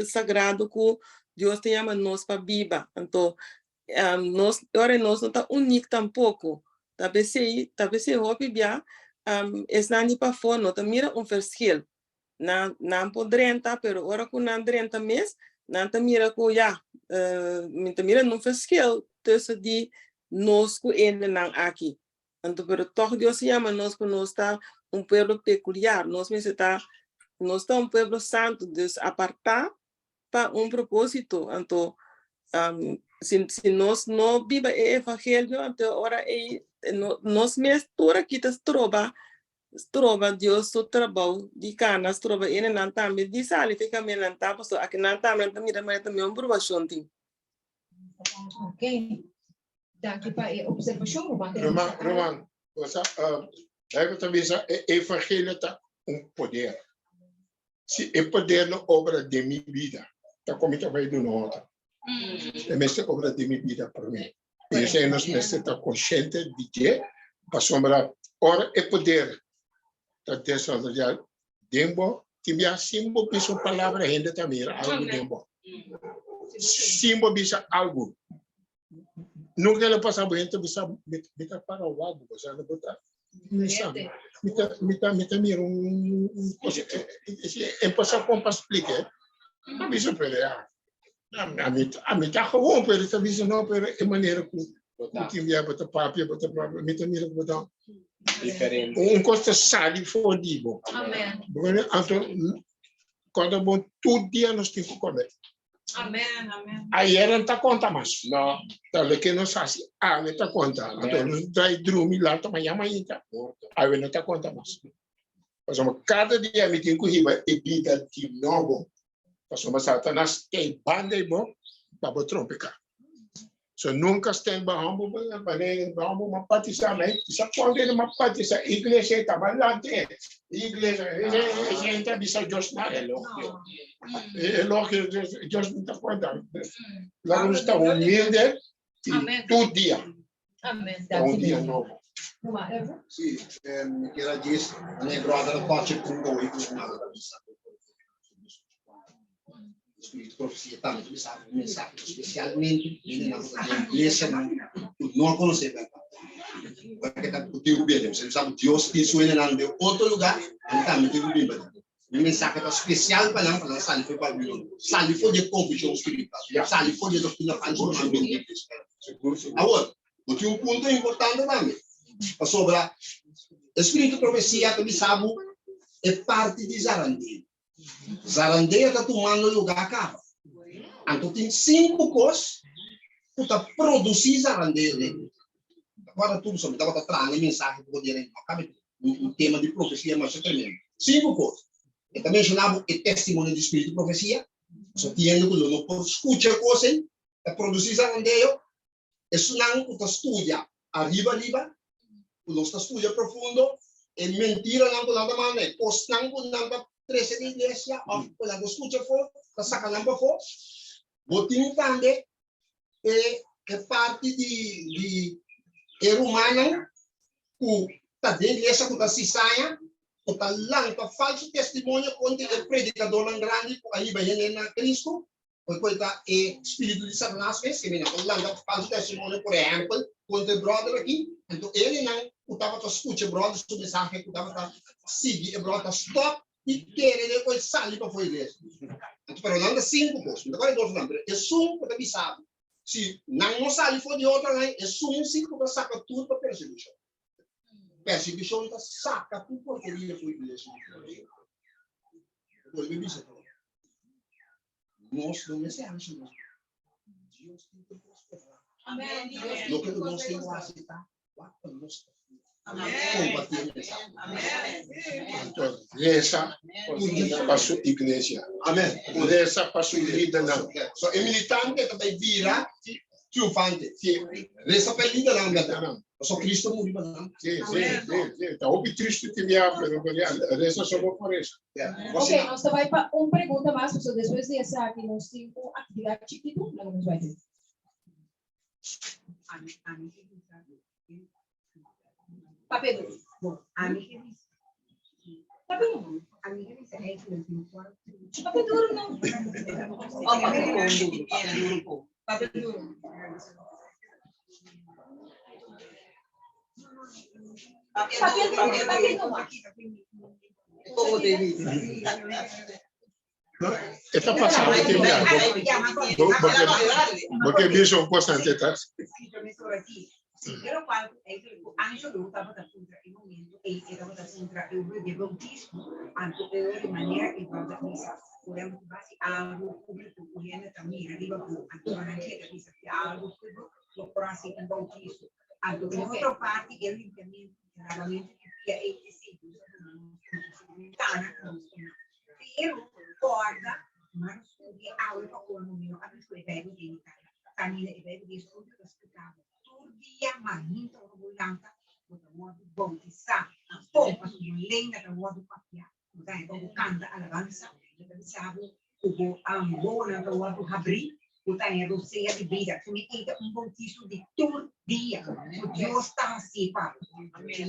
sagrado ku Dios ta yama nos pa biba. Anto nos ora nos no ta unik tampoko. Ta p'esei, ta p'esei hopi bia esnan di pafó no ta mira un verschil. Nan nan por drenta, pero ora ku nan drenta mes, nan ta mira ku ya, mi ta mira un verschil tussen di nos ku e hendenan aki. Anto pero tòg Dios a yama nos ku nos ta un pueblo pekuliar, nos mester ta, nos ta un pueblo santu, dus apartá pa un propósito. Anto si si nos no biba e evangelio, anto ora ei nos mes tur aki ta stroba, stroba Dios su trabou di kana, stroba hendenan tambe di sali fe kaminda nan ta, pasobra akinan tambe nan ta mira manera tambe un brubashon tin. Ok. Danki pa e observashon, Ruman. Ruman, Ruman, bo sa, Bijbel ta bisa e evangelio ta un poder. Si e poder no obra den mi bida, ta kon mi ta bai duna otro? E mester obra den mi bida promé. I esei nos mester ta konshente di dje, pasobra ora e poder ta desaroyá den bo, tin bia sin bo bisa un palabra hende ta mira algu den bo. Sin bo bisa algu. Nunca el a pasa bo hende bisa mi ta para wak bo, sa bo ta mi sa mi ta mi ta mi ta mira un cosa e pasa kon pa splike a bisa pero ya a mi a mi ta gewoon pero ta bisa no pero e manera ku ku tin bia bo ta papia bo ta papia mi ta mira ku bo ta Diferente. Un kos ta sali for di bo. Amen. Bo anto kòrda bon tur dia nos tin ku kome. Amen, amen. Ayer no ta konta mas. No. Ta loke nos hasi awe ta konta. Anto nos drai drumi lanta mañana mainta. Awe no ta konta mas. Pasobra kada dia mi tin ku hiba e bida di nobo. Pasobra Satanas ta banda di bo pa bo trompeká. So nunca stand ba humble ba ne ba humble ma batisa me sa quando ele ma batisa iglesia ta balante iglesia gente bisa Dios na Elogio. Elogio Dios Dios no ta cuenta. La nos está humilde y tu dia. Amen. Un dia nobo. Sí, mi kier a djis mi brother a touch e punto hoy ku nada ta bisa. Espíritu profesia tambe ta bisa un mensahe especialmente hende nan ku ta den iglesianan ku no a konosé bèrdat. Porque ta ku tin ku bini. Bo sa ku Dios tin su hendenan den otro lugá, nan tambe tin ku bini pa Dios. Mi mensahe ta spesial pa nan, pa nan sali for di Babilonia, sali for di e konfushon spiritual, sali for di e doktrina falsu ku nan bini den iglesia. Awor, bo tin un punto importante tambe, pasobra e spiritu profesia ta bisa bo e parti di zarandeo. Zarandeo ta tumando lugá kaba. Anto tin sinku kos ku ta produsí zarandeo den iglesia. Tabata tur so, mi tabata traha e mensahe poko dia den, no kabe un tema di profesia masha tremendo. Sinku kos. E ta menshoná bo e testimonio di spiritu profesia, pasobra tin hende ku lo no por skucha e kos ei, ta produsí zarandeo. Esunnan ku ta studia ariba ariba, ku nos ta studia profundo, e mentiranan ku nan ta manda, e kosnan ku nan ta trese den iglesia òf ku nan ta skucha afó, ta saka nan pafó. Bo tin tambe e e parti di di e rumannan ku ta den iglesia ku ta sisaña, ku ta lanta falsu testimonio kontra e predikadornan grandi ku a hiba hende na Kristu, Por ta e spiritu di Satanas mes, ke mira, ta lanta falsu testimonio, por ehèmpel, kontra e bròder aki. Anto hendenan ku tabata skucha e bròder su mensahe, ku tabata sigui e bròder, ta stòp di kere den ku el sali pafó iglesia. Anto, pero nan ta sinku kos, mi ta kòrda e dos nan, pero esun ku ta bisa bo, si nan no sali for di otronan, esun si ku ta saka tur pa persekushon. Persekushon ta saka tur porkeria for iglesia. Bolbe bisa to. Nos no mester hasi nos. Dios tin tur kos prepará. Amen. Loke ku nos tin ku hasi ta wak pa nos kompartí e mensahe. Anto resa pa su iglesia. Amen. Resa pa su lidernan. So e militante ta bai bira triunfante. Resa pa e lidernan bèrdat. Pasobra Cristo a muri pa nan. Sí, sí, sí, sí. Ta hopi tristu tin bia, pero resa so bo por resa. Ok, nos ta bai pa un pregunta mas, pasobra despues di esaki nos tin un aktividat chikitu, laga nos bai den. Papia duru. Papia duru. Papia duru no. Oh, papia duru, papia duru po. Papia duru. Papia Papia duru, duru, papia papia duru. duru. Como te dice? No, e ta pasando tin bia. Bo ke bisa un kos antes tas. Pero cual Angelo tabata puntra e momento ei e tabata puntra e obra di bautismo anto e di manera e tabata bisa ora bo hasi algo público ku hende ta mira riba bo anto nan keda bisa si algo público lo por hasi un bautismo anto den otro parti e limpiamento e lavamento di pia ei esei nos a duna nos konosamentu nos pero kòrda mas studia awe pa ora mi no a bisa ku e Bijbel den mi kara kaminda e Bijbel di estudio ta splika bo tur dia mainta ora bo lanta bo ta wòrdu boutisá kon pasobra bo lenga ta wòrdu papiá bo ta haña pa bo kanta alabansa bo ta bisa bo ku bo wowonan ta wòrdu habrí bo ta haña rosea di bida mi ei ta un boutiso di tur dia ku Dios ta hasié pa bo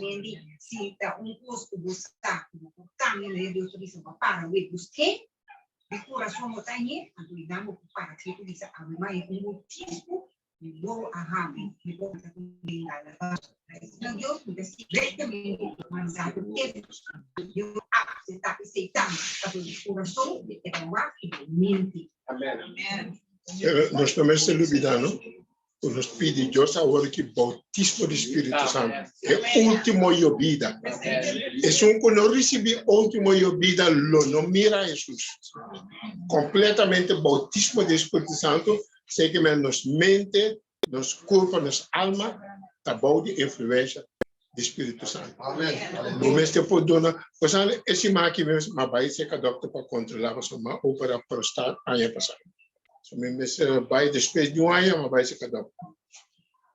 Mendi si ta un kos ku bo sa ku bo por kambia manera Dios ta bisa bo a para wet busk'é di kurason bo ta hañ'é anto i nan bo por para ketu bisa awe maña un boutismo Mi wowo a habri, mi boka ta kuminda alabansa. Na Dios mi ta sigui rectamente mandado te Dios a acepta esei tambe, pasobra di kurason e ta wak i bo mente. Amen. Pero nos no mester lubida no, ku nos pidi Dios awor ki boutismo di Spiritu Santu, e ultimo yobida. Esun ku no risibí ultimo yobida lo no mira Hesus. Kompletamente boutismo di Spiritu Santu Esei ke men nos mente, nos kurpa, nos alma ta bou di influensha di Spiritu Santu. Bo mester por duna, bo sa e siman aki mes m'a bai serka dòkter pa kontrolá pasobra m'a opera prostat aña pasá. So mi mester bai despues di un aña m'a bai serka dòkter.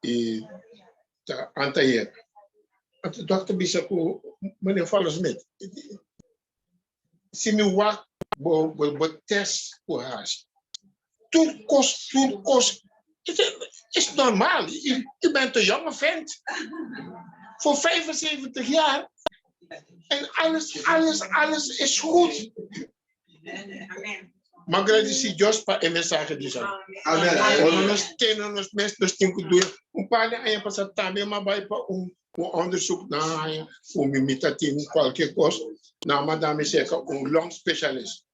I ta anteayer. Anto dòkter bisa ku meneer Vallersmit, Si mi wak bo bo test ku hasi, tur kos, tur kos, is normaal. U bent een jonge vent. Voor 75 jaar. En alles, alles, alles is goed. M'a gradisí Dios pa e mensahe di sa. Amen. Ora nos tene nos mes, nos tin ku dura. Un par di aña pasá tambe m'a bai pa un un onderzoek na haña ku mi mi ta tin kualke kos. Nan a manda mi serka un long specialist.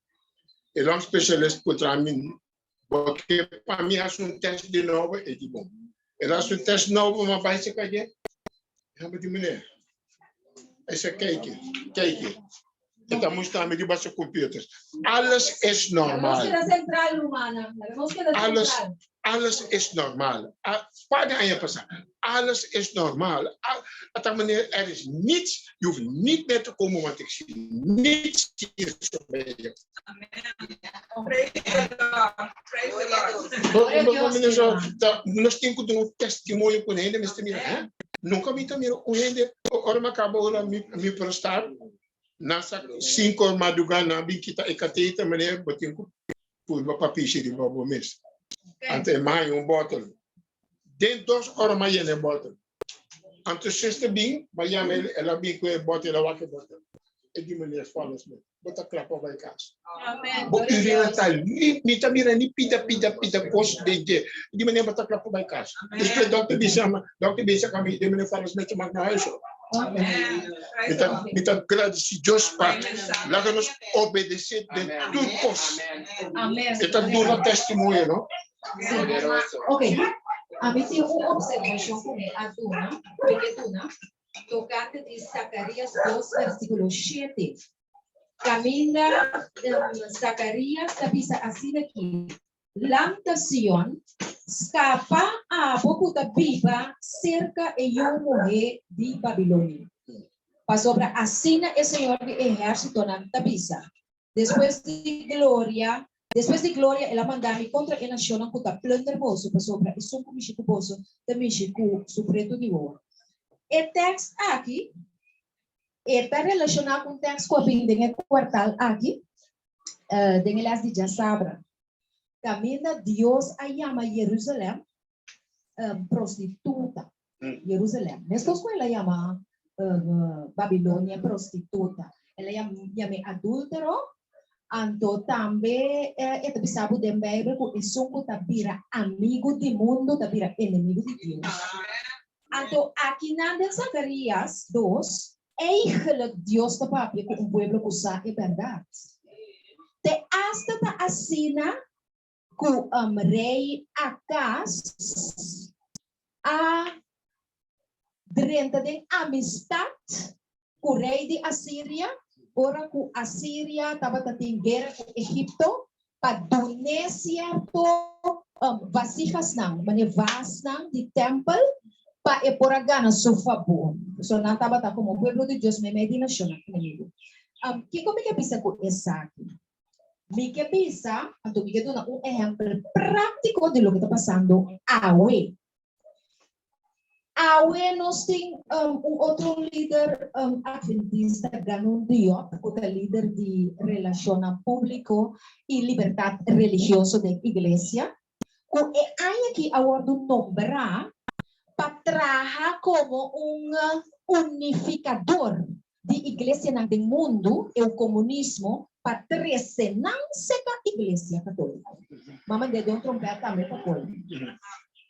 E long specialist puntra mi, bo ke pa mi hasi un test di nobo? E di bon. El a hasi un test nobo, m'a bai serka dje. E hamba di meneer, e sa kijk, kijk. E ta mustra mi riba su computer. Alles is normaal. Alles, alles is normaal. Paar di aña pasá. Alles is normaal. Ata meneer, er is niets. Je hoeft niet meer te komen, want ik zie niets hier zo bij je. Nos tin ku duna un testimonio ku hende mester mira, hè? Nunka mi ta mira un hende, ora mi a kaba ora mi prostat, Na sa cinco madruga nan bin kita e cateter, meneer, bo tin cu purba pa pishi riba bo mes. Anto e maña un bottle. Den dos ora m'a yena e bottle. Anto zuster bin, m'a yama el, el a bin cu e bottle, el a wak e bottle. E di meneer, volgens me, bo ta cla pa bay cas. Bo urina ta limpi, mi ta mira ni pida, pida, pida cos den dje. E di meneer, bo ta cla pa bay cas. Despues dokter bisa, dokter bisa cu ami, di meneer, volgens me, ta mak na huis hoor. Mi ta, mi ta gradisí Dios pa laga nos obedesé den tur kos. E ta duna testimonio, no? Ok, ami tin un observashon ku mi a duna, mi ke duna. tokante di Zakarias 2 versíkulo 7. Kaminda Zakarias ta bisa asina aki, Lanta Sion, skapa abo ku ta biba serka e yu muhé di Babilonia. Pasobra asina e Señor di ehérsitonan ta bisa, Despues di gloria, despues di gloria el a manda mi kontra e nashonnan ku ta plunder boso, pasobra esun ku mishi ku boso ta mishi ku su pretu di wowo. E tèkst aki e ta relashoná ku un tèkst ku a bin den e kuartal aki, den e lès di djasabra, kaminda Dios a yama Jerusalèm prostituta. Jerusalèm. Meskos ku el a yama Babilonia prostituta. El a yam'é adúltero, anto tambe e ta bisa bo den Beibel ku esun ku ta bira amigu di mundu ta bira enemigu di Dios. Anto akinan den Zakarías dos, Eigenlijk Dios ta papia ku un pueblo ku sa e bèrdat. Te asta ta asina ku rei Akaz a drenta den amistat ku rei di Asiria ora ku Asiria tabata tin guera ku Egipto pa dun'é sierto vasijasnan, manera vasnan di tèmpel, pa e por a gana su fabor. Pasobra nan tabata komo pueblo di Dios meimei di nashonnan enemigu. Kiko mi ke bisa ku esaki? Mi ke bisa, anto mi ke duna un ehèmpel práktiko di loke ta pasando awe. Awe nos tin un otro lider adventista, Ganoune Diop, ku ta lider di Relashonnan Públiko i Libertat Religioso den Iglesia, ku e aña aki a wòrdu nombrá pa traha komo un unifikador di iglesianan den mundu, e komunismo, pa trese nan seka Iglesia Katóliko. Mama de don trompèt tambe pa kol.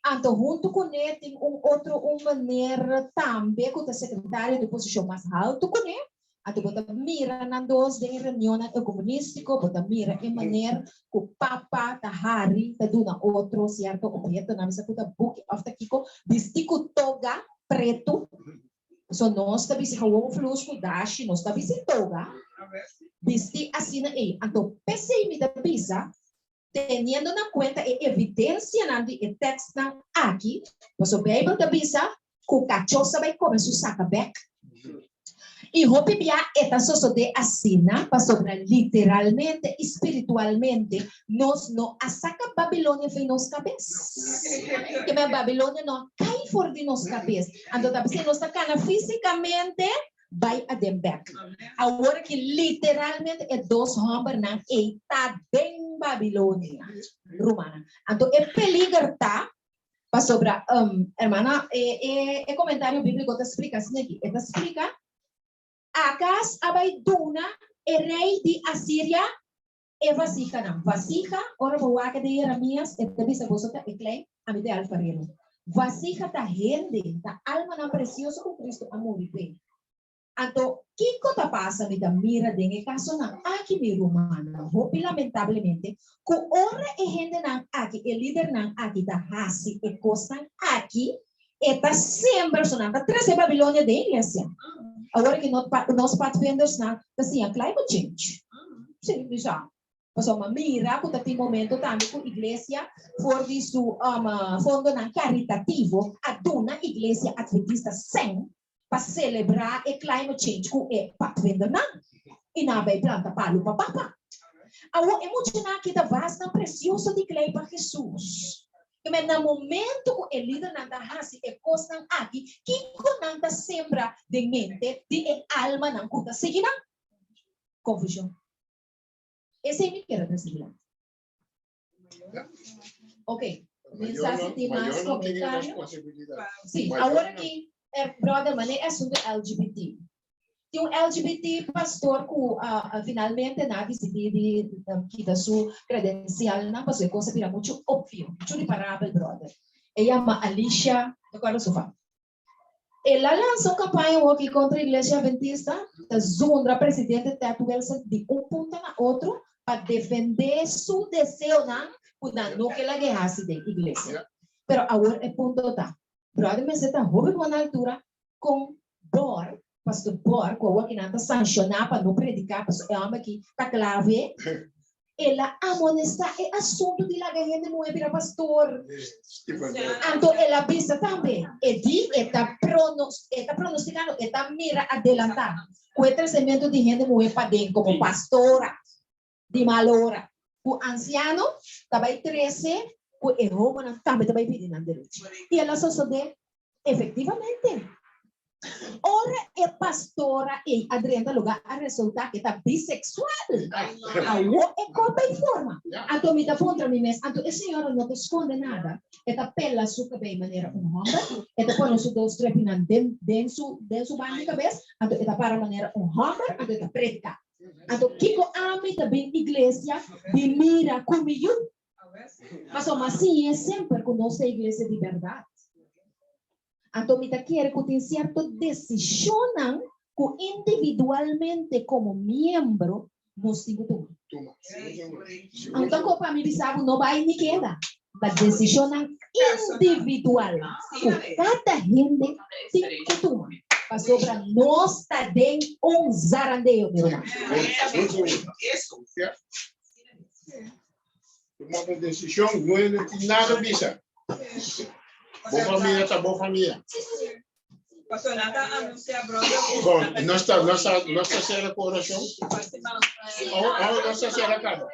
Anto huntu kuné tin un otro un meneer tambe ku ta sekretario di posishon mas haltu kuné. Anto bo ta mira nan dos den e reunionnan ekumenístiko, bo ta mira e meneer ku papa ta hari ta duna otro sierto ophetonan, mi sa ku ta buki òf ta kiko, bisti ku toga pretu. So nos ta bisti gewoon flus ku dashi, nos ta bisti toga, bisti asina ei. Anto p'esei mi ta bisa, teniendo na kuenta e evidensianan di e tèkstnan aki, pasobra Beibel ta bisa ku kachó sa bai kome su saka bèk. I hopi bia e ta sosodé asina pasobra literalmente i spiritualmente nos no a saka Babilonia for di nos kabes. Ke men Babilonia no a kai for di nos kabes. Anto ta p'esei nos ta kana físikamente bai aden bèk. Awor aki literalmente e dos hòmbernan ei ta den Babilonia, rumannan. Anto e peliger ta Pasobra, hermana, e e komentario bíbliko ta splika asina aki. E ta splika, Akas a bai duna e rei di Asiria e vasihanan. Vasiha, ora bo wak den Jeremias, e ta bisa boso ta e klei, ami ta e alfarero. Vasiha ta hende, ta almanan presioso ku Kristu a muri p'e. Anto, kiko ta pasa? Mi ta mira den e kasonan aki, mi rumannan, hopi lamentablemente, ku ora e hendenan aki, e lidernan aki ta hasi e kosnan aki, e ta sembra, so nan ta trese Babilonia den iglesia. Awor aki nos pathfindersnan ta siña climate change. Sí, mi sa. Pasobra mira ku ta tin momento tambe ku iglesia for di su fondonan karitativo a duna iglesia adventista sèn pa selebrá e climate change ku e patwendernan i nan a bai planta palu pa papa. Awor e muchanan aki ta vasnan presioso di klei pa Hesus. Keme na momento ku e lidernan ta hasi e kosnan aki, kiko nan ta sembra den mente di e almanan ku ta sigui nan? Konfushon. Esei mi kier a trese dilanti. Ok, mi sa si tin mas comentario. Sí, awor aki, brother, mane asunto LGBT. Tin un LGBT pastor ku finalmente nan a disidí di kita su kredensialnan pasobra e kos a bira muchu opvio, muchu riparabel, brother. E yama Alicia, no acuerdo su fam. El a lansa un kampaña hopi kontra Iglesia Adventista, ta zundra presidente Ted Wilson di un punta na otro pa defendé su deseonan ku nan no ke lag'é hasi den iglesia. Pero awor e punto ta, bròder mester ta hopi bon na altura kon Bor, Pastor Bor, ku awor kinan ta sanshoná pa no prediká, pasobra e hòmber aki ta klave, el a amonestá e asuntu di laga hende muhé bira pastor. Anto el a bisa tambe, e di e ta e ta pronostikando, e ta mira adelantá ku e tresementu di hende muhé paden komo pastora di mal ora, ku ansiano ta bai trese ku e hóbennan tambe ta bai pidi nan derecho. I el a sosodé efektivamente. Ora e pastora ei a drenta lugá a resultá ku e ta biseksual. Awor e kos bai forma. Anto mi ta puntra mi mes, anto e señora no ta skonde nada? E ta pela su kabei manera un hòmber, e ta pone su dos trepinan den den su den su banda di kabes, anto e ta para manera un hòmber, anto e ta prediká. Anto kiko ami ta bin iglesia di mira ku mi yu? Pasobra mi a siñ'é semper ku nos ta iglesia di bèrdat. Anto mi ta kere ku tin sierto desishonnan ku individualmente komo miembro nos tin ku tuma. Anto ko pa mi bisa bo no bai ni keda. Ta desishonnan individual ku kada hende tin ku tuma. Pasobra nos ta den un zarandeo, mi ruman. Tuma bo desishon, no e no tin nada bisa. Bo famia ta bo famia. Pastor, nan ta anuncia brother. Bon, nos ta, nos ta, nos ta sera ku orashon. Oh, oh, nos ta sera kaba.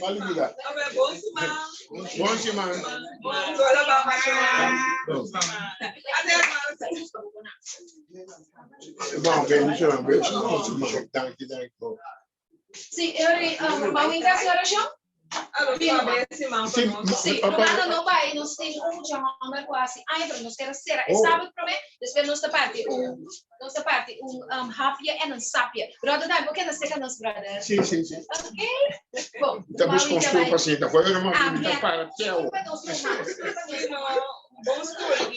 Mal olvidar. Bon siman. Bon siman. Bon, bendición, bendición. Danki, danki. Sí, Eury, um, bou inca hasi orashon? Sí, Sí, Romano no bai, nos tin un mucha homber ku hasi aña, pero nos kere sera e sábado promé, despues nos ta parti un, nos ta parti un um, hapje en un sapje. Brother Dan, bo keda seka nos, brother? Sí, sí, sí. Ok. Bon, Ta bou busca un inca stoel bai. pa sinta. Gooi er maar, Ah, mi ta ja. para teo. Disculpa nos, ruman, disculpa nos, ruman. Bon stoel.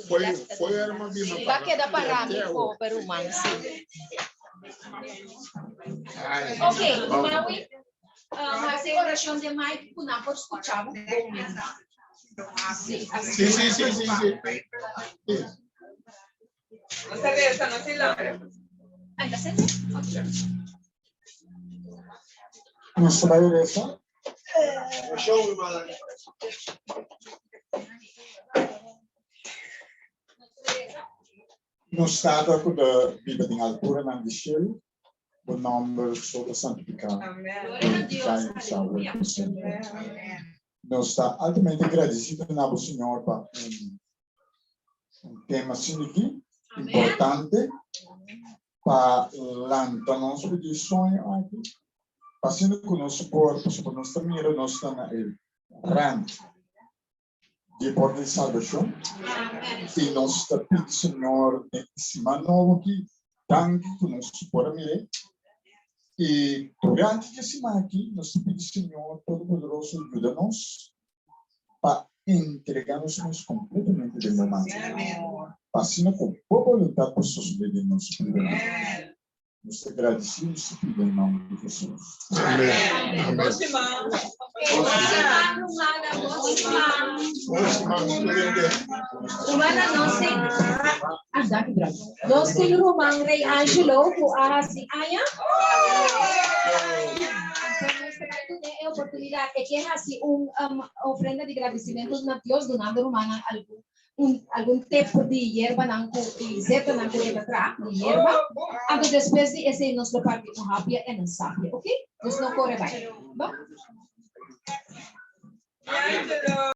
Foi, foi er maar bima Va para queda para mi, teo. pobre ruman, sí. Ai. Ok, Maui, hasi orashon den mic ku nan por skucha bo bon mes. Sí, así. Sí, sí, sí, sí, sí. Sí. Nos ta resa, nos tin lambe. Ay, ta sende? Ok. Nos ta bai resa. Oracion, hermana. Nos Tata ku ta biba den alturanan di shelu, bo nòmber so ta santifiká, glorifiká i usá awor pa semper. Nos ta altamente gradisido na bo, Señor, pa un un tema asina aki, importante, pa lanta nos for di e soño aki, pa asina ku nos por, pasobra nos ta mira nos ta na e rand di e porta di salbashon, i nos ta pidi Señor den e siman nobo aki, danki ku nos por a mir'é, i durante di e siman aki nos ta pidi Señor Todopoderoso yuda nos pa entrega nos mes completamente den bo man, pa asina cu bo boluntad por sosode den nos bidanan. Nos ta gradici y nos ta pidi den nomber di Jesus. Amen. Amen. Bon siman. Bon siman, rumana. Bon siman. Bon siman, studente. Rumana, nos tin, ah, danki, brother. Nos tin ruman Rey Angelo cu a haci aña. Anto nos ta bai dun'é e oportunidad. E ke haci un um, ofrenda di gradicimento na Dios dunando rumannan algun un algun tip di yerbanan cu y zetanan cu e ta traha di yerba. Anto despues di esey nos lo parti un hapia en un sapia, ok? Dus no core bai. Bo? Angelo.